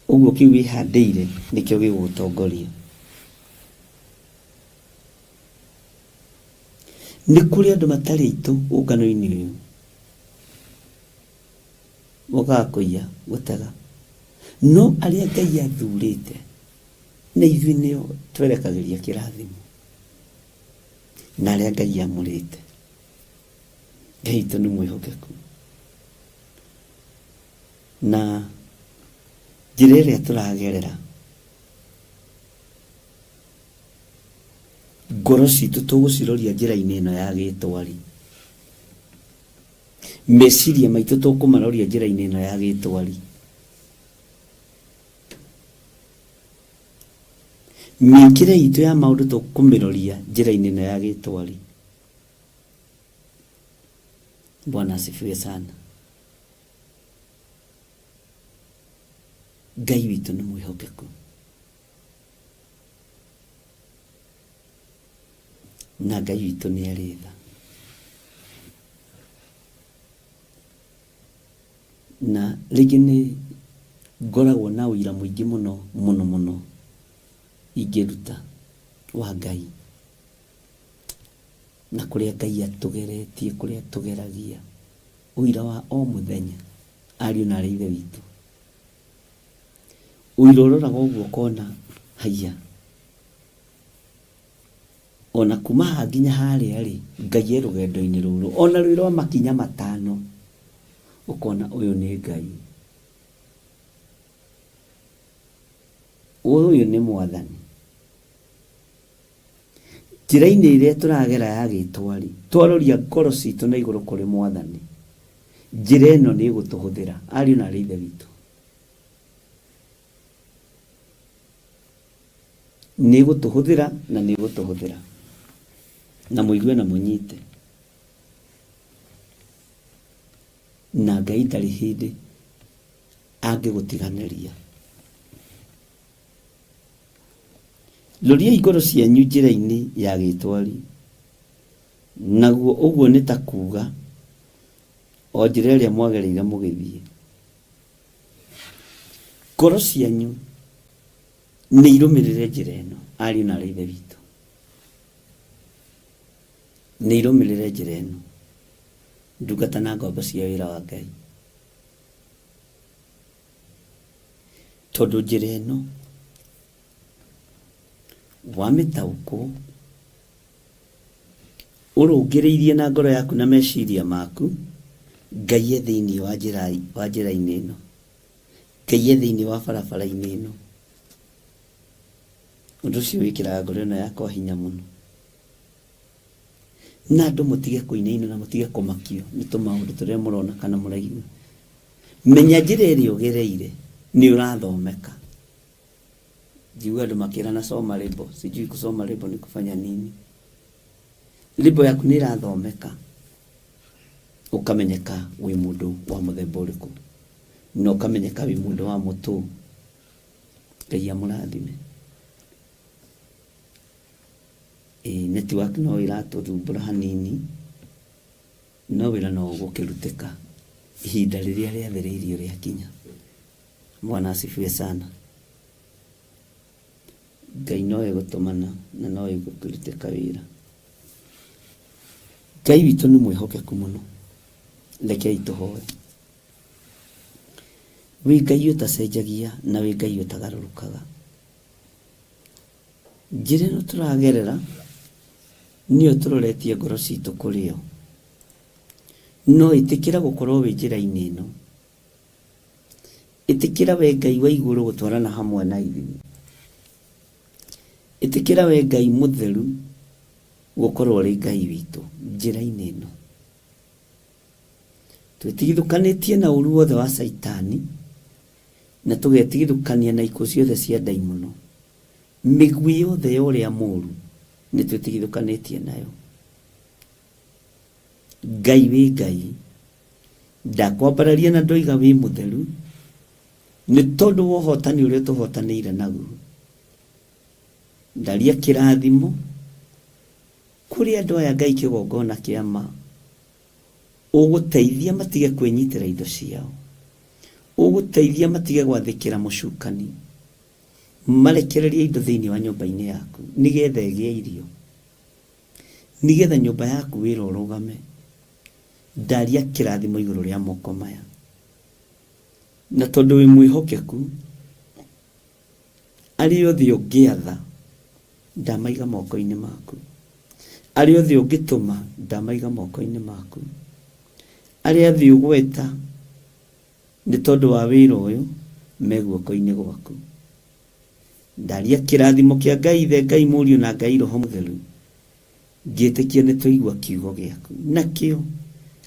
Ũguo kĩu wĩhandĩire nĩkĩo gĩgũgũtongoria. Nĩ kũrĩ andũ matarĩ aitũ ũngano-inĩ ũyũ, mokaga kũiya, gũtega. No arĩa Ngai athurĩte, na ithuĩ nĩo twerekagĩria kĩrathimo. Na arĩa Ngai amũrĩte. Ngai witũ nĩ mwĩhokeku. Na njĩra ĩrĩa tũragerera, ngoro citũ tũgũciroria njĩra-inĩ ĩno ya gĩtwari. Meciria maitũ tũkũmaroria njĩra-inĩ ĩno ya gĩtwari. Mĩkĩre itũ ya maũndũ tũkũmĩroria njĩra-inĩ ĩno ya gĩtwari. Bwana asifiwe sana. Ngai witũ nĩ mwĩhokeku. Na Ngai witũ nĩ arĩ tha. Na rĩngĩ nĩ ngoragwo na ũira mũingĩ mũno mũno mũno ingĩruta wa Ngai na kũrĩa Ngai atũgeretie, kũrĩa atũgeragia, ũira wa o mũthenya, ariũ na aarĩ a Ithe witũ. Ũira ũroraga ũguo ũkona haiya, ona kuma haha nginya harĩa rĩ, Ngai e rũgendo-inĩ rũrũ, ona rwĩ rwa makinya matano, ũkona ũyũ nĩ Ngai, ũyũ nĩ Mwathani. Njĩra-inĩ ĩrĩa tũragera ya gĩtwari, twaroria ngoro citũ na igũrũ kũrĩ Mwathani, njĩra ĩno nĩ ĩgũtũhũthĩra, ariũ na aarĩ a Ithe witũ. Nĩ ĩgũtũhũthĩra na nĩ ĩgũtũhũthĩra. Na mũigue na mũnyite. Na Ngai ndarĩ hĩndĩ angĩgũtiganĩria. Roriai ngoro cianyu njĩra-inĩ ya gĩtwari, naguo ũguo nĩ ta kuuga, o njĩra ĩrĩa mwagereire mũgĩthiĩ. Ngoro cianyu nĩ irũmĩrĩre njĩra ĩno, ariũ na aarĩ a Ithe witũ. Nĩ irũmĩrĩre njĩra ĩno, ndungata na ngombo cia wĩra wa Ngai. Tondũ njĩra ĩno wamĩtaũkwo, ũrũngĩrĩirie na ngoro yaku na meciria maku, Ngai e thĩinĩ wa njĩra wa njĩra-inĩ ĩno. Ngai e thĩinĩ wa barabara-inĩ ĩno. Ũndũ ũcio wĩkĩraga ngoro ĩno yakwa hinya mũno. Na andũ mũtige kũinaina na mũtige kũmakio nĩ tũmaũndũ tũrĩa mũrona kana mũraigua. Menya njĩra ĩrĩa ũgereire nĩ ũrathomeka. Njigua andũ makĩrana soma label, sijui kusoma label ni kufanya nini. Label yaku nĩ ĩrathomeka ũkamenyeka wĩ mũndũ wa mũthemba ũrĩkũ na ũkamenyeka wĩ mũndũ wa mũtũ. Ngai amũrathime. Ĩĩ network no ĩratũthumbũra hanini no wĩra no ũgũkĩrutĩka ihinda rĩrĩa rĩathĩrĩirio rĩakinya. Bwana asifiwe sana. Ngai no egũtũmana na no egũkĩrutĩka wĩra. Ngai witũ nĩ mwĩhokeku mũno. Rekei tũhoe. Wĩ Ngai ũtacenjagia na wĩ Ngai ũtagarũrũkaga. Njĩra ĩno tũragerera nĩyo tũroretie ngoro citũ kũrĩ yo. No ĩtĩkĩra gũkorwo wĩ njĩra-inĩ ĩno. Ĩtĩkĩra we Ngai wa igũrũ gũtwarana hamwe na ithuĩ. Ĩtĩkĩra we Ngai mũtheru gũkorwo ũrĩ Ngai witũ njĩra-inĩ ĩno. Twĩtigithũkanĩtie na ũru wothe wa Caitani na tũgetigithũkania na ikuũ ciothe cia ndaimono. Mĩguĩ yothe ya ũrĩa mũru nĩ twĩtigithũkanĩtie nayo. Ngai wĩ Ngai, ndakwambararia na ndoiga wĩ mũtheru, nĩ tondũ wa ũhotani ũrĩa ũtũhotanĩire naguo. Ndaria kĩrathimo kũrĩ andũ aya Ngai kĩgongona kĩa ma, ũgũteithia matige kwĩnyitĩra indo ciao, ũgũteithia matige gwathĩkĩra mũcukani, marekererie indo thĩinĩ wa nyũmba-inĩ yaku nĩgetha ĩgĩe irio. Nĩgetha nyũmba yaku wĩra ũrũgame. Ndaria kĩrathimo igũrũ rĩa moko maya. Na tondũ wĩ mwĩhokeku, arĩa othe ũngĩatha, ndamaiga moko-inĩ maku. Arĩa othe ũngĩtũma, ndamaiga moko-inĩ maku. Arĩa othe ũgweta, nĩ tondũ wa wĩra ũyũ, me guoko-inĩ gwaku. Ndaria kĩrathimo kĩa Ngai Ithe, Ngai Mũriũ na Ngai Roho Mũtheru, ngĩtĩkia nĩ twaigua kiugo gĩaku. Nakĩo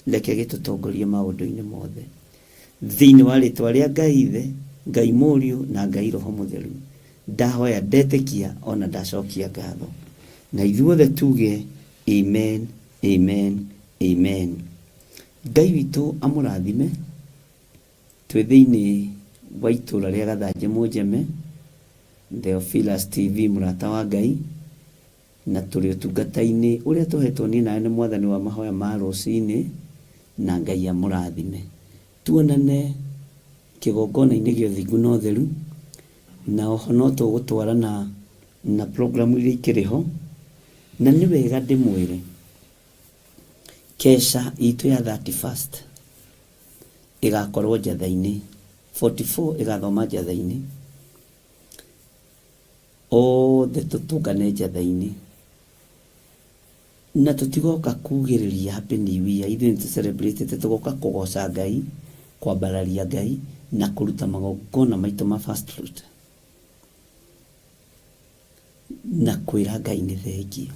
reke gĩtũtongorie maũndũ-inĩ mothe. Thĩinĩ wa rĩtwa rĩa Ngai Ithe, Ngai Mũriũ na Ngai Roho Mũtheru, ndahoya ndetĩkia ona ndacokia ngatho. Na ithuothe tuge amen, amen, amen. Ngai witũ amũrathime. Twĩ thĩinĩ wa itũra rĩa Gathanjĩ Mũnjeme, Theophilus TV mũrata wa Ngai. Na tũrĩ ũtungata-inĩ ũrĩa tũhetwo niĩ nawe nĩ mwathani wa mahoya ma rũcinĩ, na Ngai amũrathime. Tuonane kĩgongona-inĩ gĩa ũthingu na ũtheru, na oho no tũgũtwarana na programu iria ikĩrĩ ho, na nĩ wega ndĩmwĩre kesha itũ ya 31st ĩgakorwo njatha-inĩ, 44 ĩgathoma njatha-inĩ, othe tũtũngane njatha-inĩ, na tũtigoka kugĩrĩria happy new year, ithuĩ nĩ tũ-celebrate-te, tũgoka kũgoca Ngai, kwambararia Ngai na kũruta magongona maitũ ma first fruit na kwĩra Ngai nĩ thengiũ.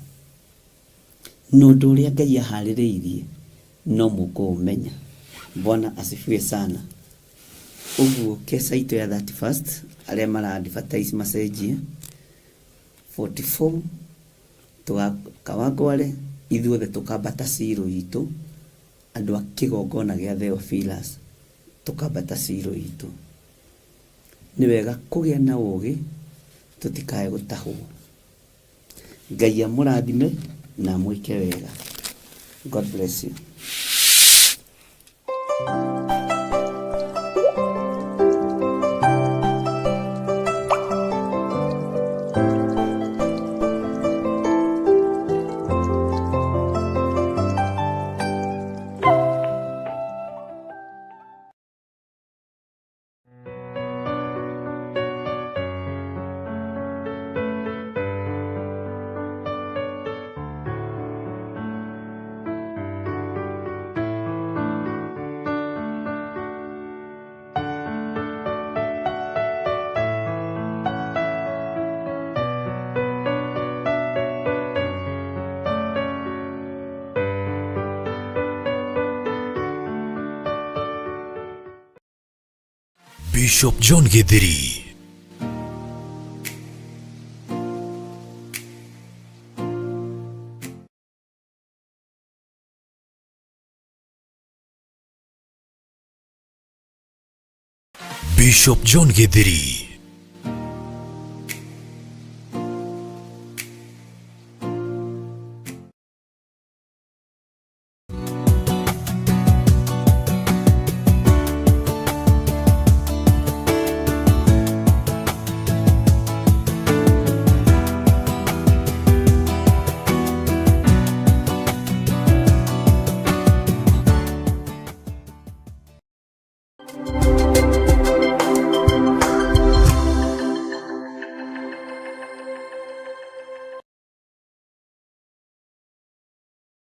Na ũndũ ũrĩa Ngai aharĩrĩirie no mũkũũmenya. Bwana asifiwe sana. Ũguo keca itũ ya 31st arĩa mara advertise macenjie 44 tũgakawangware ithuothe tũkambata ciro itũ andũ a kĩgongona gĩa Theophilus tũkambata ciro itũ. Nĩ wega kũgĩa na ũgĩ tũtikae gũtahwo. Ngai amũrathime na amwĩke wega. God bless you. Bishop John Githiri. Bishop John Githiri.